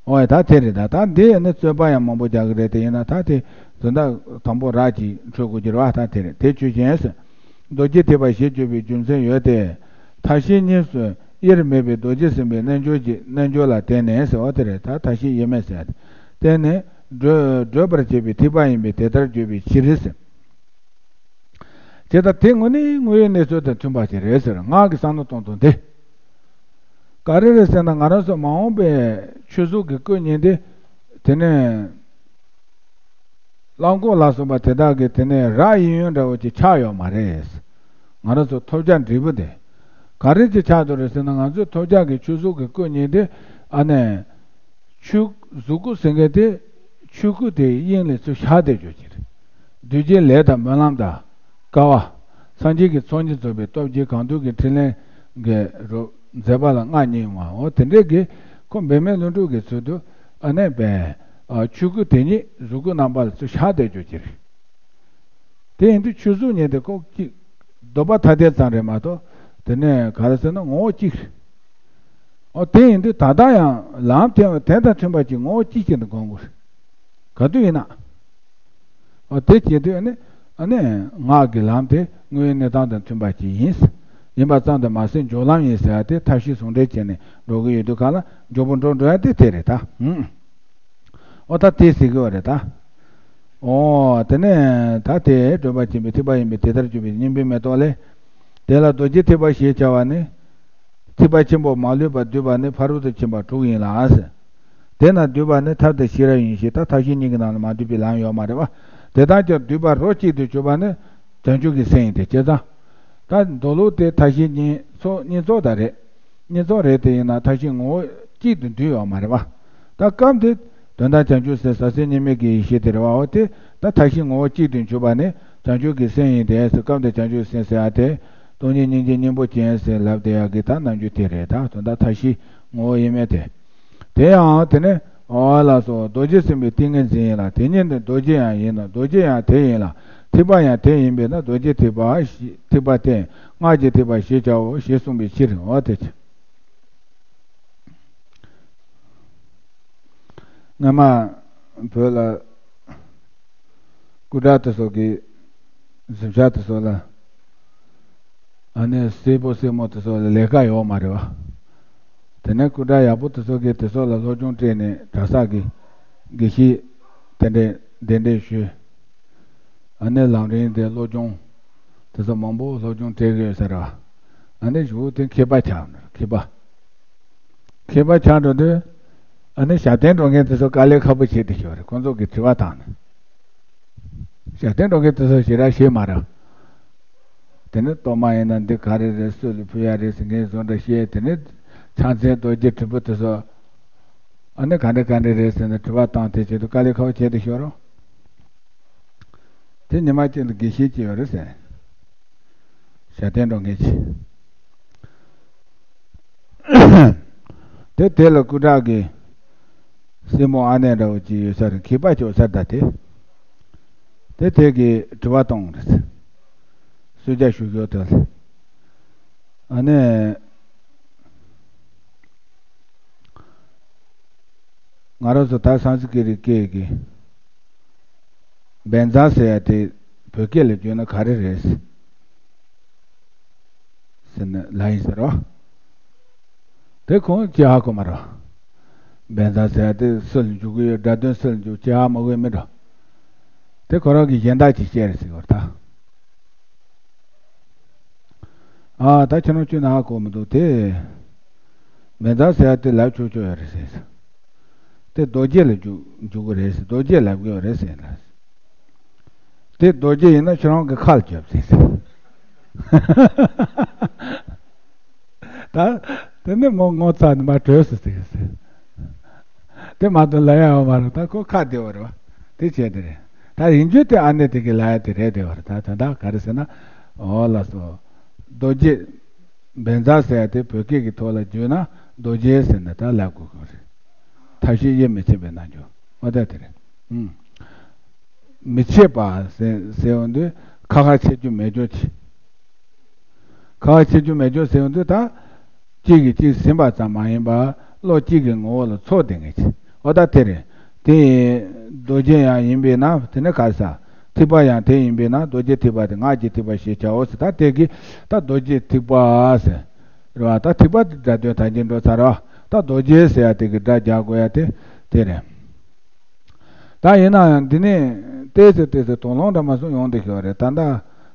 འོ་ཡ་ད་དེ་རེད་ད་ད་འདི་ཡ་ནི་རྩོད་པ་ཡང་མང་པོ་རྒྱག་གི་རེད་དེ་ཡིན་ན་ད་དེ་དོན་དག་དང་པོ་རག་གི་འཕྲོད་དགོས་ཀྱི་རེད་བ་ད་དེ་རེད་དེ་ཆོས་ཅན་ཟེར། རྡོ་རྗེ་ཐེག་པ་ཞེས་བརྗོད་པའི་རྒྱུ་མཚན་ཡོད་དེ། མཐའ་བཞི་གཉིས་སུ་དབྱེར་མེད་པའི་རྡོ་རྗེ་སེམས་དཔའི་རྣལ་འབྱོར་གྱི་རྣལ་འབྱོར་ལ་བརྟེན་ནས་ཟེར་བ་དེ་རེད་ད་མཐའ་བཞི་དབྱེར་མེད་ཟེར་ཡ་དེ། བརྟེན་ནས་བགྲོད་བགྲོད་པར་བྱེད་པའི་ཐེག་པ་ཡིན་པས་དེ་ལྟར་བརྗོད་པའི་ཕྱིར་ཟེར། དེ་ལྟར་དེ་དངོས་གནས་དངོས་ཡོད་གནས་ཚུལ་དང་མཐུན་པ་ཞིག་རེད་ཟེར་སྔགས་ཀྱི་བསམ་མནོ་གཏོང་སྟངས་དེ། ག་རེ་རེད་ཟེར་ན་ང་རང་ཚོ་མ་འོངས་པའི་ཆོས་གཟུགས་ཀྱི་སྐུ་གཉིས་དེ། དེ་ནས། གླང་གོག་ལ་སོགས་པ་དེ་དག་གི་དེ་ནས་རག་ཡིན་ཡོད་འདྲ་བོ་ཅིག་ཆགས་ཡོད་མ་རེད། ང་རང་ཚོ་ཐོབ་བྱ་འབྲས་བུ་དེ། ག་རེ་ཅིག་ཆགས་འདུག་རེད་ཟེར་ན་ང་ཚོའི་ཐོབ་བྱ་གི་ཆོས་གཟུགས་ཀྱི་སྐུ་གཉིས་དེ་ཨ་ནི། ཆོས་གཟུགས་སྐུ་ཟེར་མཁན་དེ་ཆོས་སྐུ་དེའི་དབྱིངས་ལས་ཚུར་ཤར་བསྡད་ཡོད་ཀྱི་རེད། གདུལ་བྱའི་ལས་དང་སྨོན་ལམ་དང་དཀའ་བ། སངས་རྒྱས་ཀྱི་ཚོགས་གཉིས་རྫོགས་པའི་སྟོབས་ཀྱིས་གང་འདུལ་གྱི་ཕྲིན་ལས་ཀྱི་རོ་མཛད་པ་ལ་མངའ་བརྙེས་པ་འོ་དེ་འདྲས་ཀྱི་ཁོ་འབད་མེད་ལྷུན་གྲུབ་ཀྱི་ཚུལ་དུ་ཨ་ནི་པས་ཆོས་སྐུ་དེ་ཉིད་གཟུགས་སྐུ་རྣམ་པ་ལ་ཚུར་ཤར་བསྡད་ཡོད་ཀྱི་རེད། དེ་ཡིན་དུས་ཆོས་གཟུགས་གཉིས་དེ་ཁོ་གཅིག་ལྡོག་པ་ཐ་དད་ཙམ་རེད་མ་གཏོགས་དེ་ནས་ག་རེ་ཟེར་ན་ངོ་བོ་གཅིག་རེད། ཨོ་དེ་ཡིན་དུས་ད་ལྟ་ཡང་ལམ་དེ་དེ་དང་མཐུན་པ་ཅིག་ངོ་བོ་གཅིག་ཅན་དུ་སྒོམ་དགོས་རེད། ག་དུས་ཡིན་ན། ཨོ་དེ་བྱེད་དུས་ཨ་ནི་ཨ་ནི་སྔགས་ཀྱི་ལམ་དེ་དངོས་ཡོད་གནས་སྟངས་དང་མཐུན་པ་ཅིག་ཡིན། ཡིན་པ་ཙམ་དུ་མ་ཟད་སྦྱོར་ལམ་ཡིན་ཟེར་ཡ་དེ་ཐབས་ཤེས་ཟུང་འབྲེལ་བྱས་ནས་འགྲོ་གི་ཡོད་དུས་ག་ལ་མགྱོགས་པོ་འགྲོ་འགྲོ་ཡ་དེ་དེ་རེད་ད། ཨོ་ད་དེ་ཟེར་གི་བ་རེད་ད། ཨོ་དེ་ནས་ད་དེ་བགྲོད་པར་བྱེད་པའི་ཐེག་པ་ཡིན་པས་དེ་ལྟར་གྱུར་པའི་སྙིང་པོའི་མེ་ཏོག་ལས། དེ་ལ་རྡོ་རྗེ་ཐེག་པ་ཞེས་བྱ་བ་ནི། ཐེག་པ་ཆེན་པོ་མ་ལུས་པར་བསྡུས་པ་ནི་ཕ་རོལ་ཏུ་ཕྱིན་པ་དྲུག་ཡིན་ལ། དེ་ན་བསྡུས་པ་ནི་ཐབས་དང་ཤེས་རབ་ཡིན་ཞེས་ད་ཐབས་ཤེས་གཉིས་ཀྱི་ནང་ལ་མ་བསྡུས་པའི་ལམ་ཡོད་མ་རེད་པ། དེ་དག་ཀྱང་བསྡུས་པ་རོ་གཅིག་ཏུ་གྱུར་པ་ནི་བྱང་ཆུབ་ཀྱི་སེམས་ཡིན་ཏེ་བྱས་ཙང་། ད་མདོ་ལུགས་དེ་ཐབས་ཤེས་གཉིས་ཚོགས་གཉིས་ཚོགས་དག་རེད། གཉིས་ཚོགས་རེད་དེ་ཡིན་ན་ཐབས་ཤེས་ངོ་བོ་གཅིག་ཏུ་འདུས་ཡོད་མ་རེད་པ། ད་སྐབས་འདི་དོན་དམ་བྱང་ཆུབ་སེམས་ཟབ་གསལ་གཉིས་མེད་ཀྱི་ཡེ་ཤེས་དེ་རེད་བའོ་དེ་ད་ཐབས་ཤེས་ངོ་བོ་གཅིག་ཏུ་གྱུར་པ་ནི་བྱང་ཆུབ་ཀྱི་སེམས་ཡིན་ཏེ་སྐབས་འདི་བྱང་ཆུབ་སེམས་ཟེར་ཡ་དེ་སྟོང་ཉིད་སྙིང་རྗེའི་སྙིང་པོ་ཅན་ཟེར་ལབ་བསྡད་ཡག་གི་ད་རྣམ་འགྱུར་དེ་རེད་ད་དོན་དག་ཐབས་ཤེས་ངོ་བོ་ཡིན་མེད་དེ། དེ་ཡང་དེ་ནི་འོ་ལགས་སོ་རྡོ་རྗེ་སེམས་དཔའི་ཏིང་ངེ་འཛིན་ཡིན་ལ་དེ་ཉིད་ནི་རྡོ་རྗེ་ཡང་ཡིན་ནོ་རྡོ་རྗེ་ཡང་དེ་ཡིན་ལ་ཐེག་པ་ཡང་དེ་ཡིན་པས་ན་རྡོ་རྗེ་ཐེག་པ་ཞེས་ཐེག་པ་སྟེ་སྔགས་ཀྱི་ཐེག་པ་ཞེས་བྱའོ་ཞེས་གསུངས་པའི་ཕྱིར་འོ་དེ། སྔ་མ་བོད་ལ་སྐུ་དྲག་དེ་ཚོ་གི་གཟིམ་ཤག་དེ་ཚོ་ལ་ཨ་ནི་སྲས་པོ་སྲས་མོ་དེ་ཚོ་ལ་ལས་ཀ་ཡོད་མ་རེད་བ། དེ་ནས་སྐུ་དྲག་ཡག་པོ་དེ་ཚོ་གིས་དེ་ཚོ་ལ་སློབ་སྦྱོང་སྤྲད་ནས་གྲྭ་ས་གི་དགེ་བཤེས་དེ་འདྲས་གདན་འདྲེན་ཞུས། ཨ་ནི་ལམ་རིམ་དེ་སློབ་སྦྱོང་དེ་ཚོ་མང་པོ་སློབ་སྦྱོང་སྤྲད་གི་ཡོད་ས་རེད་བ། ཨ་ནི་གཞུག་དེ་མཁས་པ་ཆགས་མཁས་པ། མཁས་པ་ཆགས་འགྲོ་དུས་ཨ་ནི་ཞབས་བརྟན་འགྲོ་མཁན་དེ་ཚོ་དཀའ་ལས་ཁག་པོ་བྱེད་དེ་ཤོར་རེད་ཁོང་ཚོ་གིས་དྲི་བ་བཏང་ནས། ཞབས་བརྟན་འགྲོ་མཁན་དེ་ཚོ་ཞེ་དྲག་ཤེས་མ་རེད། དེ་ནི་གཏོར་མ་ཡིན་ན་འདི་ག་རེ་རེད་སུ་ལ་ཕུལ་ཡ་རེད་ཟེར་མཁན་བཟོ་འདྲ་བཤད་དེ་ནི་ཕྱག་མཚན་རྡོ་རྗེ་དྲིལ་བུ་དེ་ཚོ་ཨ་ནི་ག་འདྲ་ག་འདྲ་རེད་ཟེར་ནས་དྲི་བ་བཏང་དེ་བྱེད་དུས་དཀའ་ལས་ཁག་པོ་བྱེད་དེ་ཤོར་རོ། དེ་ཉི་མ་གཅིག་ལ་དགེ་བཤེས་གཅིག་ཡོད་རེད་ཟེར། ཞབས་བརྟན་འགྲོ་མཁན་གྱི། དེ་དེ་ལ་སྐུ་དྲག་གི་སྲས་མོ་ཨ་ནེ་འདྲ་བོ་གཅིག་ཡོད་ས་རེད་མཁས་པ་ཅོག་ཚར་ད་དེ། དེ་དེ་གི་དྲི་བ་གཏོང་རེད། གསོལ་ཇ་ཞུ་རྒྱུ་དེ་ལ། ཨ་ནེ། ང་རང་ཚོ་ད་སཾ་སྐྲྀཏ་སྐད་ཀྱི། བན་ཛ་ཟེར་ཡ་དེ་བོད་སྐད་ལ་བསྒྱུར་ན་ག་རེ་རེད་ཟེར་ན་ལ་ཡིན་ཟེར་རོ། དེ་ཁོང་ཅི་ཧ་གོ་མ་རོ། བན་ཛ་ཟེར་ཡ་དེ་སུ་ལ་འཇུག་གི་ཡོད། སྒྲ་དོན་སུ་ལ་འཇུག་ཅི་ཧ་མ་གོ་མི་འགྲོ། དེ་ཁོ་རང་གི་གཞན་དག་ཅིག་བཤད་རེད་ཟེར་གི་རེད་ད། ཨ་ད་ཁྱེད་རང་ཁྱོད་ན་ཧ་གོ་མི་འདུག་དེ། མེ་མདའ་ཟེར་ཡ་དེ་ལབ་ཆོག་ཆོག་ཡོད་རེད་ཟེར། དེ་རྡོ་རྗེ་ལ་འཇུག་འཇུག་གི་རེད་ཟེར། རྡོ་རྗེ་ལབ་གི་ཡོད་རེད་ཟེར་ལ། དེ་རྡོ་རྗེ་ཡིན་ན་ཁྱེད་རང་གི་ཁ་ལ་རྒྱོབ་ཟེར་ཟེར། ད་དེ་ནི་མོ་ངོ་ཚ་ནི་མ་གྲོས་སུ་ཟེར་ཟེར། དེ་མ་གཏོགས་ལ་ཡ་ཡོད་མ་རེད། ད་ཁོ་ཁ་བདེ་བ་རེད་བ། དེ་བྱས་དེ་རེད། ད་ཡིན་རྒྱུ་དེ་ཨ་ནེ་དེ་གི་ལ་ཡ་དེ་རེད་བདེ་བ་རེད། ད་དོན་དག་ག་རེ་ཟེར་ན། འོ་ལགས་སོ། རྡོ་རྗེ། བན་ཛ་ཟེར་ཡ་དེ་བོད་སྐད་ཀྱི་ཐོག་ལ་བསྒྱུར་ན་རྡོ་རྗེ་ཟེར་ནས་ད་ལབ་དགོས་ཀྱི་རེད། མཐའ་བཞི་དབྱེར་མི་ཕྱེད་པའི་རྣལ་འབྱོར། འོ་ད་དེ་རེད། ཨུམ། མི་ཕྱེད་པ་ཟེར་ཟེར་འོང་དུས་ཁ་ཁ་ཕྱེ་རྒྱུ་མེད་རྒྱུ་ཅི། ཁ་ཁ་ཕྱེ་རྒྱུ་མེད་རྒྱུ་ཟེར་འོང་དུས་ད། གཅིག་གིས་གཅིག་ཟིན་པ་ཙམ་མ་ཡིན་པར་བློ་གཅིག་གི་ངོ་བོ་ལ་ཚོགས་ལྡན་མཁན་ཅིག། འོ་ད་དེ་རེད། དེ་ཡིན་རྡོ་རྗེ་ཡང་ཡིན་པས་ན་དེ་ནི་ག་རེ་ཟ། ཐེག་པ་ཡང་དེ་ཡིན་པས་ན་རྡོ་རྗེ་ཐེག་པ་དེ་སྔགས་ཀྱི་ཐེག་པ་ཞེས་བྱའོ་ཟེར། ད་དེ་གི་ད་རྡོ་རྗེ་ཐེག་པ་ཟེར། རེད་བ། ད་ཐེག་པ་དེ་སྒྲ་དོན་ཐམས་ཅད་འགྲོ་ཚར་བ། ད་རྡོ་རྗེ་ཟེར་ཡ་དེ་གི་སྒྲ་རྒྱག་དགོས་ཡ་དེ་དེ་རེད། ད་ཡིན་ན་ཡང་འདི་ནས་ཏོག་ཙམ་ཏོག་ཙམ་དོགས་སློང་འདྲ་མ་སོང་ཡོང་བསྡད་ཤག་རེད། ད་ད་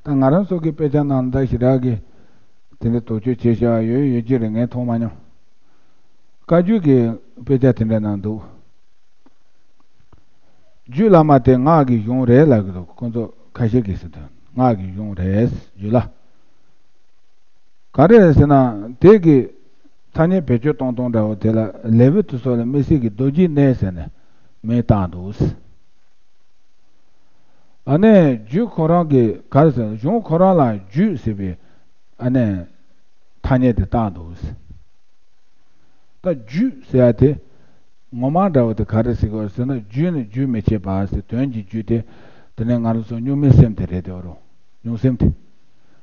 ད་ང་རང་ཚོ་གི་དཔེ་ཆ་ནང་ད་ཞེ་དྲག་གི་དེ་འདྲ་དོགས་གཅོད་བྱེད་བྱ་ཡོད་ཡོད་ཀྱི་རེད། ངས་མཐོང་མ་མྱོང་། བཀའ་བརྒྱུད་ཀྱི་དཔེ་ཆ་དེ་འདྲ་ནང་འདུག། རྒྱུད་བླ་མ་དེ་སྔགས་ཀྱི་གཞུང་རེད་ལབ་ཀྱི་འདུག། ཁོང་ཚོ་ཁ་ཤས་ཀྱིས་ཟེར་དོན་སྔགས་ཀྱི་གཞུང་རེད་རྒྱུད་བླ། ག་རེ་རེད་ཟེར་ན་དེ་གི་ཐ་སྙད་བེད་སྤྱོད་གཏོང་སྟངས་འདྲ་བོ་དེ་ལ་ལེ་ཝི་ཏུ་སོགས་ལ་དམིགས་བསལ་གྱི་རྡོ་རྗེའི་གནས་ཟེར་ནས་མིང་བཏགས་འདུག། ཨ་ནི་རྒྱུད་ཁོ་རང་གི་ག་རེ་ཟེར་གཞུང་ཁོ་རང་ལ་རྒྱུད་ཟེར་བའི་ཨ་ནི་ཐ་སྙད་དེ་བཏགས་འདུག། ད་རྒྱུད་ཟེར་ཡ་དེ། ངོ་མ་འདྲ་བོ་དེ་ག་རེ་ཟེར་དགོས་ཟེར་ན་རྒྱུད་ནི་རྒྱུད་མི་ཕྱེད་པ་ཟེར། དོན་གྱི་རྒྱུད་དེ། དེ་ནས་ང་རང་ཚོ་གཉུག་མའི་སེམས་དེ་རེད་དེ་རོ། གཉུག་སེམས་དེ།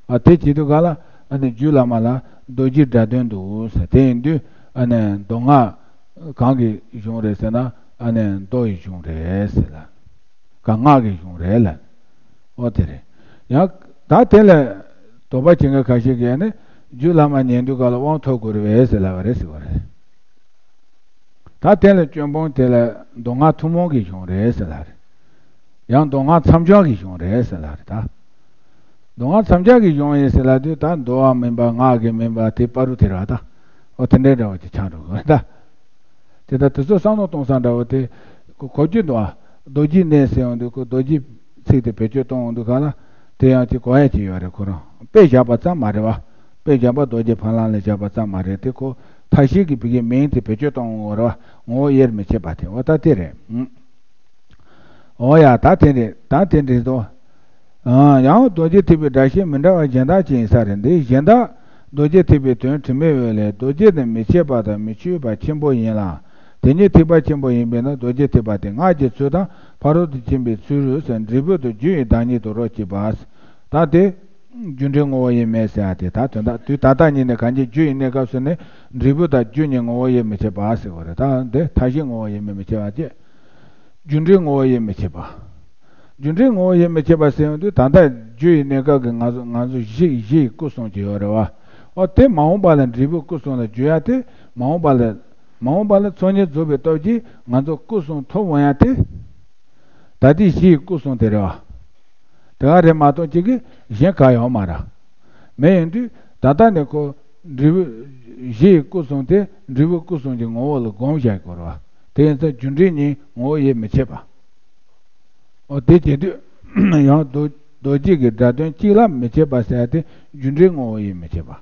ཨ་དེ་བྱེད་དུས་ག་ལ་ཨ་ནི་རྒྱུད་བླ་མ་ལ་རྡོ་རྗེའི་སྒྲ་དོན་འདུག་ཟེར། དེ་ཡིན་དུས་ཨ་ནི་མདོ་སྔགས་གང་གི་གཞུང་རེད་ཟེར་ན་ཨ་ནི་མདོ་ཡི་གཞུང་རེད་ཟེར་ལ། ག་སྔགས་ཀྱི་གཞུང་རེད་ལ། ཨོ་དེ་རེད། ཡང་ད་དེ་ལས་དོགས་པ་བྱེད་མཁན་ཁ་ཤས་ཀྱིས་ནི་རྒྱུད་བླ་མ་ཉན་དུས་ག་ལ་དབང་ཐོབ་དགོས་རེད་པས་ཟེར་ལབ་པ་རེད་ཟེར་བ་རེད། ད་དེ་ལ་སྐྱོན་སྤོང་དེ་ལ་མདོ་སྔགས་ཐུན་མོང་གི་གཞུང་རེད་ཟེར་ལབ་རེད། ཡང་མདོ་སྔགས་མཚམས་སྦྱོར་གྱི་གཞུང་རེད་ཟེར་ལབ་རེད་ད། མདོ་སྔགས་མཚམས་སྦྱོར་གྱི་གཞུང་ཡིན་ཟེར་ལབ་དུས་ད་མདོ་བ་མིན་པ་སྔགས་ཀྱི་མིན་པ་དེ་བར་དུ་དེ་རེད་བ་ད། ཨོ་དེ་འདྲའི་འདྲ་བ་ཅིག་ཆགས་འགྲོ་གི་རེད་ད། དེ་ལྟར་དེ་ཚོ་བསམ་བློ་གཏོང་ས་འདྲ་བོ་དེ། ཁོ་གོ་རྒྱུ་འདུག་ཨ། རྡོ་རྗེའི་གནས་ཟེར་ཡོང་དུས་ཁོ་རྡོ་རྗེ་ཚིག་དེ་བེད་སྤྱོད་གཏོང་ཡོང་དུས་ག་ལ། དེ་ཡང་ཅིག་གོ་ཡ་ཅིག་ཡོད་རེད་ཁོ་རང་། དཔེ་བཞག་པ་ཙམ་མ་རེད་བ། དཔེ་བཞག་པ་རྡོ་རྗེ་ཕ་ལམ་ལ་བཞག་པ་ཙམ་མ་རེད་དེ། ཁོ་མཐའ་བཞི་གི་བི་གའི་མིང་དེ་བེད་སྤྱོད་གཏོང་ཡོང་བ་རེད་བ། ངོ་བོ་དབྱེར་མི་ཕྱེད་པ་དེ་འོ་ད་དེ་རེད། ཨུ། འོ་ཡ་ད་དེ་འདྲས་ད་དེ་འདྲས་དོ། ཡང་རྡོ་རྗེ་ཐེག་པའི་སྒྲ་གཞན་མི་འདྲ་བ་གཞན་དག་ཅིག་ཡིན་ས་རེད། འདི་གཞན་དག་རྡོ་རྗེ་ཐེག་པའི་དོན་དྲི་མེད་འོད་ལས། རྡོ་རྗེ་ནི་མི་ཕྱེད་པ་དང་མི་ཆོད་པ་ཆེན་པོ་ཡིན་ལ། དེ་ཉིད་ཐེག་པ་ཆེན་པོ་ཡིན་པས་ན་རྡོ་རྗེ་ཐེག་པ་སྟེ། སྔགས་ཀྱི་ཚུལ་དང་ཕ་རོལ་ཏུ་ཕྱིན་པའི་ཚུལ་རུ་ཟེར། འབྲས་བུ་དང་རྒྱུ་ཡི་བདག་ཉིད་དུ་རོ་གཅིག་པ། ད་དེ། རྒྱུ་འབྲས་ངོ་བོ་དབྱེར་མེད་ཟེར་ཡ་དེ་ད་དོན་དག་དུས་ད་ལྟ་ཉིད་ནས་གང་ཅི་རྒྱུ་ཡི་གནས་སྐབས་སུ་ནི་འབྲས་བུ་དང་རྒྱུ་གཉིས་ངོ་བོ་དབྱེར་མི་ཕྱེད་པ་ཟེར་བ་རེད། ད་འདི་མཐའ་བཞི་ངོ་བོ་དབྱེར་མེད་མི་ཕྱེད་པ་སྟེ། རྒྱུ་འབྲས་ངོ་བོ་དབྱེར་མི་ཕྱེད་པ། རྒྱུ་འབྲས་ངོ་བོ་དབྱེར་མི་ཕྱེད་པ་ཟེར་ཡོང་དུས་ད་ལྟ་རྒྱུ་ཡི་གནས་སྐབས་ཀྱི་ང་ཚོ་ང་ཚོ་གཞི་གཞི་ཡི་སྐུ་གསུམ་ཅིག་ཡོད་རེད་བ། ཨོ་དེ་མ་འོངས་པ་ལ་འབྲས་བུ་སྐུ་གསུམ་ལ་འགྱུར་ཡ་དེ་མ་འོངས་པ་ལ་མ་འོངས་པ་ལ་ཚོགས་གཉིས་རྫོགས་པའི་སྟོབས་ཀྱིས་ང་ཚོ་སྐུ་གསུམ་ཐོབ་འོང་ཡ་དེ། ད་ལྟའི་གཞི་ཡི་སྐུ་གསུམ་དེ་རེད་བ། དེ་ག་རེད་མ་གཏོགས་གཅིག་གི་གཞན་ག་ཡོད་མ་རེད། མེད་ཡོང་དུས་ད་ལྟ་ནས་ཁོ་འབྲས་བུ་གཞི་ཡི་སྐུ་གསུམ་དེ་འབྲས་བུ་སྐུ་གསུམ་གྱི་ངོ་བོ་ལ་སྒོམ་བཞག་དགོས་རེད་བ། དེ་ཡིན་ཙང་རྒྱུ་འབྲས་གཉིས་ངོ་བོ་དབྱེར་མི་ཕྱེད་པ། འོ་དེ་བྱེད་དུས་ཡང་རྡོ་རྡོ་རྗེ་གི་སྒྲ་དོན་གཅིག་ལ་མི་ཕྱེད་པ་ཟེར་ཡ་དེ་རྒྱུ་འབྲས་ངོ་བོ་དབྱེར་མི་ཕྱེད་པ།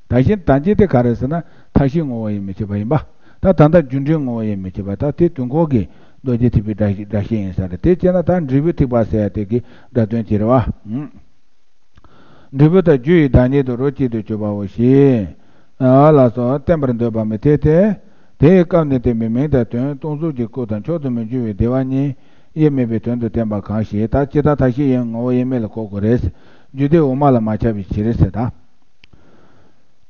ད་གཞན་ད་གཅིག་དེ་ག་རེ་ཟེར་ན་མཐའ་བཞི་ངོ་བོ་དབྱེར་མི་ཕྱེད་པ་ཡིན་པ། ད་ད་ལྟ་རྒྱུ་འབྲས་ངོ་བོ་དབྱེར་མི་ཕྱེད་པ་ད་དེ་དུས་འཁོར་གྱི་རྡོ་རྗེ་ཐེག་པའི་སྒྲ་སྒྲ་བཤད་ཡིན་ས་རེད། དེ་བྱས་ན་ད་འབྲས་བུ་ཐེག་པ་ཟེར་ཡ་དེ་གི་སྒྲ་དོན་ཅི་རེད་བ། འབྲས་བུ་དང་རྒྱུ་ཡི་བདག་ཉིད་དུ་རོ་གཅིག་ཏུ་གྱུར་པའོ་ཞེས། ཨ་ལགས་སོ། བསྟན་པར་འདོད་པ་མི་འཐད་དེ། དེའི་སྐབས་ནས་བསྟན་པའི་མིང་དང་དོན་སྟོང་གཟུགས་ཀྱི་སྐུ་དང་མཆོག་ཏུ་མི་འགྱུར་བའི་བདེ་བ་གཉིས་དབྱེར་མེད་པའི་དོན་དུ་བསྟན་པ་གང་ཞེས་ད་ཇི་ལྟར་མཐའ་བཞི་དབྱེར་ངོ་བོ་དབྱེར་མེད་ལ་གོ་དགོས་རེད། རྒྱུད་སྡེ་འོག་མ་ལ་མ་ཁྱབ་པའི་ཕྱིར་ཟེར་ད།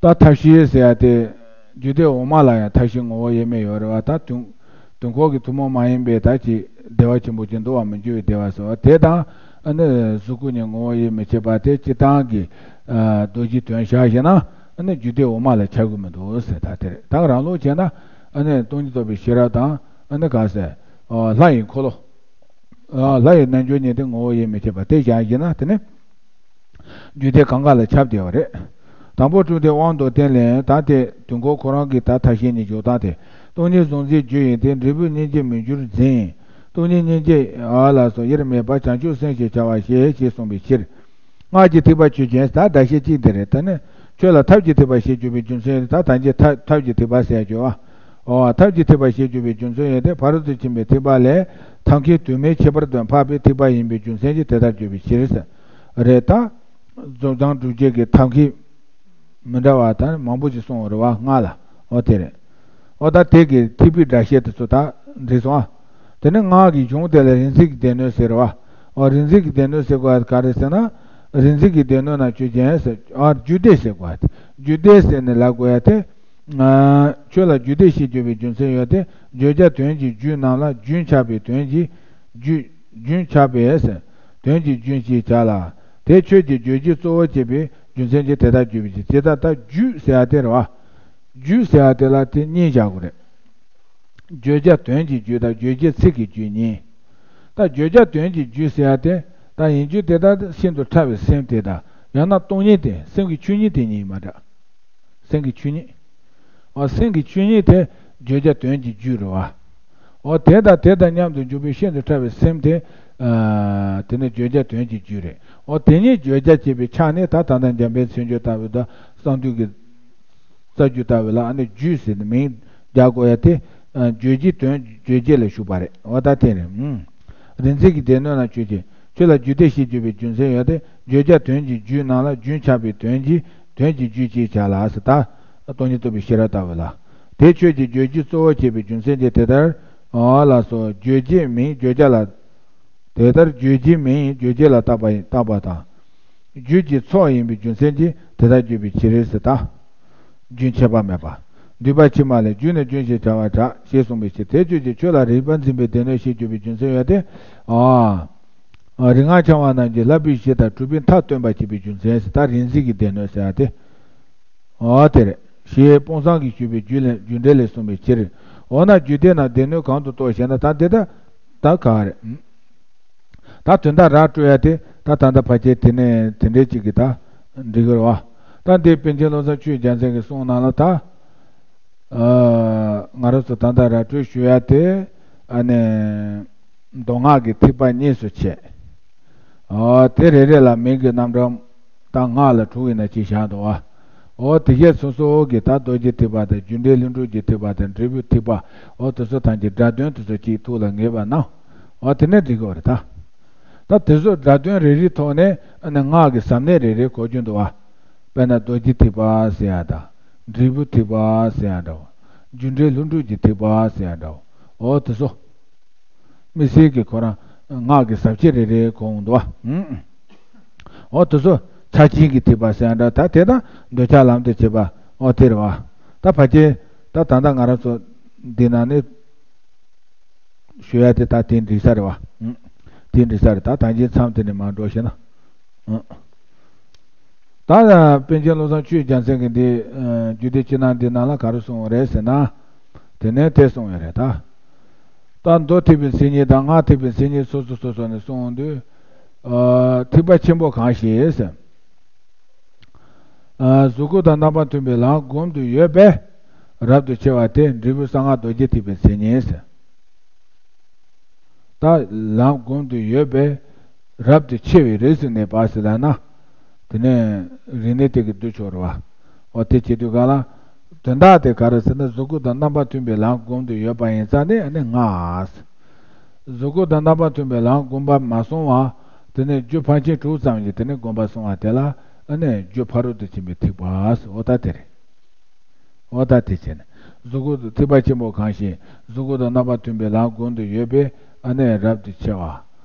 ད་མཐའ་བཞི་ཟེར་ཡ་དེ། རྒྱུད་སྡེ་འོག་མ་ལ་ཡང་མཐའ་བཞི་ངོ་བོ་དབྱེར་མེད་ཡོད་རེད་བ། ད་དུང་། དུས་འཁོར་གྱི་ཐུན་མོང་མ་ཡིན་པའི་ད་ཅིག་བདེ་བ་ཆེན་པོ་ཅིག་འདུལ་བར་མི་འགྱུར་བའི་བདེ་བ་ཟེར་བ་དེ་དང་། ཨ་ནི་གཟུགས་སྐུ་གཉིས་ངོ་བོ་ཡིད་མི་ཆེས་པ་དེ་སྤྱིར་བཏང་གི་ཨ་རྡོ་རྗེ་དོན་བཞག་བྱས་ན། ཨ་ནི་རྒྱུད་སྡེ་འོག་མ་ལ་ཆགས་ཀྱི་མི་འདུག་ཟེར། ད་དེ་རེད། ད་རང་ལུགས་བྱས་ན་ཨ་ནི་སྟོང་ཉིད་རྟོགས་པའི་ཤེས་རབ་དང་། ཨ་ནི་ག་ཟེར། ཨ་ལྷ་ཡི་འཁོར་ལོ། ཨ་ལྷ་ཡི་རྣལ་འབྱོར་གཉིས་དེ་ངོ་བོ་ཡིད་མི་ཆེས་པ་དེ་བཞག་བྱས་ན་དེ་ནི། རྒྱུད་སྡེ་གང་ག་ལ་ཁྱབ་བསྡད་པ་རེད། དང་པོ་དྲུག་སྡེ་དབང་དུ་བསྟན་ལས། ད་དེ་དུས་འཁོར་ཁོ་རང་གི་ད་མཐའ་བཞི་ནས་འཇོག་སྟངས་དེ། སྟོང་ཉིད་གཟུང་འཛིན་རྒྱུ་ཡིན་ཏེ། འབྲས་བུ་སྙིང་རྗེ་མི་འགྱུར་འཛིན། སྟོང་ཉིད་སྙིང་རྗེ་ཨ་ལ་སོགས་དབྱེར་མེད་པ་བྱང་ཆུབ་སེམས་ཞེས་བྱ་བ་ཞེས་ཞེས་གསུངས་པའི་ཕྱིར། སྔགས་ཀྱི་ཐེག་པ་ཆོས་ཅན། ད་སྒྲ་བཤད་གཅིག་དེ་རེད། ད་ནི་ཆོས་ལ་ཐབས་ཀྱི་ཐེག་པ་ཞེས་བརྗོད་པའི་རྒྱུ་མཚན་ཡོད། ད་ད་ཅི་ཐབས་ཐབས་ཀྱི་ཐེག་པ་ཟེར་བརྗོད་པ། ཨོ། ཐབས་ཀྱི་ཐེག་པ་ཞེས་བརྗོད་པའི་རྒྱུ་མཚན་ཡོད་དེ། ཕ་རོལ་ཏུ་ཕྱིན་པའི་ཐེག་པ་ལས་ཐབས་མཁས་དུ་མས་ཁྱད་པར་དུ་འཕགས་པའི་ཐེག་པ་ཡིན་པའི་རྒྱུ་མཚན་གྱིས་དེ་ལྟར་བརྗོད་པའི་ཕྱིར་ཟེར། རེད་ད། རྫོགས་བྱང་སྒྲུབ་བྱེད་ཀྱི་ཐབས་མཁས་མི་འདྲ་བ་དང་མང་པོ་ཞིག་གསུངས་པ་རེད་བ། སྔགས་ལ། ཨོ་དེ་རེད། ཨོ་ད་དེ་གི་ཐེག་པའི་སྒྲ་བཤད་དེ་ཚོ་ད་འགྲིག་སོང་ཨ། དེ་ནས་སྔགས་ཀྱི་གཞུང་དེ་ལ་རིག་འཛིན་གྱི་སྡེ་སྣོད་ཟེར་བ། ཨོ་རིག་འཛིན་གྱི་སྡེ་སྣོད་ཟེར་དགོས་ག་རེ་ཟེར་ན། རིག་འཛིན་གྱི་སྡེ་སྣོད་རྣམས་ཆོས་ཅན་ཟེར། ཨ་རྒྱུད་སྡེ་ཟེར་དགོས། རྒྱུད་སྡེ་ཟེར་ནས་ལབ་དགོས་ཡ་དེ། ཨ་ཆོས་ལ་རྒྱུད་སྡེ་ཞེས་བརྗོད་པའི་རྒྱུ་མཚན་ཡོད་དེ། བརྗོད་བྱ་དོན་གྱི་རྒྱུད་རྣམས་ལ་རྒྱུན་ཆགས་པའི་དོན་གྱི་རྒྱུད། རྒྱུན་ཆགས་པའི་ཟེར། དོན་གྱི་རྒྱུན་ཞེས་བྱ་ལ། དེ་ཆོས་ཀྱི་བརྗོད་བྱའི་གཙོ་བོ་བྱེད་པའི་རྒྱུ་མཚན་གྱིས་དེ་ལྟར་བརྗོད་པའི་ཕྱིར། དེ་ལྟར་ད་རྒྱུད་ཟེར་ཡ་དེ་རེད་བ། རྒྱུད་ཟེར་ཡ་དེ་ལ་དེ་གཉིས་བཞག་དགོས་རེད། བརྗོད་བྱ་དོན་གྱི་རྒྱུད་དང་བརྗོད་བྱེད་ཚིག་གི་རྒྱུད་གཉིས། ད་བརྗོད་བྱ་དོན་གྱི་རྒྱུད་ཟེར་ཡ་དེ། ད་ཡིན་རྒྱུ་དེ་དག་ཤིན་ཏུ་ཕྲ་བའི་སེམས་དེ་དང་། ཡང་ན་སྟོང་ཉིད་དེ། སེམས་ཀྱི་ཆོས་ཉིད་དེ་གཉིས་མ་འདྲ། སེམས་ཀྱི་ཆོས་ཉིད། འོ་སེམས་ཀྱི་ཆོས་ཉིད་དེ་བརྗོད་བྱ་དོན་གྱི་རྒྱུད་རེད་བ། འོ་དེ་དང་དེ་དང་མཉམ་དུ་འཇུག་པའི་ཤིན་ཏུ་ཕྲ་བའི་སེམས་དེ། ཨ་དེ་ནི་བརྗོད་བྱ་དོན་གྱི་རྒྱུད་རེད། འོ་དེ་གཉིས་བརྗོད་བྱ་བྱེད་པའི་ཆ་ནས། ད་ད་ལྟ་འཇམ་དཔལ་མཚན་བརྗོད་ལྟ་བུ་དང་། གསང་འདུས་ཀྱི་རྩ་རྒྱུད་ལྟ་བུ་ལ་ཨ་ནི་རྒྱུད་ཟེར་ནས་མིང་རྒྱག་དགོས་ཡ་དེ། ཨ་བརྗོད་བྱའི་དོན་བརྗོད་བྱེད་ལ་ཞུགས་པ་རེད། འོ་ད་དེ་རེད། ཨུམ། རིག་འཛིན་གྱི་སྡེ་སྣོད་རྣམས་ཆོས་ཅན། ཆོས་ལ་རྒྱུད་སྡེ་ཞེས་བརྗོད་པའི་རྒྱུ་མཚན་ཡོད་དེ། བརྗོད་བྱ་དོན་གྱི་རྒྱུད་རྣམས་ལ་རྒྱུན་ཆགས་པའི་དོན་གྱི་དོན་གྱི་རྒྱུད་ཅེས་བྱ་ལ་ཟེར། ད་སྟོང་ཉིད་རྟོགས་པའི་ཤེས་རབ་ལྟ་བུ་ལ། དེ་ཆོས་ཀྱི་བརྗོད་བྱའི་གཙོ་བོ་བྱེད་པའི་རྒྱུ་མཚན་གྱིས་དེ་ལྟར། འོ་ལགས་སོ། རྗོད་བྱེད་མིང་བརྗོད་བྱ་ལ། དེ་ལྟར་རྗོད་བྱེད་མིང་རྗོད་བྱེད་ལ་བཏགས་པ་ཡིན། བཏགས་པ་དང་། རྒྱུད་ཀྱི་ཚོགས་ཡིན་པའི་རྒྱུ་མཚན་གྱིས་དེ་ལྟར་བརྗོད་པའི་ཕྱིར་ཟེར། ད་རྒྱུན་ཆད་པ་མེད་པ། འདུས་པ་ཕྱི་མ་ལས་རྒྱུ་ནི་རྒྱུན་ཞེས་བྱ་བར་གྲགས་ཞེས་གསུངས་པའི་ཕྱིར། དེ་ཆོས་ཀྱི་ཆོས་ལ་རིག་པ་འཛིན་པའི་སྡེ་སྣོད་ཞེས་བརྗོད་པའི་རྒྱུ་མཚན་ཡོད་དེ། ཨ། རིག་སྔགས་འཆང་བ་རྣམས་ཀྱིས་བསླབ་པའི་གཞི་དང་གྲུབ་པའི་མཐའ་སྟོན་པར་བྱེད་པའི་རྒྱུ་མཚན་ཟེར། ད་རིག་འཛིན་གྱི་སྡེ་སྣོད་ཟེར་ཡ་དེ། འོ་དེ་རེད། ཞེས་སྤོང་བཟང་གིས་ཞུས་པའི་རྒྱུད་ལས་རྒྱུ་འགྲེལ་ལས་གསུངས་པའི་ཕྱིར། འོ་ན་རྒྱུད་སྡེ་རྣམས་སྡེ་སྣོད་གང་དུ་གཏོགས་ཞེ་ན། ད་འདི་ད་ད་ག་རེད། ད་དོན་དག་ར་སྤྲོད་ཡ་དེ། ད་ད་ལྟ་ཕལ་ཆེར་དེ་ནས་དེ་འདྲའི་ཅིག་གི་ད་འགྲིག་གི་རེད་བ། ད་འདི་པཎ་ཆེན་བློ་བཟང་ཆོས་རྒྱལ་མཚན་གྱི་གསུང་ནང་ལ་ད། ཨ་ང་རང་ཚོ་ད་ལྟ་ར་སྤྲོད་ཞུ་ཡ་དེ། ཨ་ནི་མདོ་སྔགས་ཀྱི་ཐེག་པ་གཉིས་སུ་ཕྱེ། ཨ་དེ་རེ་རེ་ལ་མིང་གི་རྣམ་གྲངས་ད་སྔགས་ལ་དྲུག་ཡིན་ན་གཅིག་བཞག་འདུག་བ། འོ་དེ་བཞིན་སོ་སོ་གི་ད་རྡོ་རྗེ་ཐེག་པ་དང་། རྒྱུ་འབྲས་ལྷུན་གྲུབ་ཀྱི་ཐེག་པ་དང་། འབྲས་བུའི་ཐེག་པ། འོ་དེ་ཚོ་ཐམས་ཅད་སྒྲ་དོན་དེ་ཚོ་གཅིག་ཐུགས་ལ་ངེས་པ་ན། འོ་དེ་ནས་འགྲིག་གི་རེད་ད། ད་དེ་ཚོ་སྒྲ་དོན་རེ་རེའི་ཐོག་ནས་ཨ་ནི་སྔགས་ཀྱི་ཟབ་གནད་རེ་རེ་གོ་རྒྱུ་འདུག་བ། དཔེར་ན་རྡོ་རྗེ་ཐེག་པ་ཟེར་ཡ་དང་། འབྲས་བུ་ཐེག་པ་ཟེར་ཡ་འདྲ་བོ། རྒྱུ་འབྲས་ལྷུན་གྲུབ་ཀྱི་ཐེག་པ་ཟེར་ཡ་འདྲ་བོ། འོ་དེ་ཚོ། དམིགས་བསལ་གྱི་ཁོ་རང་སྔགས་ཀྱི་ཟབ་ཆོས་རེ་རེ་གོ་འོང་འདུག་བ། ཨུམ། འོ་དེ་ཚོ་ཕྱག་ཆེན་གྱི་ཐེག་པ་ཟེར་ཡ་འདྲ། ད་དེ་དང་འདོད་ཆགས་ལམ་དུ་བྱེད་པ། འོ་དེ་རེད་བ། ད་ཕལ་ཆེར་ད་ད་ལྟ་ང་རང་ཚོ་འདི་ནང་ནས་ཞུ་ཡ་དེ་ད་དེ་འགྲིག་ས་རེད་བ། ཨུམ། དེ་འགྲིག་ས་རེད། ད་ད་གིན་མཚམས་དེ་ནས་མར་འགྲོ་ཤེ་ན། ཨུམ། ད་པཎ་ཆེན་བློ་བཟང་ཆོས་རྒྱལ་མཚན་གྱིས་འདི་ཨ་རྒྱུད་སྡེ་ཕྱི་ནང་འདི་ནང་ལ་ག་རེ་གསུངས་པ་རེད་ཟེར་ན། དེ་ནས་དེ་གསུངས་ཡོད་རེད་ད། ད་མདོ་ཐེག་པའི་མཚན་ཉིད་དང་སྔགས་ཐེག་པའི་མཚན་ཉིད་སོ་སོ་སོ་སོ་ནས་གསུངས་དུས། ཨ་ཐེག་པ་ཆེན་པོ་གང་ཞིག་ཟེར། ཨ་གཟུགས་སྐུ་དང་རྣམ་པ་མཐུན་པའི་ལམ་སྒོམ་དུ་ཡོད་པས་རབ་ཏུ་ཕྱེ་བ་དེ་འབྲས་བུ་གསང་སྔགས་རྡོ་རྗེ་ཐེག་པའི་མཚན་ཉིད་ཟེར། ད་ལམ་སྒོམ་དུ་ཡོད་པས་རབ་ཏུ་ཕྱེ་བའི་རིགས་སུ་གནས་པ་ཟེར་ལབ་ན། དེ་ནས་རིག་གནས་དེ་གི་བསྡུ་ཆོག་རེད་བ། འོ་དེ་བྱེད་དུས་ག་ལ། དོན་དག་དེ་ག་རེ་ཟེར་ན། གཟུགས་སྐུ་དང་རྣམ་པ་མཐུན་པའི་ལམ་སྒོམ་དུ་ཡོད་པ་ཡིན་ཙང་ནི་ཨ་ནི་སྔགས། གཟུགས་སྐུ་དང་རྣམ་པ་མཐུན་པའི་ལམ་སྒོམ་པ་མ་སོང་བ། དེ་ནས་རྒྱུ་ཕར་ཕྱིན་དྲུག་ཙམ་གྱིས་དེ་ནས་སྒོམ་པ་སོང་བ་དེ་ལ་ཨ་ནི་རྒྱུ་ཕ་རོལ་ཏུ་ཕྱིན་པའི་ཐེག་པ་ཟེར། འོ་ད་དེ་རེད། འོ་ད་དེ་བྱས་ནས། གཟུགས་སྐུ་ཐེག་པ་ཆེན་པོ་གང་ཞིག་གཟུགས་སྐུ་དང་རྣམ་པ་མཐུན་པའི་ལམ་སྒོམ་དུ་ཡོད་པས་ཨ་ནི་རབ་ཏུ་ཕྱེ་བ།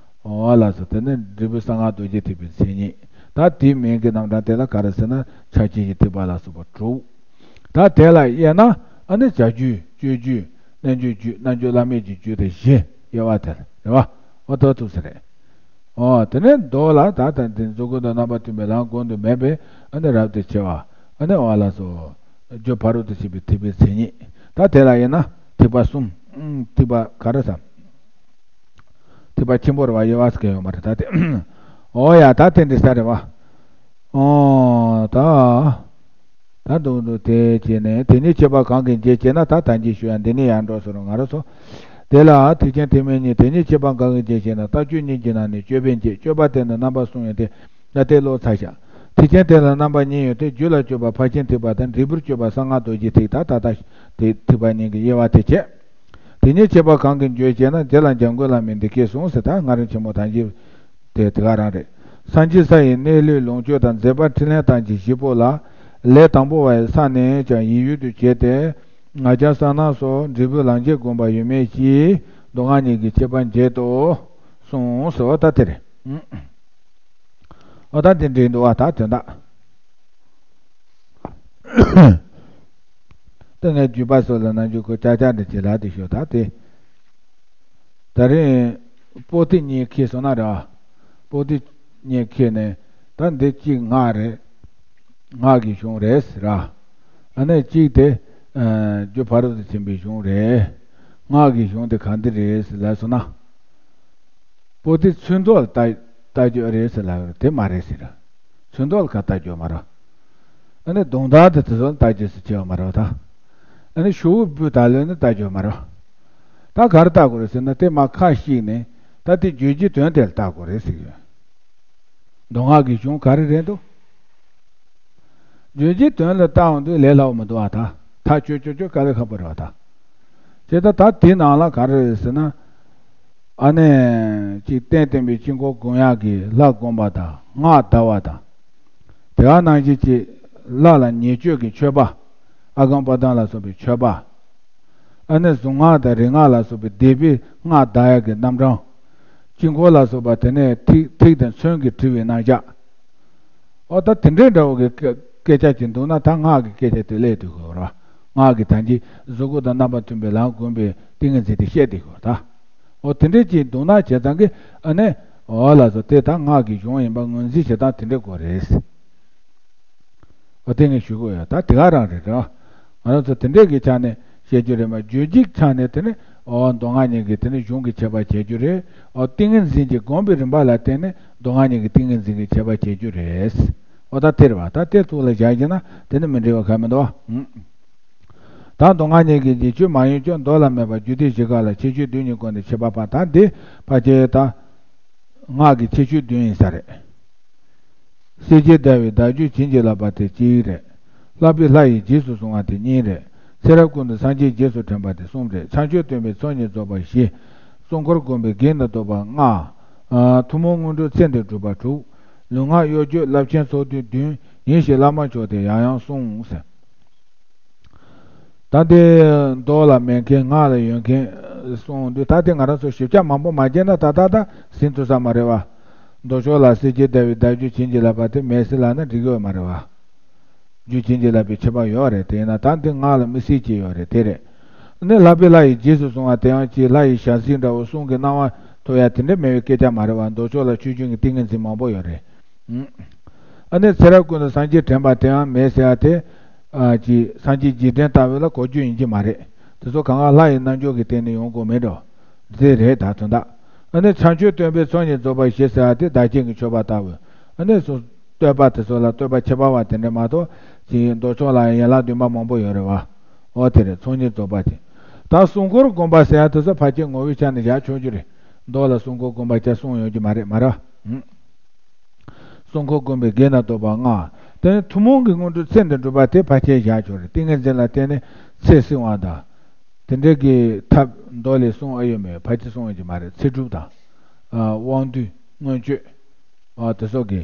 འོ་ལགས་སོ། དེ་ནི་འབྲས་བུ་གསང་སྔགས་རྡོ་རྗེ་ཐེག་པའི་མཚན་ཉིད། ད་དེའི་མིང་གི་རྣམ་གྲངས་དེ་ལ་ག་རེ་ཟེར་ན། ཕྱག་ཆེན་གྱི་ཐེག་པ་ལ་སོགས་པ་དྲུག། ད་དེ་ལ་དབྱེ་ན་ཨ་ནི་བྱ་རྒྱུད། སྤྱོད་རྒྱུད། རྣལ་འབྱོར་རྒྱུད། རྣལ་འབྱོར་བླ་མེད་ཀྱི་རྒྱུད་དང་བཞི་དབྱེ་བ་དེ་རེད་བ། འོ་དོ་ཐུག་ས་རེད། འོ་དེ་ནས་མདོ་ལ་ད་ལྟ་འདི་གཟུགས་སྐུ་དང་རྣམ་པ་མཐུན་པའི་ལམ་བསྒོམ་དུ་མེད་པས་ཨ་ནི་རབ་ཏུ་ཕྱེ་བ། ཨ་ནི་འོ་ལ་སོ། རྒྱུ་ཕ་རོལ་ཏུ་ཕྱིན་པའི་ཐེག་པའི་མཚན་ཉིད། ད་དེ་ལ་དབྱེ་ན་ཐེག་པ་གསུམ། ཨུམ། ཐེག་པ་ག་རེ་ཟེར། ཐེག་པ་ཆེན་པོ་རེད་བ། དབྱེ་བ་ཟེར་མཁན་ཡོད་མ་རེད་ད་དེ། འོ་ཡ་ད་དེ་འདྲ་ས་རེད་བ། འོ་ད། ད་འདུག་འདུག་དེ་བྱས་ནས་དེ་ཉིད་ཁྱད་པར་གང་གིས་འབྱེད་ཅེ་ན། ད་ད་གིན་ཞུ་ཡ་འདི་ནས་ཡར་འགྲོ་ཟེར་རོ་ང་རང་ཚོ། དེ་ལ་ཐེག་ཆེན་ཐེག་དམན་གཉིས། དེ་ཉིད་ཁྱད་པར་གང་གིས་འབྱེད་ཅེ་ན། རྟགས་ཆོས་གཉིས་ཀྱི་ནང་ནས་སྤྱོད་པས་འབྱེད། སྤྱོད་པ་དེ་ནི་རྣམ་པ་གསུམ་ཡོད་དེ། ད་དེ་ཀློག་ཚར་བཞག་ཐེག་ཆེན་དེ་ལ་རྣམ་པ་གཉིས་ཡོད་དེ། རྒྱུད་ལ་སྤྱོད་པ་ཕར་ཕྱིན་ཐེག་པ་དང་། འབྲས་བུར་སྤྱོད་པ་གསང་སྔགས་རྡོ་རྗེ་ཐེག་ད་ད་ལྟ་དེ་ཐེག་པ་གཉིས་ཀྱི་དབྱེ་བ་དེ་བྱས། དེ་ཉིད་ཁྱད་པར་གང་གིས་འབྱེད་ཅེ་ན། རྗེ་ལ་འཇམ་མགོན་བླ་མས་འདི་སྐད་གསུངས་ཟེར། ད་སྔགས་རིམ་ཆེན་མོ་དང་བཞི་དེ་དེ་ག་རང་རེད། སངས་རྒྱས་ས་ཡི་གནས་ལུས་ལོངས་སྤྱོད་དང་། མཛད་པ་འཕྲིན་ལས་དང་བཅས་བཞི་པོ་ལ། ལས་དང་པོ་བ་ཡི་ས་ནས་ཀྱང་ཡིད་ཡུལ་དུ་བྱས་ཏེ། ང་རྒྱལ་ས་ན་སོགས་འབྲས་བུའི་ལམ་བྱེད་བསྒོམ་པ་ཡོད་མེད་ཀྱིས་མདོ་སྔགས་གཉིས་ཀྱི་ཁྱད་པར་འབྱེད་དོ་གསུངས་སོ། ད་དེ་རེད། འོ་ད་དེ་འདྲའི་འདུག་བ། ད་དོན་དག་དེ་ནས་བརྒྱུད་པ་སོགས་ལ་ནང་འཇུག་གི་ཅག་ཅག་འདི་ཅི་ལ་དེ་ཤོད་ད་དེ། ད་རིང་པོ་ཏི་གཉིས་ཁེལ་སོང་ན་ར། པོ་ཏི་གཉིས་ཁེལ་ནས་ད་འདི་གཅིག་སྔགས་རེད། སྔགས་ཀྱི་གཞུང་རེད་ཟེར་ར། ཨ་ནི་གཅིག་དེ་རྒྱུ་ཕ་རོལ་ཏུ་ཕྱིན་པའི་གཞུང་རེད། སྔགས་ཀྱི་གཞུང་དེ་ག་འདི་རེད་ཟེར་ལབ་སོང་ན། པོ་ཏི་ཚུལ་མདོ་ལ་ལྟ་ལྟ་རྒྱུ་རེད་ཟེར་ལབ་དེ་མ་རེད་ཟེར། ཚུལ་མདོ་ལ་ག་ལྟ་རྒྱུ་མ་རེད། ཨ་ནི་གདོང་དག་དེ་དེ་ཚོ་ལ་ལྟ་རྒྱུ་ཟེར་བྱས་པ་མ་རེད་ད། ཨ་ནི་ཞུ་བོ་བུ་ད་ལོས་ནི་ལྟ་རྒྱུ་མ་རེད། ད་ག་རེ་ལྟ་དགོས་རེད་ཟེར་ན་དེ་མ་ཁ་ཞིག་ནས་ད་དེ་བརྗོད་ཀྱི་དོན་དེ་ལ་ལྟ་དགོས་རེད་ཟེར་གི་ཡོད། མདོ་སྔགས་ཀྱི་གཞུང་ག་རེ་རེད་འདུག་བརྗོད་ཀྱི་དོན་ལ་བལྟ་འོང་དུས་ལས་སླ་བོ་མི་འདུག་ཨ། ད་ཐག་ཆོད་ཆོད་ཆོད་དཀའ་ལས་ཁག་པོ་རེད་བ་ད། བྱས་ད་ད་དེའི་ནང་ལ་ག་རེ་རེད་ཟེར་ན། ཨ་ནི་ཅིག་རྟེན་བརྟེན་པའི་དཀྱིལ་འཁོར་སྒོམ་ཡག་གི་ལྷ་བསྒོམ་པ་དང་སྔགས་བཟླ་བ་དང་། དེ་ག་ནང་བཞིན་ཅིག་ལྷ་ལ་ཉེས་སྤྱོད་ཀྱི་མཆོད་པ། ཨ་གམ་པ་དང་ལ་སོགས་པའི་མཆོད་པ། ཨ་ནི་གཟུངས་སྔགས་དང་རིག་སྔགས་ལ་སོགས་པའི་སྡེ་པའི་སྔགས་བཟླ་ཡག་གི་རྣམ་གྲངས། དཀྱིལ་འཁོར་ལ་སོགས་པ་དེ་ནས་ཐིག་ཐིག་དང་ཚོན་གྱིས་བྲིས་པའི་རྣམ་གཞག་འོ་ད་དེ་འདྲའི་འདྲ་བོ་གི་སྐད་སྐད་ཆ་ཅིག་འདུག་ན་ད་སྔགས་ཀྱི་སྐད་ཆ་དེ་སླེབས་དུས་ཁོ་ར། སྔགས་ཀྱི་ད་གིན་གཟུགས་སྐུ་དང་རྣམ་པ་མཐུན་པའི་ལམ་བསྒོམས་པའི་ཏིང་ངེ་འཛིན་དེ་བཤད་དེ་ཁོ་ད། འོ་དེ་འདྲའི་ཅིག་འདུག་ན་བྱས་ཙང་གི་ཨ་ནི་འོ་ལ་སོ་དེ་ད་སྔགས་ཀྱི་གཞུང་ཡིན་པ་ངོས་འཛིན་བྱེད་སྟངས་དེ་འདྲའི་སྐོར་རེད། འོ་དེ་ངས་ཞུ་གི་ཡོད། ད་དེ་ག་རང་རེད་ར། ང་རང་ཚོ་དེ་འདྲས་ཀྱི་ཆ་ནས་བཤད་རྒྱུ་རེད་མ། རྗོད་བྱེད་ཆ་ནས་དེ་ནི་འོ་མདོ་སྔགས་གཉིས་ཀྱི་དེ་ནི་གཞུང་གི་ཁྱད་པར་འབྱེད་རྒྱུ་རེད། འོ་ཏིང་ངེ་འཛིན་གྱི་སྒོམ་པའི་རིམ་པ་ལ་བརྟེན་ནས་མདོ་སྔགས་གཉིས་ཀྱི་ཏིང་ངེ་འཛིན་གྱི་ཁྱད་པར་འབྱེད་རྒྱུ་རེད། འོ་ད་དེ་རེད་བ། ད་དེ་ཐུགས་ལ་བཞག་རྒྱུ་ན་དེ་ནི་མི་འགྲིག་པ་ག་མི་འདུག་བ། ད་མདོ་སྔགས་གཉིས་ཀྱི་རྗེས་སྤྱོད་མ་ཡིན་ཀྱང་མདོ་ལ་མེད་པ་རྒྱུད་སྡེ་བཞི་ཀ་ལ་ཁྱད་ཆོས་བདུན་གཉིས་བཀོད་ནས་ཁྱད་པར་འཕགས། ད་འདི་ཕལ་ཆེར་ད་སྔགས་ཀྱི་ཁྱད་ཆོས་བདུན་ཡིན་ས་རེད། སྲས་བཅས་ཟླ་བའི་བདག་རྒྱུད་བྱིན་གྱིས་བརླབས་པ་དེ་གཅིག་རེད། ལྷག་པའི་ལྷ་ཡི་རྗེས་སུ་བཟུང་བ་དེ་གཉིས་རེད། ཚེ་རབས་ཀུན་ཏུ་སངས་རྒྱས་རྗེས་སུ་དྲན་པ་དེ་གསུམ་རེད། བྱང་ཆུབ་སྟོན་པའི་ཚོགས་གཉིས་རྫོགས་པ་བཞི། སྲུང་འཁོར་བསྒོམས་པའི་དགེ་ནི་རྟོགས་པ་ལྔ། ཨ་ཐུན་མོང་དངོས་གྲུབ་ཚེ་འདིར་སྒྲུབ་པ་དྲུག། ལུས་ངག་གཡོ་སྒྱུ་རླབས་ཆེན་ཚོགས་བདུན་བདུན། ཡིན་ཞེས་བླ་མ་མཆོག་དེས་ཡང་ཡང་གསུངས་ཟེར། ད་འདི་མདོ་ལ་མེད་མཁན་སྔགས་ལ་ཡོད་མཁན་གསུངས་དུས་ད་འདི་ང་རང་ཚོ་ཞིབ་ཆ་མང་པོ་མ་བརྒྱབ་ན་ད་ད་ད་ཟིན་ཐུབ་ས་མ་རེད་བ། མདོ་ཕྱོགས་ལ་སྲས་བཅས་ཟླ་བའི་བདག་རྒྱུད་བྱིན་གྱིས་བརླབས་པ་དེ་མེད་ཟེར་ལབ་ན་འགྲིག་གི་ཡོད་མ་རེད་བ། རྒྱུད་བྱིན་གྱིས་བརླབས་པའི་ཁྱད་པར་ཡོད་རེད། དེ་ཡིན་ན་ད་འདི་སྔགས་ལ་དམིགས་བསལ་གྱི་ཡོད་རེད་དེ་རེད། ནི་ལྷག་པའི་ལྷ་ཡི་རྗེས་སུ་བཟུང་བ་དེ་ཡང་ཅིག་ལྷ་ཡི་ཞལ་གཟིགས་འདྲ་བོ་གསུང་གི་གནང་བ་ཐོབ་ཡ་དེ་འདྲ་མེད་པའི་སྐད་ཆ་མ་རེད་བ། མདོ་ཕྱོགས་ལ་ཆོས་སྐྱོང་གི་ཏིང་ངེ་འཛིན་མང་པོ་ཡོད་རེད། ཨ་ནི་ཚེ་རབས་ཀུན་ཏུ་སངས་རྒྱས་དྲན་པ་དེའང་མེད་ཟེར་ཡ་དེ། ཨ་ཅིག་སངས་རྒྱས་རྗེས་དྲན་ལྟ་བུ་ལ་གོ་རྒྱུ་ཡིན་གྱི་མ་རེད། དེ་ཚོ་གང་ག་ལྷ་ཡི་རྣལ་འབྱོར་གྱི་སྟེང་ནས་ཡོང་དགོས་མེད་འགྲོ། དེ་རེད་ད་དོན་དག་ཨ་ནི་བྱང་ཆུབ་སྟོན་པའི་ཚོགས་གཉིས་རྫོགས་པ་བཞི་ཟེར་ཡ་དེ་བདག་བསྐྱེད་ཀྱི་མཆོད་པ་ལྟ་བུ། ཨ་ནི་སོ་བསྟོད་པ་དེ་ཚོ་ལ་བསྟོད་པ་ཁྱད་པར་བ་དེ་འདྲ་མ་གཏོགས་ཅིག་མདོ་ཕྱོགས་ལ་ཡན་ལག་བདུན་པ་མང་པོ་ཡོད་རེད་བ། འོ་དེ་རེད། ཚོགས་གཉིས་རྫོགས་པ་དེ། ད་སྲུང་འཁོར་བསྒོམ་པ་ཟེར་ཡ་དེ་ཚོ་ཕལ་ཆེར་ངོ་བོའི་ཆ་ནས་བཞག་ཆོག་རྒྱུ་རེད། མདོ་ལ་སྲུང་འཁོར་བསྒོམ་པ་བྱ་གསུངས་ཡོད་ཀྱི་མ་རེད་མ་རེད་བ། སྲུང་འཁོར་བསྒོམས་པའི་དགེ་རྣམས་རྟོགས་པ་ལྔ། དེ་ནས་ཐུན་མོང་གི་དངོས་གྲུབ་ཚེ་འདིར་འགྲུབ་པ་དེ་ཕལ་ཆེར་བཞག་ཆོག་རེད། ཏིང་ངེ་འཛིན་ལ་བརྟེན་ནས་ཚེ་བསྲིང་བ་དང་། དེ་འདྲའི་གི་ཐབས་མདོ་ལས་གསུང་ཨེ་ཡོད་མེད་ཕལ་ཆེར་གསུང་ཡོད་ཀྱི་མ་རེད། ཚེ་སྒྲུབ་དང་། ཨ་དབང་སྡུད་མངོན་སྤྱོད། ཨ་དེ་སོགས་ཀྱི་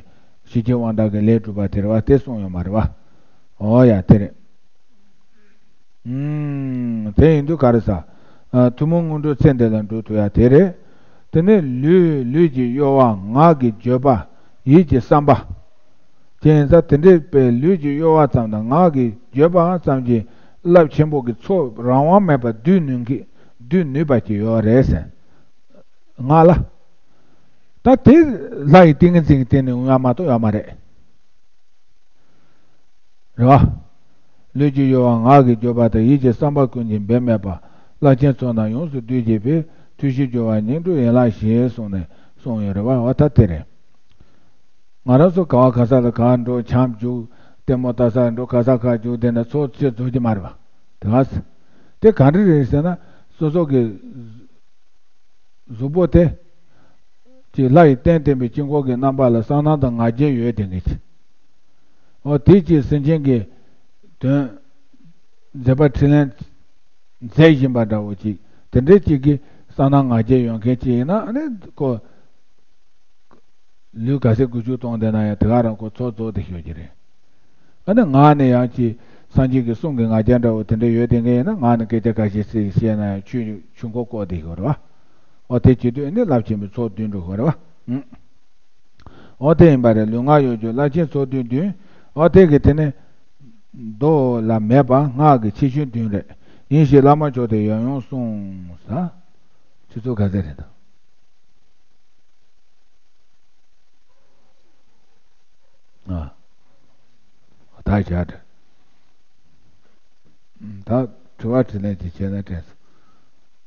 ཞི་རྒྱས་དབང་དྲག་གི་ལས་སྒྲུབ་པ་དེ་རེད་བ། དེ་གསུང་ཡོད་མ་རེད་བ། འོ་ཡ་དེ་རེད། ཨུམ། དེ་ཡིན་དུས་ག་རེ་ཟ། ཨ་ཐུན་མོང་དངོས་གྲུབ་ཚེ་འདི་ལ་འགྲུབ་ཐུབ་ཡ་དེ་རེད། དེ་ནས་ལུས་ལུས་ཀྱི་གཡོ་བ་ངག་གི་བརྗོད་པ་ཡིད་ཀྱི་བསམ་པ། དེ་ཡིན་ཙང་དེ་འདྲའི་པའི་ལུས་ཀྱི་གཡོ་བ་ཙམ་དང་ངག་གི་བརྗོད་པ་ཙམ་གྱིས་རླབས་ཆེན་པོ་གི་ཚོགས་རང་དབང་མེད་པར་བསྡུས་ནུས་མཁན་ སྡུད་ནུས་པ་ཅིག་ཡོད་རེད་ཟེར། ངག་ལ། ད་དེ་ལྷ་ཡི་ཏིང་ངེ་འཛིན་གྱི་སྟེང་ནས་འོང་ཡ་མ་གཏོགས་ཡོད་མ་རེད། རེད་བ། ལུས་ཀྱི་གཡོ་བ་ངག་གི་འགྱོད་པ་དང་ཡིད་ཀྱི་བསམ་པ་ཀུན་གྱི་འབད་མེད་པ། བླ་ཆེན་ཚོགས་རྣམས་ཡོངས་སུ་བསྡུས་བགྱིས་པའི། མཐུ་ཞིང་སྦྱོར་བ་སྙིང་ཁྲོ་ཡན་ལག་བཞི་གསུངས་ནས་གསུངས་ཡོད་རེད་བ། འོ་ད་དེ་རེད། ང་རང་ཚོ་ག་བ་ག་ས་ལ་ག་འགྲོ་འཆམ་རྒྱུག་ལྟད་མོ་ལྟ་ས་འགྲོ་ག་ས་ག་རྒྱུག་དེ་འདྲ་ཚོགས་ཆེ་རྫོགས་ཀྱི་མ་རེད་བ། དེ་ག་ས། དེ་ག་འདྲ་རེད་ཟེར་ན་སོ་སོ་གི་གཟུགས་པོ་དེ། ཅིག་ལྷ་ཡི་རྟེན་བརྟེན་པའི་དཀྱིལ་འཁོར་གྱི་རྣམ་པ་ལ་བསམ་སྣང་དང་ང་རྒྱལ་ཡོད་དེ་ངེས་ཀྱི། འོ་དེ་ཅིག་སེམས་ཅན་གྱི་དོན། མཛད་པ་འཕྲིན་ལས་མཛད་བཞིན་པ་འདྲ་བོ་ཅིག་དེ་འདྲའི་ཅིག་གི་བསམ་སྣང་ང་རྒྱལ་ཡོད་མཁན་ཅིག་ཡིན་ན་ཨ་ནི་ཁོ། ལུས་ག་ཚད་དགུ་བཅུ་གཏོང་བསྡད་ན་ཡང་དེ་ག་རང་ཁོ་ཚོགས་རྫོགས་ཏེ་ཤོད་ཀྱི་རེད། ཨ་ནི་ངག་ནས་ཡང་ཅིག་སངས་རྒྱས་ཀྱི་གསུང་གི་ང་རྒྱལ་འདྲ་བོ་དེ་འདྲ་ཡོད་དེ་ངས་ཡིན་ན་ངག་ནས་སྐད་ཆ་ཁ་ཤས་ཤིག་བཤད་ན་ཡང་ཆོས་ཆོས་འཁོར་བསྐོར་ཏེ་ཤོད་རེད་བ། འོ་དེ་བྱེད་དུས་ཨ་ནི་རླབས་ཆེན་པོའི་ཚོགས་བསྡུས་འགྲོ་དགོས་རེད་བ། ཨུ། འོ་དེ་ཡིན་པ་རེད། ལུས་ངག་ཡིད་གསུམ་བླ་ཆེན་ཚོགས་བསྡུས་བསྡུས། འོ་དེ་གི་དེ་ནས། མདོ་ལ་མེད་པ་སྔགས་ཀྱི་ཆེ་ཆུང་བདུན་རེད། ཡིན་ཞེས་བླ་མ་མཆོག་དེས་ཡང་ཡང་གསུངས། ས། ཆུ་ཚོད་ག་ཚོད་རེད་ད། ཨ། ད་བཞག་དྲན། ད་དྲི་བ་དྲིས་ལན་ཅིག་བྱས་ན་དྲན་སོང་།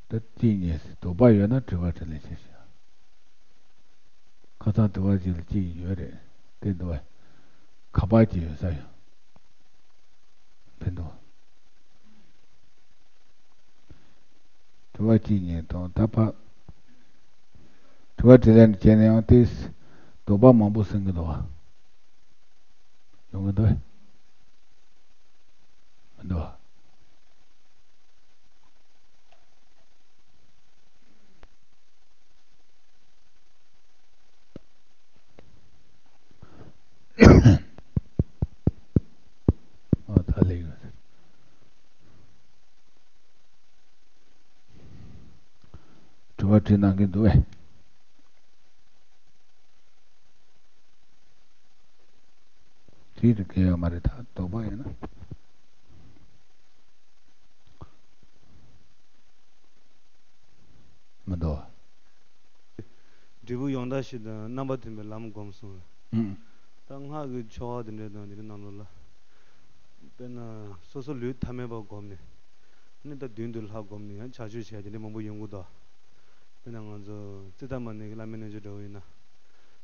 ད་གཅིག་གཉིས་ཟེར་དོགས་པ་ཡོད་ན་དྲི་བ་དྲིས་ལན་བྱེད་ཤིག་ཁ་སང་དྲི་བ་གཅིག་ལ་གཅིག་ཡོད་རེད་དེ་འདུག་བས། ཁ་པར་གཅིག་ཡོད་ས་ཡོད། ཕན་ཐོགས། དྲི་བ་གཅིག་གཉིས་དང་ད་ཕ། དྲི་བ་དྲིས་ལན་བྱས་ན་ཡང་ཏིས། དོགས་པ་མང་པོ་སེང་གི་འདུག་བ། ཡོང་གི་འདུག་བས། མི་འདུག་བ། ཨ་ད་ལེགས་ཡོད་ཟེར། དྲི་བ་དྲིས་གནང་གི་འདུག་བས། དེ་རིགས་གལ་ཡོད་མ་རེད་ད་དོགས་པ་ཡོད་ན། མི་འདུག་བ། འབྲས་བུ་ཡང་དག་བཞི་དང་རྣམ་པ་མཐུན་པའི་ལམ་བསྒོམ་གསུངས་ལ། ཨུམ། ད་སྔགས་ཀྱི་ཆོ་ག་དེ་འདྲ་དང་དེ་འདྲ་ནང་ལོགས་ལ། དཔེར་ན་སོ་སོ་ལུས་ཐ་མལ་པ་བསྒོམས་ནས། ནི་ད་མདུན་དུ་ལྷ་བསྒོམས་ནས་ཡང་ཕྱག་མཆོད་བྱས་དེ་འདྲ་མང་པོ་ཡོང་གི་འདུག་དཔེར་ན་ང་ཚོ་ཙིཏྟ་མ་ཎི་གི་བླ་མའི་རྣལ་འབྱོར་འདྲ་བོ་ཡིན་ན།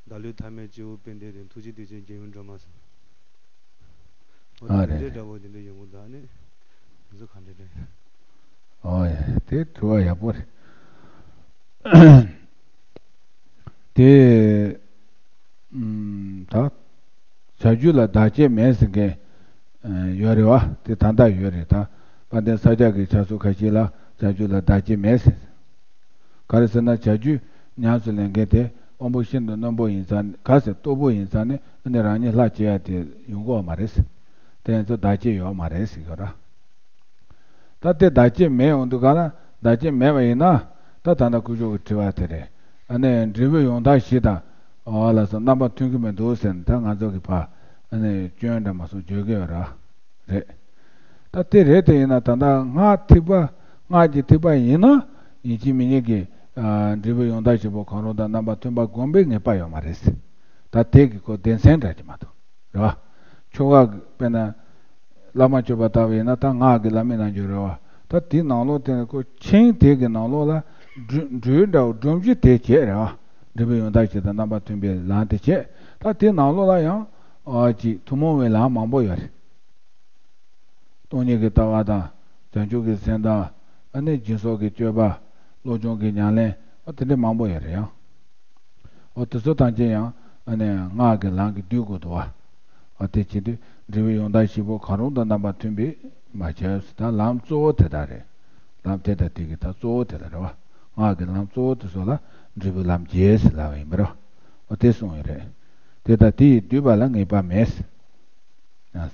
བདག་ལུས་ཐ་མལ་སྤྱི་བོ་པད་ཟླའི་སྟེང་། ཐུགས་རྗེའི་བདེ་ཆེན་རྒྱལ་བའི་སྒྲོན་མ་ཟེར། འོ་ཨ་དེ་རེད་འདྲའི་རེད། འདྲ་བོ་དེ་འདྲ་ཡོང་གི་འདུག་ཨ་ནི། དེ་ཚོ་ག་འདྲ་འདྲ་ཡིན། ཨོ་ཡ་དེ་དྲི་བ་ཡག་པོ་རེད། དེ། ཨུམ། ད། བྱ་རྒྱུད་ལ་བདག་བསྐྱེད་མེད་ཟེར་མཁན། ཨ། ཡོད་རེད་བ། དེ་ད་ལྟ་ཡོད་རེད་ད། དཔལ་ལྡན་ས་སྐྱ་གི་ཕྱག་སྲོལ་ཁ་ཤས་ལ་བྱ་རྒྱུད་ལ་བདག་བསྐྱེད་མེད་ཟེར། ག་རེ་ཟེར་ན་བྱ་རྒྱུད་ཉམས་སུ་ལེན་མཁན་དེ་དབང་པོ་ཤིན་ཏུ་རྣོན་པོ་ཡིན་ཙང་ག་ཟེར་སྟུག་པོ་ཡིན་ཙང་ནི་ཨ་ནི་རང་ཉིད་ལྷ་བྱེད་ཡ་དེ་ཡོང་གི་ཡོད་མ་རེད་ཟེར། དེ་ཚོ་བདག་བསྐྱེད་ཡོད་མ་རེད་ཟེར་གྱི་ཡོད་ར། ད་དེ་བདག་བསྐྱེད་མེད་འོང་དུས་ག་ལ་བདག་བསྐྱེད་མེད་པ་ཡིན་ན། ད་ད་ལྟ་སྐུ་ཞབས་ཀྱི་དྲི་བ་དེ་རེད། ཨ་ནི་འབྲས་བུ་ཡང་དག་བཞི་དང་། འོ་ལགས་སོ་རྣམ་པ་མཐུན་གྱི་མི་འདུག་ཟེར་ནས་ད་ང་ཚོ་གི་ཕ། ཨ་ནི་སྐྱོན་འདྲ་མ་སོགས་བརྗོད་ཀྱི་ཡོད་ར། རེད། ད་དེ་རེད་དེ་ཡིན་ན་ད་ལྟ་སྔགས་ཐེག་པ། སྔགས་ཀྱི་ཐེག་པ་ཡིན་ན། ཡིན་གཅིག་མིན་གཉིས་ཀྱི། ཨ། འབྲས་བུ་ཡང་དག་བཞི་པོ་གང་རུང་དང་རྣམ་པ་མཐུན་པ་བསྒོམ་པའི་ངེས་པ་ཡོད་མ་རེད། ད་དེ་གི་ཁོ་སྡེ་ཚན་འདྲ་གི་མ་གཏོགས། རེད་བ། ཆོ་ག་དཔེར་ན། བླ་མ་མཆོད་པ་ལྟ་བུ་ཡིན་ན་ད་སྔགས་ཀྱི་བླ་མའི་རྣལ་འབྱོར་རེད་བ། ད་དེའི་ནང་ལོགས་དེ་ནི་ཁོ་ཆིངས་དེ་གི་ནང་ལོགས་ལ། སྒྲོམ་སྒྲོམ་འདྲ་བོ་སྒྲོམ་གཞི་དེ་བྱས་རེད་བ། འབྲས་བུ་ཡང་དག་བཞི་དང་རྣམ་པ་མཐུན་པའི་ལམ་དེ་བྱས། ད་དེའི་ནང་ལོགས་ལ་ཡང་། ཨ། ཅིག་ཐུན་མོང་བའི་ལམ་མང་པོ་ཡོད་རེད། སྟོང་ཉིད་ཀྱི་ལྟ་བ་དང་། བྱང་ཆུབ་ཀྱི་སེམས་དང་། ཨ་ནི་སྦྱིན་སོགས་ཀྱི་སྤྱོད་པ། བློ་སྦྱོང་གི་ཉམས་ལེན། ཨ། དེ་འདྲ་མང་པོ་ཡོད་རེད་ཡང་། ཨོ་དེ་ཚོ་ཐམས་ཅད་ཡང་ཨ་ནི་སྔགས་ཀྱི་ལམ་གྱིས་བསྡུས་དགོས་འདུག་བ། ཨ་དེ་བྱེད་དུས་འབྲས་བུ་ཡང་དག་བཞི་པོ་གང་རུང་དང་རྣམ་པ་མཐུན་པས་མ་བྱས་ཟེར། ད་ལམ་གཙོ་བོ་དེ་དག་རེད། ལམ་དེ་དང་དེ་གི་ད་གཙོ་བོ་དེ་དག་རེད་བ། སྔགས་ཀྱི་ལམ་གཙོ་བོ་དེ་ཚོ་ལ་འབྲས་བུ་ལམ་བརྒྱད་ཟེར་ལབ་པ་ཡིན་པ་རེད་བ། ཨོ་དེ་གསུངས་ཡོད་རེད། དེ་དང་དེ་ཡིས་བསྡུས་པ་ལ་ངེས་པ་མེད་ཟེར།